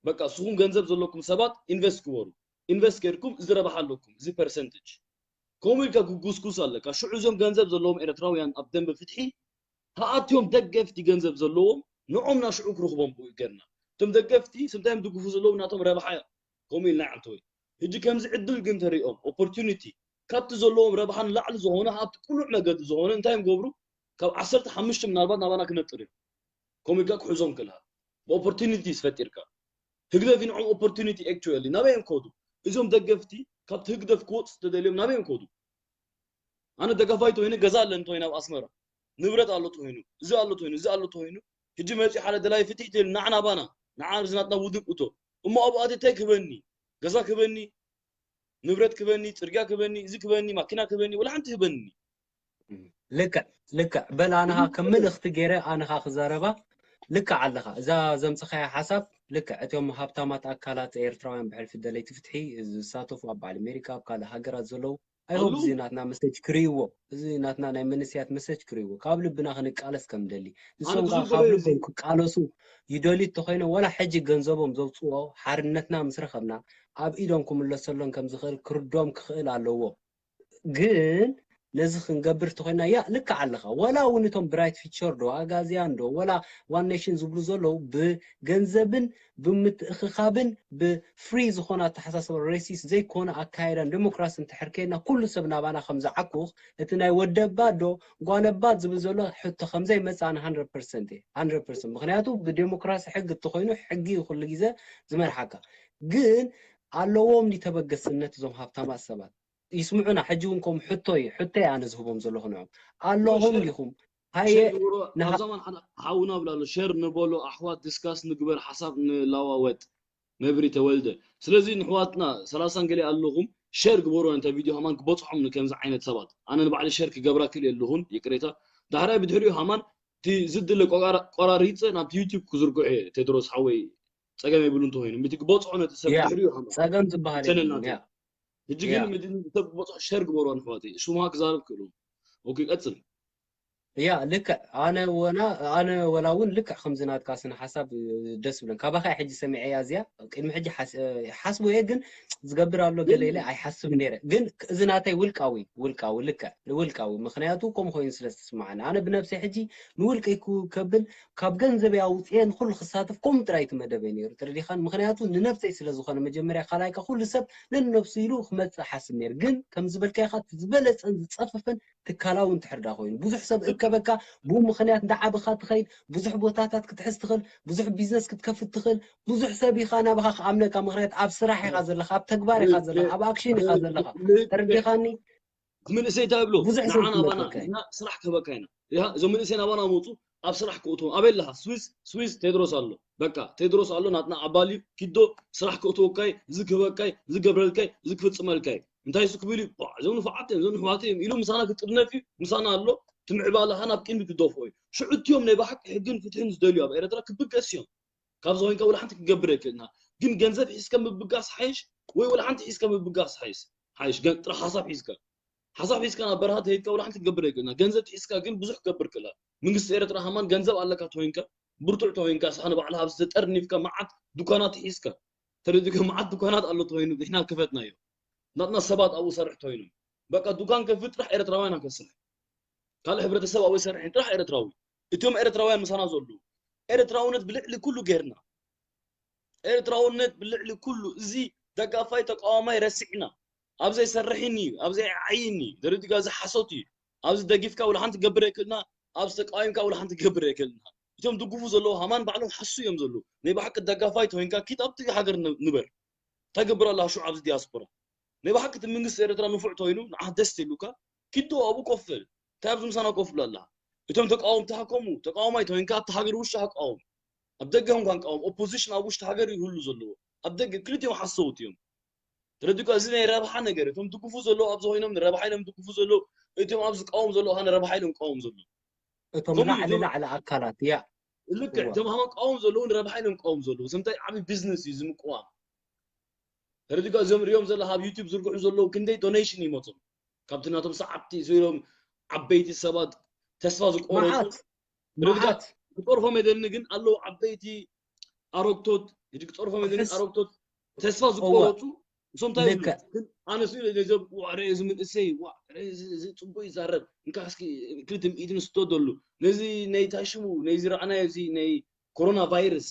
በቃ ንስኹም ገንዘብ ዘለኩም ሰባት ኢንቨስት ግበሩ። ኢንቨስት ገይርኩም እዚ ረብሓ ኣለኩም፣ እዚ ፐርሰንቴጅ። ከምኡ ኢልካ ክጉስጉስ ኣለካ። ሽዑ እዞም ገንዘብ ዘለዎም ኤርትራውያን ኣብ ደንበ ፍትሒ ተኣትዮም ደገፍቲ ገንዘብ ዘለዎም ንዖም ናሽዑ ክረኽቦም ብኡ ገርና። እቶም ደገፍቲ ስምታዮም ድግፉ ዘለዉ ናቶም ረብሓ እዮም። ከምኡ ኢልና ዓንተወይ። ሕጂ ከምዚ ዕድል ግን ተሪኦም ኦፖርቹኒቲ ካብቲ ዘለዎም ረብሓ ንላዕሊ ዝኾነ ኣብቲ ቅኑዕ መገዲ ዝኾነ እንታይ እዮም ገብሩ? ካብ ዓሰርተ ሓሙሽተ ምናልባት ናባና ክነጥር እዮም። ከምኡ ኢልካ ክሕዞም ክልሃል ብኦፖርቹኒቲ ፈጢርካ ህግደፍ ንዖም ኦፖርቹኒቲ actually ናበይ እዮም ከዱ? እዞም ደገፍቲ ካብቲ ህግደፍ ክወፁ ዝተደልዮም ናበይ እዮም ከዱ? ኣነ ደጋፋይ ተኮይነ ገዛ ኣለን ተኮይነ ኣብ ኣስመራ ንብረት ኣሎ ተኮይኑ እዚ ኣሎ ተኮይኑ እዚ ኣሎ ተኮይኑ ሕጂ መፂኡ ሓደ ደላይ ፍትሒ ትብል ንዓና ባና ንዓ እዚ ናትና ውድብ እቶ እሞ ኣብኡ ኣትየ እንታይ ክህበኒ? ገዛ ክህበኒ ንብረት ክህበኒ ጽርግያ ክህበኒ እዚ ክህበኒ ማኪና ክህበኒ ወላ ሓንቲ ህበኒ። ልክዕ ልክዕ በል ኣነኻ ከም ምልእኽቲ ገይረ ኣነኻ ክዛረባ ልክዕ ኣለኻ። እዛ ዘምፅኻያ ሓሳብ ልክዕ እቶም ሃብታማት ኣካላት ኤርትራውያን ብሕልፊ ደለይቲ ፍትሒ ዝሳተፉ ኣብ በዓል ኣሜሪካ ኣብ ካልእ ሃገራት ዘለዉ ኣይሆብ ኣለዉ እዚ ናትና መሰጅ ክርእይዎ እዚ ናትና ናይ መንስያት መሰጅ ክርእይዎ ካብ ልብና ክንቃለስ ከም ደሊ ኣነ ንሶም ከዓ ብዙሕ ካብ ገለ እዚ ልቦም ክቃለሱ ይደልዩ እንተኮይኖም ወላ ሕጂ ገንዘቦም ዘውፅዎ ሓርነትና ምስ ረኸብና ኣብ ኢዶም ክምለሰሎም ከም ዝኽእል ክርዶም ክኽእል ኣለዎ። ግን ነዚ ክንገብር እንተኮይና ያ ልክዕ ኣለኻ። ወላ እውን እቶም ብራይት ፊቸር ዶ ኣጋዚያን ዶ ወላ ዋን ኔሽን ዝብሉ ዘለዉ ብገንዘብን ብምትእኽኻብን ብፍሪ ዝኾነ ኣተሓሳስባ ሬሲስት ዘይኮነ ኣካየዳን ዴሞክራሲ እንተሕርከየና ኩሉ ሰብ ናባና ከም ዝዓኩኽ እቲ ናይ ወደባት ዶ ጓለባት ዝብል ዘሎ ሕቶ ከም ዘይመጽእ ኣነ ሃንድረድ ፐርሰንት እየ። ሃንድረድ ፐርሰንት ምክንያቱ ብዴሞክራሲ ሕጊ እንተኮይኑ ሕጊ እዩ ኩሉ ግዜ ዝመርሓካ። ግን ኣለዎም ዲተበገስነት እዞም ሃብታማት ሰባት ይስምዑና። ሕጂ እውን ከም ሕቶ እዩ ሕቶ ኣነ ዝህቦም ዘለኹ ንዖም ኣለኹም ዲኹም? ሃየ ንሃ- ኣብዛማን ሓደ ሓውና ብላ ኣሎ ሸር ንበሎ ኣሕዋት ዲስካስ ንግበር ሓሳብ ንለዋወጥ። መብሪ ተወልደ ስለዚ ንሕዋትና ሰላሳን ገለ ኣለኹም ሸር ግበሩ ነተ ቪድዮ ሃማን ክበፅሖም ንከምዚ ዓይነት ሰባት ኣነ ንባዕሊ ሸር ክገብራ ክእል የለኹን ይቅሬታ። ዳሕራይ ብድሕሪኡ ሃማን እቲ ዝድለ ቆራሪፀ ናብቲ ዩቲብ ክዝርግሖ እየ ቴድሮስ ሓወይ። ፀገም የብሉ እንተኮይኑ ምቲ ክበፅሖ ነቲ ሰብ ያ ድሕሪኡ ሃማን ጸገም ዝበሃል የብሉን። ቸነልናት ያ ሕጂ ያ ግን ምድን ሰብ ክበፅሖ ሸር ግበሩ ንሕዋተይ ሽሙሃ ክዛረብ ክእሉ። ኦኬ ቀፅል። ያ ልክዕ ኣነ ወና ኣነ ወላ እውን ልክዕ ከምዚ ናትካ ስነ ሓሳብ ደስ ብለን ካባኻ ሕጂ ሰሚዐያ እዚያ ቅድሚ ሕጂ ሓስ- ሓስቦ እየ ግን ዝገብር ኣሎ ገለ ኢለ ኣይሓስብ ነይረ ግን እዚ ናተይ ውልቃዊ ውልቃዊ ልክዕ ውልቃዊ ምክንያቱ ከም ኮይኑ ስለ ዝተስማዓኒ ኣነ ብነብሰይ ሕጂ ንውልቀይ ክብል ካብ ገንዘበይ ኣውፅኤ ንኩሉ ክሳተፍ ከምኡ ጥራይ እቲ መደበይ ነይሩ ተረዲኻን ምክንያቱ ንነብሰይ ስለ ዝኾነ መጀመርያ ካልኣይካ ኩሉ ሰብ ነንነብሱ ኢሉ ክመፅእ ሓስብ ነይሩ ግን ከም ዝበልካይካ ዝበለፀን ዝፀፍፍን ትካላዊ እንድሕር ዳ ኮይኑ ብዙሕ ሰብ እከበካ ብኡ ምክንያት እንዳዓበኻ ትኸይድ ብዙሕ ቦታታት ክትሕዝ ትኽእል ብዙሕ ቢዝነስ ክትከፍት ትኽእል ብዙሕ ሰብ ኢኻ ናባኻ ክኣምነካ ምክንያት ኣብ ስራሕ ኢኻ ዘለኻ ኣብ ተግባር ኢኻ ዘለኻ ኣብ ኣክሽን ኢኻ ዘለኻ ተረዲኻኒ እቲ መንእሰይ እንታይ ብሎ ብዙሕ ሰብ ንዓና ባና ክመፀካ እዩ ንሕና ስራሕ ክህበካ ኢና እያ እዞም መንእሰይ ናባና መፁ ኣብ ስራሕ ክእትዎም ኣበይ ኣለኻ ስዊስ ስዊስ ቴድሮስ ኣሎ በቃ ቴድሮስ ኣሎ ናትና ኣባል እዩ ኪዶ ስራሕ ክእትወካይ እዚ ክህበካይ እዚ ገብረልካይ እዚ ክፍፅመልካይ እንታይ ሱ ክብል እዩ እዞም ንፉዓት እዮም እዞም ንሕዋት እዮም ኢሉ ምሳና ክጥርነፍ እዩ ምሳና ኣሎ ትምዕባለኻ ናብ ቅድሚ ክደፍኦ እዩ ሽዑ እትዮም ናይ ብሓቂ ሕግን ፍትሕን ዝደልዩ ኣብ ኤረትራ ክብገስ እዮም ካብዚ ኮይንካ ወላ ሓንቲ ክገብር ኣይክእልና ግን ገንዘብ ሒዝካ ምብጋስ ሓይሽ ወይ ወላ ሓንቲ ሒዝካ ምብጋስ ሓይሽ ሓይሽ ገ- ጥራሕ ሓሳብ ሒዝካ ሓሳብ ሒዝካ ናብ በረኻ ተሄድካ ወላ ሓንቲ ክገብር ኣይክእልና ገንዘብ ሒዝካ ግን ብዙሕ ክገብር ክእላ መንግስቲ ኤረትራ ሃማን ገንዘብ ኣለካ ተኮይንካ ብርቱዕ ተኮይንካ ስኻ ንባዕልካ ኣብዚ ተጠርኒፍካ መዓት ዱካናት ሒዝካ ተረዲእካ መዓት ዱካናት ኣሎ ተኮይኑ ንሕና ክፈትናዮ ናትና ሰባት ኣብኡ ሰርሕ ተኮይኑ በቃ ዱካን ከፍት ጥራሕ ኤረትራውያን ኣከስርሕ ካልእ ሕብረተሰብ ኣብኡ ኣይሰርሕን፣ ጥራሕ ኤርትራዊ። እቶም ኤርትራውያን ምሳና ዘለዉ። ኤርትራውነት ብልዕሊ ኩሉ ጌርና። ኤርትራውነት ብልዕሊ ኩሉ። እዚ ደጋፋይ ተቃዋማይ ረሲዕና። ኣብዚ ኣይሰርሕን እዩ፣ ኣብዚ ኣይዓይን እዩ። ተረዲእካ? እዚ ሓሶት እዩ። ኣብዚ ደጊፍካ ወላ ሓንቲ ገብር የክልና፣ ኣብዚ ተቃዊምካ ወላ ሓንቲ ገብር የክልና። እቶም ድጉፉ ዘለዉ ሃማን ባዕሎም ሓሱ እዮም ዘለዉ። ናይ ብሓቂ ደጋፋይ ተኮይንካ ኪድ ኣብቲ ሃገር ን-፣ ንበር። እንታይ ገብር ኣላ ሽዑ ኣብዚ ዲያስፖራ? ናይ ብሓቂ እቲ መንግስቲ ኤርትራ ንፉዕ ተኮይኑ ንዓኻ ደስ ኢሉካ ኪድ ኣብኡ ኮፍ በል። እንታይ ኣብዚ ምሳና ኮፍ ብላ ኣለኻ? እቶም ተቃወምቲ ሃከሙ፣ ተቃዋማይ ተኮይንካ ኣብቲ ሃገር ውሽጢ ሃቃወም። ኣብ ደገ እንኳን ቃወም፣ ኦፖዚሽን ኣብ ውሽጢ ሃገር ይህሉ ዘለዎ። ኣብ ደገ ክልቲኦም ሓሰውቲ እዮም። ተረዲእካ? እዚ ናይ ረብሓ ነገር፣ እቶም ድጉፉ ዘለዉ ኣብዚ ኮይኖም ንረብሓ ኢሎም ድጉፉ ዘለዉ፣ እቶም ኣብ ዝቃወም ዘለዉ ኸዓ ንረብሓ ኢሎም ቃወም ዘለዉ። እቶም ከምኡ ላዕሊ እዮም። ላዕሊ ኣካላት፣ ያ። ልክዕ፣ እዋ። እቶም ሃማን ቃወም ዘለዉ ንረብሓ ኢሎም ቃወም ዘለዉ። እዚ እንታይ ዓብዪ ቢዝነስ እዩ እዚ ምቅዋም። ተረዲእካ? እዞም ሪኦም ዘለኻ ኣብ ዩቱብ ዝርግሑ ዘለዉ ክንደይ ዶኔሽን ይመጾም። ካብቲ ናቶም ሰዓብቲ ኢሎም ዓበይቲ ሰባት ተስፋ ዝቆረጹ። መዓት፣ ተረዲእካ? መዓት። ክጸርፎም የደልኒ ግን ኣለዉ ዓበይቲ ኣረግቶት፣ ሕጂ ክጸርፎም የደልኒ ኣረግቶት ተስፋ ዝቆረጹ። እሶም እንታይ ይብሉ? ልክዕ። ግን ኣነ ስኡ ኢለ ነዞም፣ "ዋ፣ ርእ እዚ መንእሰይ፣ ዋ፣ ርእ እዚ፣ እዚ ጽቡቅ ይዛረብ። እንካ እስኪ ክልተ ሚእትን ስቶ ደሉ። ነዚ ናይ ታሽሙ፣ ነዚ ረኣናዮ፣ እዚ ናይ ኮሮና ቫይረስ፣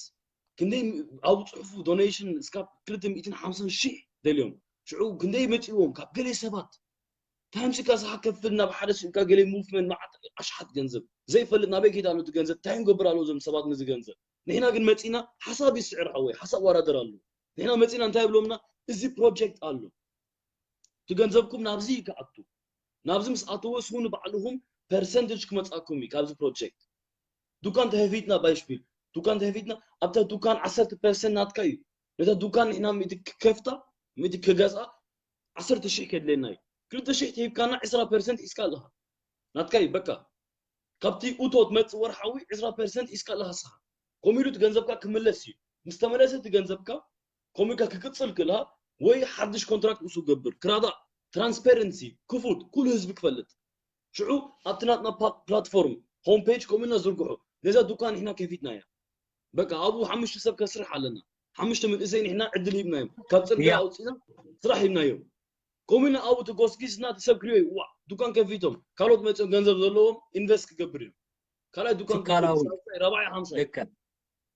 ክንደይ ኣብ ጽሑፉ ዶኔሽን እስካብ ክልተ ሚእትን ሓምሳን ሺሕ ደልዮም። ሽዑ ክንደይ መጺዎም ካብ ገለ ሰባት። ታይምሲ ካሳኻ ከፍል ናብ ሓደ ስእልካ ገለ ሙቭመንት መዓት ኣሽሓት ገንዘብ። ዘይፈልጥ ናበይ ከይድ ኣሎ እቲ ገንዘብ? እንታይ ንገብር ኣለዉ እዞም ሰባት ነዚ ገንዘብ?" ንሕና ግን መጺና ሓሳብ ይስዕር ሓወይ፣ ሓሳብ ዋራደር ኣሎ። ንሕና መጺና እንታይ ይብሎምና? እዚ ፕሮጀክት ኣሎ። እቲ ገንዘብኩም ናብዚ ክኣቱ። ናብዚ ምስ ኣተወ ስኹም ንባዕልኹም ፐርሰንቴጅ ክመጻኩም እዩ ካብዚ ፕሮጀክት። ዱካን ተኸፊትና ባይሽፒል፣ ዱካን ተኸፊትና፣ ኣብታ ዱካን ዓሰርተ ፐርሰንት ናትካ እዩ። ነታ ዱካን ንሕና ሚእቲ ክከፍታ፣ ሚእቲ ክገዝኣ፣ ዓሰርተ ሺሕ ከድልየና እዩ። ክልተ ሺሕ ተሂብካና ዕስራ ፐርሰንት ሒዝካ ኣለኻ። ናትካ እዩ በቃ። ካብቲ እቶ ትመጽእ ወርሓዊ ዕስራ ፐርሰንት ሒዝካ ኣለኻ ንስኻ። ከምኡ ኢሉ እቲ ገንዘብካ ክምለስ እዩ። ምስ ተመለሰ እቲ ገንዘብካ፣ ከምኡ ኢልካ ክቅጽል ክእልኻ፣ ወይ ሓድሽ ኮንትራክት ምስኡ ገብር። ክራዳእ፣ ትራንስፓረንሲ፣ ክፉት፣ ኩሉ ህዝቢ ክፈልጥ። ሽዑ ኣብቲ ናትና ፓ-፣ ፕላትፎርም፣ ሆም ፔጅ ከምኡ ኢልና ዝርግሖ። ነዛ ዱካን ንሕና ከፊትና እያ። በቃ ኣብኡ ሓሙሽተ ሰብ ከስርሕ ኣለና። ሓሙሽተ መንእሰይ ንሕና ዕድል ሂብናዮም። ካብ ጽርግያ ያ። ኣውጺእና ስራሕ ሂብናዮም። ከምኡ ኢልና ኣብኡ ተጎስጊስና እቲ ሰብ ክሪኦ እዩ። ዋ፣ ዱካን ከፊቶም። ካልኦት መጺኦም ገንዘብ ዘለዎም ኢንቨስት ክገብር እዮም። ካልኣይ ዱካን ትካላዊ። ክፍት፣ ሳልሳይ፣ ራብዓይ፣ ሓምሳይ። ልክዕ።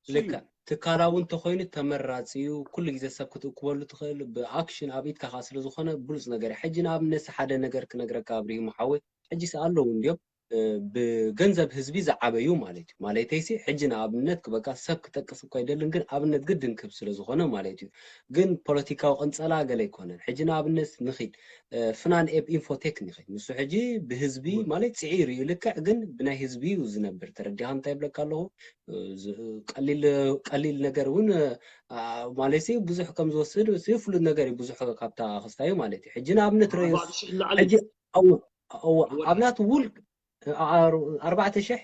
እሱ እዩ። ልክዕ። ትካላዊ እንተኾይኑ ተመራጺ እዩ። ኩሉ ግዜ ሰብ ክትእክበሉ ትኽእል። ብኣክሽን ኣብ ኢድካ ከኣ ስለ ዝኾነ ብሉጽ ነገር እዩ። ሕጂ ንኣብነት ሓደ ነገር ክነግረካ ኣብሪሂሙ ሓወይ። ሕጂስ ኣለዉ እንድዮም፣ እ፣ ብገንዘብ ህዝቢ ዝዓበዩ ማለት እዩ። ማለተይሲ ሕጂ ንኣብነት ክበቃ ሰብ ክጠቅስ እኳ ኣይደልን፣ ግን ኣብነት ግድን ክህብ ስለ ዝኾነ ማለት እዩ። ግን ፖለቲካዊ ቅንጸላ ገለ ኣይኮነን። ሕጂ ንኣብነት ንኺድ፣ እ፣ ፍናን ኤብ ኢንፎቴክ ንኺድ። ንሱ ሕጂ ብህዝቢ እወ። ማለት ጽዒሩ እዩ ልክዕ፣ ግን ብናይ ህዝቢ እዩ ዝነብር። ተረዲኻ እንታይ ይብለካ ኣለኹ? እ፣ ዝ-፣ ቀሊል፣ ቀሊል ነገር እውን፣ እ፣ አ፣ ማለትሲ ብዙሕ ከም ዝወስድ፣ እዚ ፍሉጥ ነገር እዩ። ብዙሕ ካብታ ክስታዩ ማለት እዩ። ሕጂ ንኣብነት ረእዩ ኣርባዕተ ሺሕ ንላዕሊ። ሕጂ፣ እወ፣ እወ፣ ወርሒ። ኣብ ናቱ ውል፣ እ፣ ኣር-፣ ኣርባዕተ ሺሕ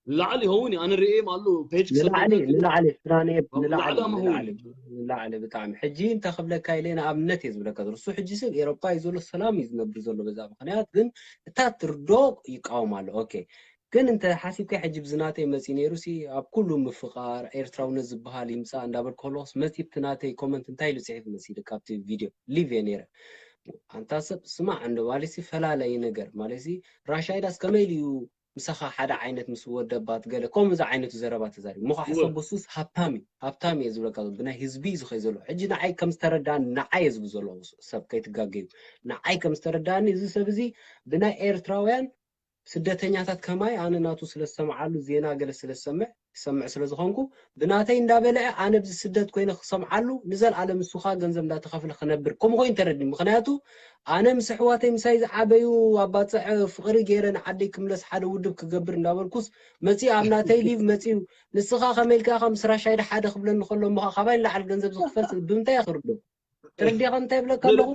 ንላዕሊ ይኸውን እዩ። ኣነ ርእዮም ኣለዉ፣ ፔጅ ክሰደልካ ንላዕሊ፣ ከሎ። ንላዕሊ፣ ፍናን ኤብ፣ ኣብ ንላዕሊ፣ ላዕሊ ኣማሆ ንላዕሊ፣ እዩ። ንላዕሊ ብጣዕሚ። ሕጂ እንታይ ክብለካ ኢለ ንኣብነት እየ ዝብለካ ዘሎ። እሱ ሕጂ ሰብ ኤሮፓ እዩ ዘሎ፣ ሰላም እዩ ዝነብር ዘሎ በዛ ምኽንያት፣ ግን እታ ትርዶ ይቃወም ኣሎ። ኦኬ። ግን እንተ ሓሲብካ ሕጂ ብዚ ናተይ መጺኡ ነይሩ ሲ ኣብ ኩሉ ምፍቓር ኤርትራውነት ዝበሃል ይምጻእ እንዳበልኩ ከለኹስ መጺ ብቲ ናተይ ኮመንት እንታይ ኢሉ ጽሒፉ መሲልካ ኣብቲ ቪድዮ ሊቭ እየ ነይረ። ኣንታ ሰብ ስማዕ እንዶ ማለትሲ ፈላለይ ነገር ማለትሲ ራሻይዳስ ከመይ ኢሉ እዩ ምሳኻ ሓደ ዓይነት ምስ ወደባት ገለ ከምኡ ዝዓይነቱ ዘረባ ተዛሪቡ። እሞ እወ። ሓሰብ በሱስ ሃብታም እዩ፣ ሃብታም እየ ዝብለካ ዘሎ፣ ብናይ ህዝቢ እዩ ዝኸይ ዘሎ። ሕጂ ንዓይ ከም ዝተረዳኒ፣ ንዓይ እየ ዝብል ዘለኹ ሰብ ከይትጋገዩ። ንዓይ ከም ዝተረዳኒ እዚ ሰብ እዚ ብናይ ኤርትራውያን ስደተኛታት ከማይ ኣነ ናቱ ስለ ዝሰምዓሉ ዜና ገለ ስለ ዝሰምዕ፣ ዝሰምዕ ስለ ዝኾንኩ ብናተይ እንዳበልዐ ኣነ ብዚ ስደት ኮይነ ክሰምዓሉ ንዘልኣለም ንሱ ኸኣ ገንዘብ እንዳተኸፍለ ክነብር ከምኡ ኮይኑ ተረድኒ። ምኽንያቱ ኣነ ምስ ኣሕዋተይ ምሳይ ዝዓበዩ ኣባጽዕ ፍቕሪ ገይረ ንዓደይ ክምለስ ሓደ ውድብ ክገብር እንዳበልኩስ መጺኡ ኣብ ናተይ ሊቭ መጺኡ ንስኻ ከመይ ኢልካ ኢኻ ምስ ራሻይዳ ሓደ ክብለኒ ከሎ እሞ ኸኣ ካባይ ንላዕሊ ገንዘብ ዝኽፈል ብምንታይ እየ ክርዶ? ተረዲኻ እንታይ ይብለካ ኣለኹ?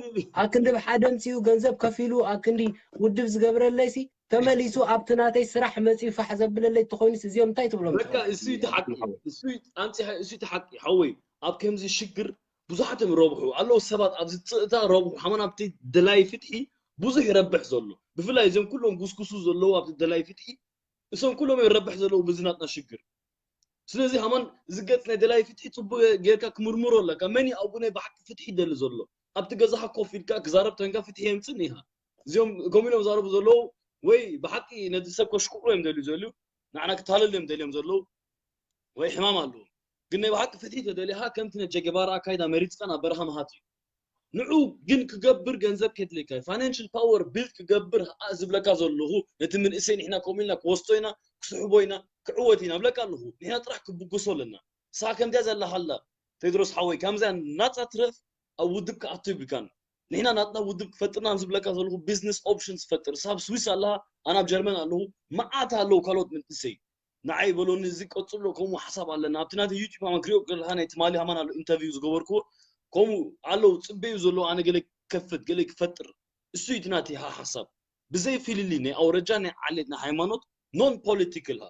ኣክንዲ ብሓደ ኣምጺኡ ገንዘብ ከፊሉ ኣክንዲ ውድብ ዝገብረለይሲ ተመሊሱ ኣብቲ ናተይ ስራሕ መጺኡ ፋሕ ዘብለለይ ተኾይኑስ እዚኦም እንታይ ትብሎም በቃ ትኾኑ? እሱ እዩ እቲ ሓቂ። ሓወይ። እሱ እዩ ኣንጺ-፣ እሱ እዩ እቲ ሓቂ ሓወይ። ኣብ ከምዚ ሽግር ብዙሓት እዮም ረብሑ ኣለዉ ሰባት ኣብዚ ጽእታ ረብሑ ሓማን ኣብቲ ደላይ ፍትሒ ብዙሕ ይረብሕ ዘሎ። ብፍላይ እዞም ኩሎም ጉስጉሱ ዘለዉ ኣብቲ ደላይ ፍትሒ እሶም ኩሎም እዮም ረብሕ ዘለዉ በዚ ናትና ሽግር። ስለዚ ሃማን እዚ ገጽ ናይ ደላይ ፍትሒ ጽቡቅ ጌርካ ክምርምሮ ኣለካ። መን እዩ ኣብኡ ናይ ብሓቂ ፍትሒ ይደሊ ዘሎ? ኣብቲ ገዛኻ ኮፍ ኢልካ ክዛረብ ተንካ ፍትሒ የምጽእ ኢኻ። እዚኦም ከምኡ ኢሎም ዛረቡ ዘለዉ ወይ ብሓቂ ነዚ ሰብ ከሽኩዑ እዮም ደልዩ ዘለዉ፣ ንዓና ክታለሉ እዮም ደልዮም ዘለዉ፣ ወይ ሕማም ኣለዎም። ግን ናይ ብሓቂ ፍትሒ ተደሊኻ ከምቲ ናይ ቸጌባራ ኣካይዳ መሪጽካ ናብ በረኻ ምሃት እዩ። ንዑ ግን ክገብር ገንዘብ ከድልየካ እዩ። ፋይናንሽል ፓወር ቢልድ ክገብር ዝብለካ ዘለኹ ነቲ መንእሰይ ንሕና ከምኡ ኢልና ክወስዶ ኢና፣ ክስሕቦ ኢና፣ ክዕወት ኢና ብለካ ኣለኹ። ንሕና ጥራሕ ክብገሶ ኣለና። ንስኻ ከምዚኣ ዘላ ሃላ ቴድሮስ ሓወይ፣ ከምዚኣ ናጻ ትረፍ ኣብ ውድብ ክኣቱ ይብልካን። ንሕና ናትና ውድብ ክፈጥርና ዝብለካ ዘለኹ ቢዝነስ ኦፕሽንስ ፈጥር። ሳብ ስዊስ ኣለኻ፣ ኣነ ኣብ ጀርመን ኣለኹ፣ መዓት ኣለዉ ካልኦት መንእሰይ። ንዓይ በሎኒ፣ እዚ ቀጽሎ፣ ከምኡ ሓሳብ ኣለና። ኣብቲ ናተይ ዩቱብ ሃማን ክሪኦ ከለኻ ናይ ትማሊ ሃማን ኣሎ ኢንተርቪው ዝገበርክዎ፣ ከምኡ ኣለዉ ጽበዩ ዘለዉ ኣነ ገለ ክከፍት፣ ገለ ክፈጥር። እሱ እዩ እቲ ናተይ ሓ-፣ ሓሳብ። ብዘይ ፍልልይ ናይ ኣውረጃ፣ ናይ ዓሌት፣ ናይ ሃይማኖት፣ ኖን ፖለቲካል ሃ።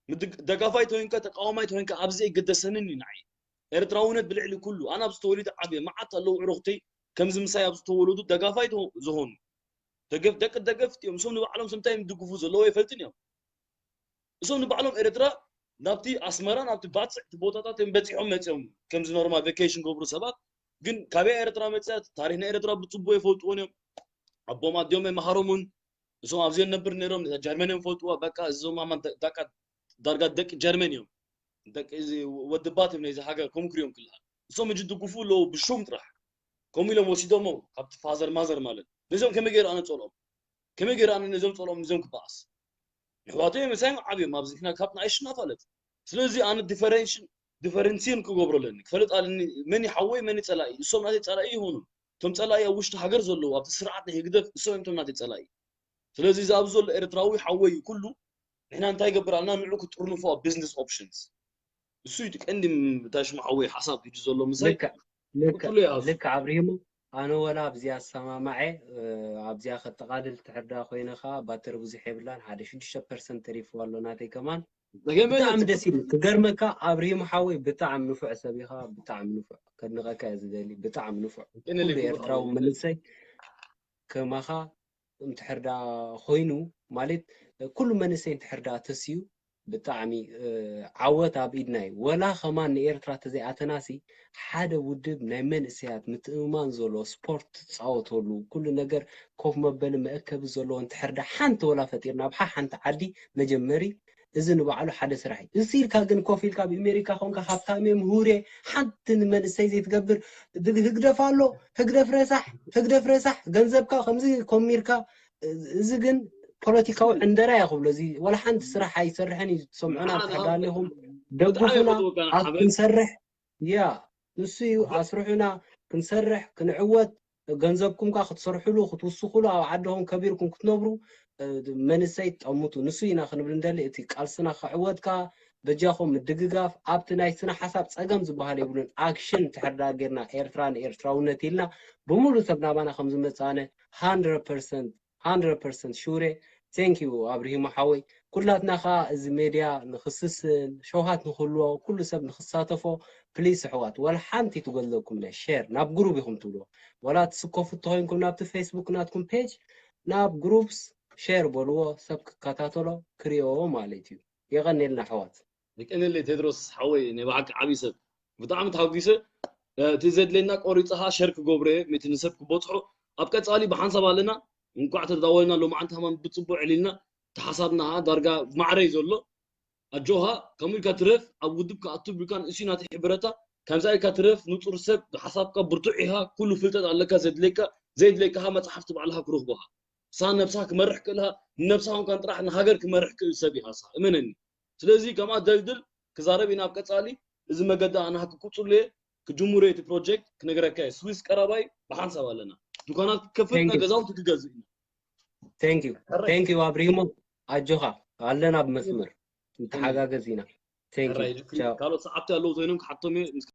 ምድግ-፣ ደጋፋይ ተኮይንካ፣ ተቃዋማይ ተኮይንካ፣ ኣብዚ ኣይገደሰንን እዩ ንዓይ። ኤርትራውነት ብልዕሊ ኩሉ። ኣነ ኣብዚ ተወሊደ ዓብየ፣ መዓት ኣለዉ ኣዕሩኽተይ፣ ከምዚ ምሳይ ኣብዚ ተወለዱ ደጋፋይ ተ-፣ ዝኾኑ። ደገፍ-፣ ደቂ ደገፍቲ እዮም። እሶም ንባዕሎም ስምታይ እዮም ዝድግፉ ዘለዉ ኣይፈልጥን እዮም። እሶም ንባዕሎም ኤርትራ ናብቲ ኣስመራ፣ ናብቲ ባጽዕቲ ቦታታት እዮም በጺሖም መጺኦም። ከምዚ ኖርማል ቬኬሽን ገብሩ ሰባት። ግን ካበይ ኤርትራ መጽኣት? ታሪኽ ናይ ኤርትራ ብጽቡቅ ይፈልጥዎን እዮም። ኣቦም ኣዲኦም ኣይመሃሮምን። እዞም ኣብዚ ነብር ነይሮም፣ ነታ ጀርመን እዮም ፈልጥዋ። በቃ እዞም ኣማን ደ-፣ ዳቃ-፣ ዳርጋ ደቂ ጀርመን እዮም። ደቂ እዚ ወድባት እዮም ናይዚ ሃገር፣ ከምኡ ክሪኦም ክልኻ። እሶም ሕጂ ድግፉ ኣለዉ ብሹም ጥራሕ። ከምኡ ኢሎም ወሲዶሞ ካብቲ ፋዘር ማዘር ማለት። ነዚኦም ከመይ ገይሩ ኣነ ጸልኦም? ከመይ ገይሩ ኣነ ነዞም ጸልኦም፣ ነዚኦም ክበኣስ? ኣሕዋተይ ምሳይ ዓብዮም ኣብዚ ኪና ካብ ንኣይ ሽና ፋለት። ስለዚ ኣነ ዲፈረንሽን፣ ዲፈረንሲን ክገብሮ ኣለኒ። ክፈልጥ ኣለኒ መን እዩ ሓወይ፣ መን እዩ ጸላኢ። እሶም ናተይ ጸላኢ ይሆኑ። እቶም ጸላኢ ኣብ ውሽጢ ሃገር ዘለዉ፣ ኣብቲ ስርዓት ናይ ህግደፍ፣ እሶም እዮም እቶም ናተይ ጸላኢ። ስለዚ እዚ ኣብዚ ዘሎ ኤርትራዊ ሓወይ እዩ ኩሉ። ንሕና እንታይ ይገብር ኣለና? ንዑ ክጥርንፎ ኣብ ቢዝነስ ኦፕሽንስ። እሱ እዩ እቲ ቀንዲ ም-፣ እንታይ ሽሙ ሓወይ ሓሳብ ሂዱ ዘሎ ምሳይ። ልክዕ፣ ልክዕ፣ ቅጽሉ ይኣሱ። ልክዕ ኣብሪሂሞ፣ ኣነ ወላ ኣብዚኣ ኣሰማማዐ፣ እ፣ ኣብዚኣ ከጠቓልል ትሕርዳ ኮይነ ኸኣ ባትሪ ብዙሕ የብላን፣ ሓደ ሽዱሽተ ፐርሰንት ተሪፍዋ ኣሎ ናተይ ከማን። ጸገም የለን። ብጣዕሚ ደስ ይብል። ክገርመካ ኣብሪሂሞ ሓወይ ብጣዕሚ ንፉዕ ሰብ ኢኻ፣ ብጣዕሚ ንፉዕ። ከድንቐካ እየ ዝደሊ፣ ብጣዕሚ ንፉዕ። የቀንየለይ ኩሉ ክቡር ኤርትራዊ ሓወይ። መንእሰይ ከማኻ እንድሕር ደኣ ኮይኑ፣ ማለት ኩሉ መንእሰይ እንድሕር ደኣ ተስዩ፣ ብጣዕሚ፣ እ፣ ዓወት ኣብ ኢድና እዩ። ወላ ከማን ንኤርትራ ተዘይኣተናሲ፣ ሓደ ውድብ ናይ መንእሰያት ምትእምማን ዘለዎ፣ ስፖርት ትጻወተሉ፣ ኩሉ ነገር ኮፍ መበሊ መእከቢ ዘለዎ እንድሕር ደኣ ሓንቲ ወላ ፈጢርና፣ ኣብ ሓንቲ ዓዲ መጀመሪ፣ እዚ ንባዕሉ ሓደ ስራሕ እዩ። እዚ ኢልካ ግን ኮፍ ኢልካ ኣብ ኣሜሪካ ኮንካ ሃብታም እየ፣ ምሁር እየ፣ ሓንቲ ንመንእሰይ ዘይትገብር፣ ድ-፣ ህግደፍ ኣሎ፣ ህግደፍ ረሳሕ፣ ህግደፍ ረሳሕ፣ ገንዘብካ ከምዚ ኮሚርካ፣ እዚ ግን ፖለቲካዊ ዕንደራ እያ ክብሎ። እዚ ወላ ሓንቲ ስራሕ ኣይሰርሕን እዩ፣ ትሰምዑና ንዓና ትሕዳለኹም፣ ብጣዕሚ ደጉፉና፣ ይፈትወካ ኣብ ንሓመድ። ክንሰርሕ፣ ያ፣ ንሱ እዩ፣ ኣስርሑና፣ ክንሰርሕ፣ ክንዕወት፣ ገንዘብኩም ከኣ ክትሰርሕሉ፣ ክትውስኹሉ፣ ኣብ ዓድኹም ከቢርኩም ክትነብሩ፣ እ፣ መንእሰይ ጠምቱ። ንሱ ኢና ክንብል እንደሊ፣ እቲ ቃልስና ክዕወት ከኣ፣ በጃኹም ምድግጋፍ፣ ኣብቲ ናይ ስነ ሓሳብ ጸገም ዝበሃል የብሉን። ኣክሽን እንድሕር ደኣ ጌርና፣ ኤርትራ ንኤርትራውነት ኢልና፣ ብምሉእ ሰብ ናባና ከም ዝመጽኣነ፣ ሃንድረድ ፐርሰንት፣ ሃንድረድ ፐርሰንት ሹር እየ። ቴንክ ዩ ኣብርሂሞ ሓወይ። ኩላትና ከኣ እዚ ሜድያ ንኽስስን ሸውሃት ንኽህልዎ፣ ኩሉ ሰብ ንኽሳተፎ፣ ፕሊስ ኣሕዋት፣ ወላ ሓንቲ ትጎድለኩም እለ፣ ሼር ናብ ግሩፕ ኢኹም ትብልዎ። ወላ ትስከፉ እንተኾይንኩም ናብቲ ፌስቡክ ናትኩም ፔጅ፣ ናብ ግሩፕስ ሼር በልዎ፣ ሰብ ክከታተሎ፣ ክሪኦ ማለት እዩ። የቐንየልና ኣሕዋት። የቀንየለይ ቴድሮስ ሓወይ፣ ናይ ብሓቂ ዓብዪ ሰብ። ብጣዕሚ ተሓጒሰ። እ፣ እቲ ዘድልየና ቆሪጸ ኸኣ ሸር ክገብሮ እየ፣ ሚእቲ ንሰብ ክበጽሖ። ኣብ ቀጻሊ ብሓንሳብ ኣለና። እንቋዕ ተዳወልና፣ ሎማዓንቲ ከማን ብጽቡቕ ዕሊልና። እቲ ሓሳብና ኸኣ ዳርጋ ማዕረ እዩ ዘሎ። ኣጆኻ፣ ከምኡ ኢልካ ትረፍ፣ ኣብ ውድብ ክኣቱ ብልካ ንእሱ ናተይ ሕብረታ። ከምዛ ኢልካ ትረፍ፣ ንጹር ሰብ፣ ሓሳብካ ብርቱዕ ኢኻ፣ ኩሉ ፍልጠት ኣለካ፣ ዘድልየካ፣ ዘየድልየካ ኸኣ መጽሓፍቲ ባዕልኻ ክረኽቦ ኢኻ። ንሳ ነብሳ ክመርሕ ክእልኻ፣ ንነብሳ ኮንካን ጥራሕ ንሃገር ክመርሕ ክእል ሰብ ኢኻ ንስኻ፣ እመነኒ። ስለዚ ከምኣ ደልድል፣ ክዛረብ ኢና ኣብ ቀጻሊ። እዚ መገዲ ኣነ ክቅጽሎ እየ፣ ክጅምሮ እየ እቲ ፕሮጀክት፣ ክነግረካ እየ። ስዊስ ቀረባይ ብሓንሳብ ኣለና። ዱካናት ክከፍት፣ Thank you። ገዛውቲ ክገዝእ ኢና። Thank you። ሕራይ። Thank you ኣብሪሂሞ፣ ኣጆኻ፣ ኣለና ኣብ መስመር። ንተሓጋገዝ ኢና። Thank you። ሕራይ፣ ቻው። ካልኦት ሰዓብቲ ኣለዉ ተይኖም ክሓቶም እየ።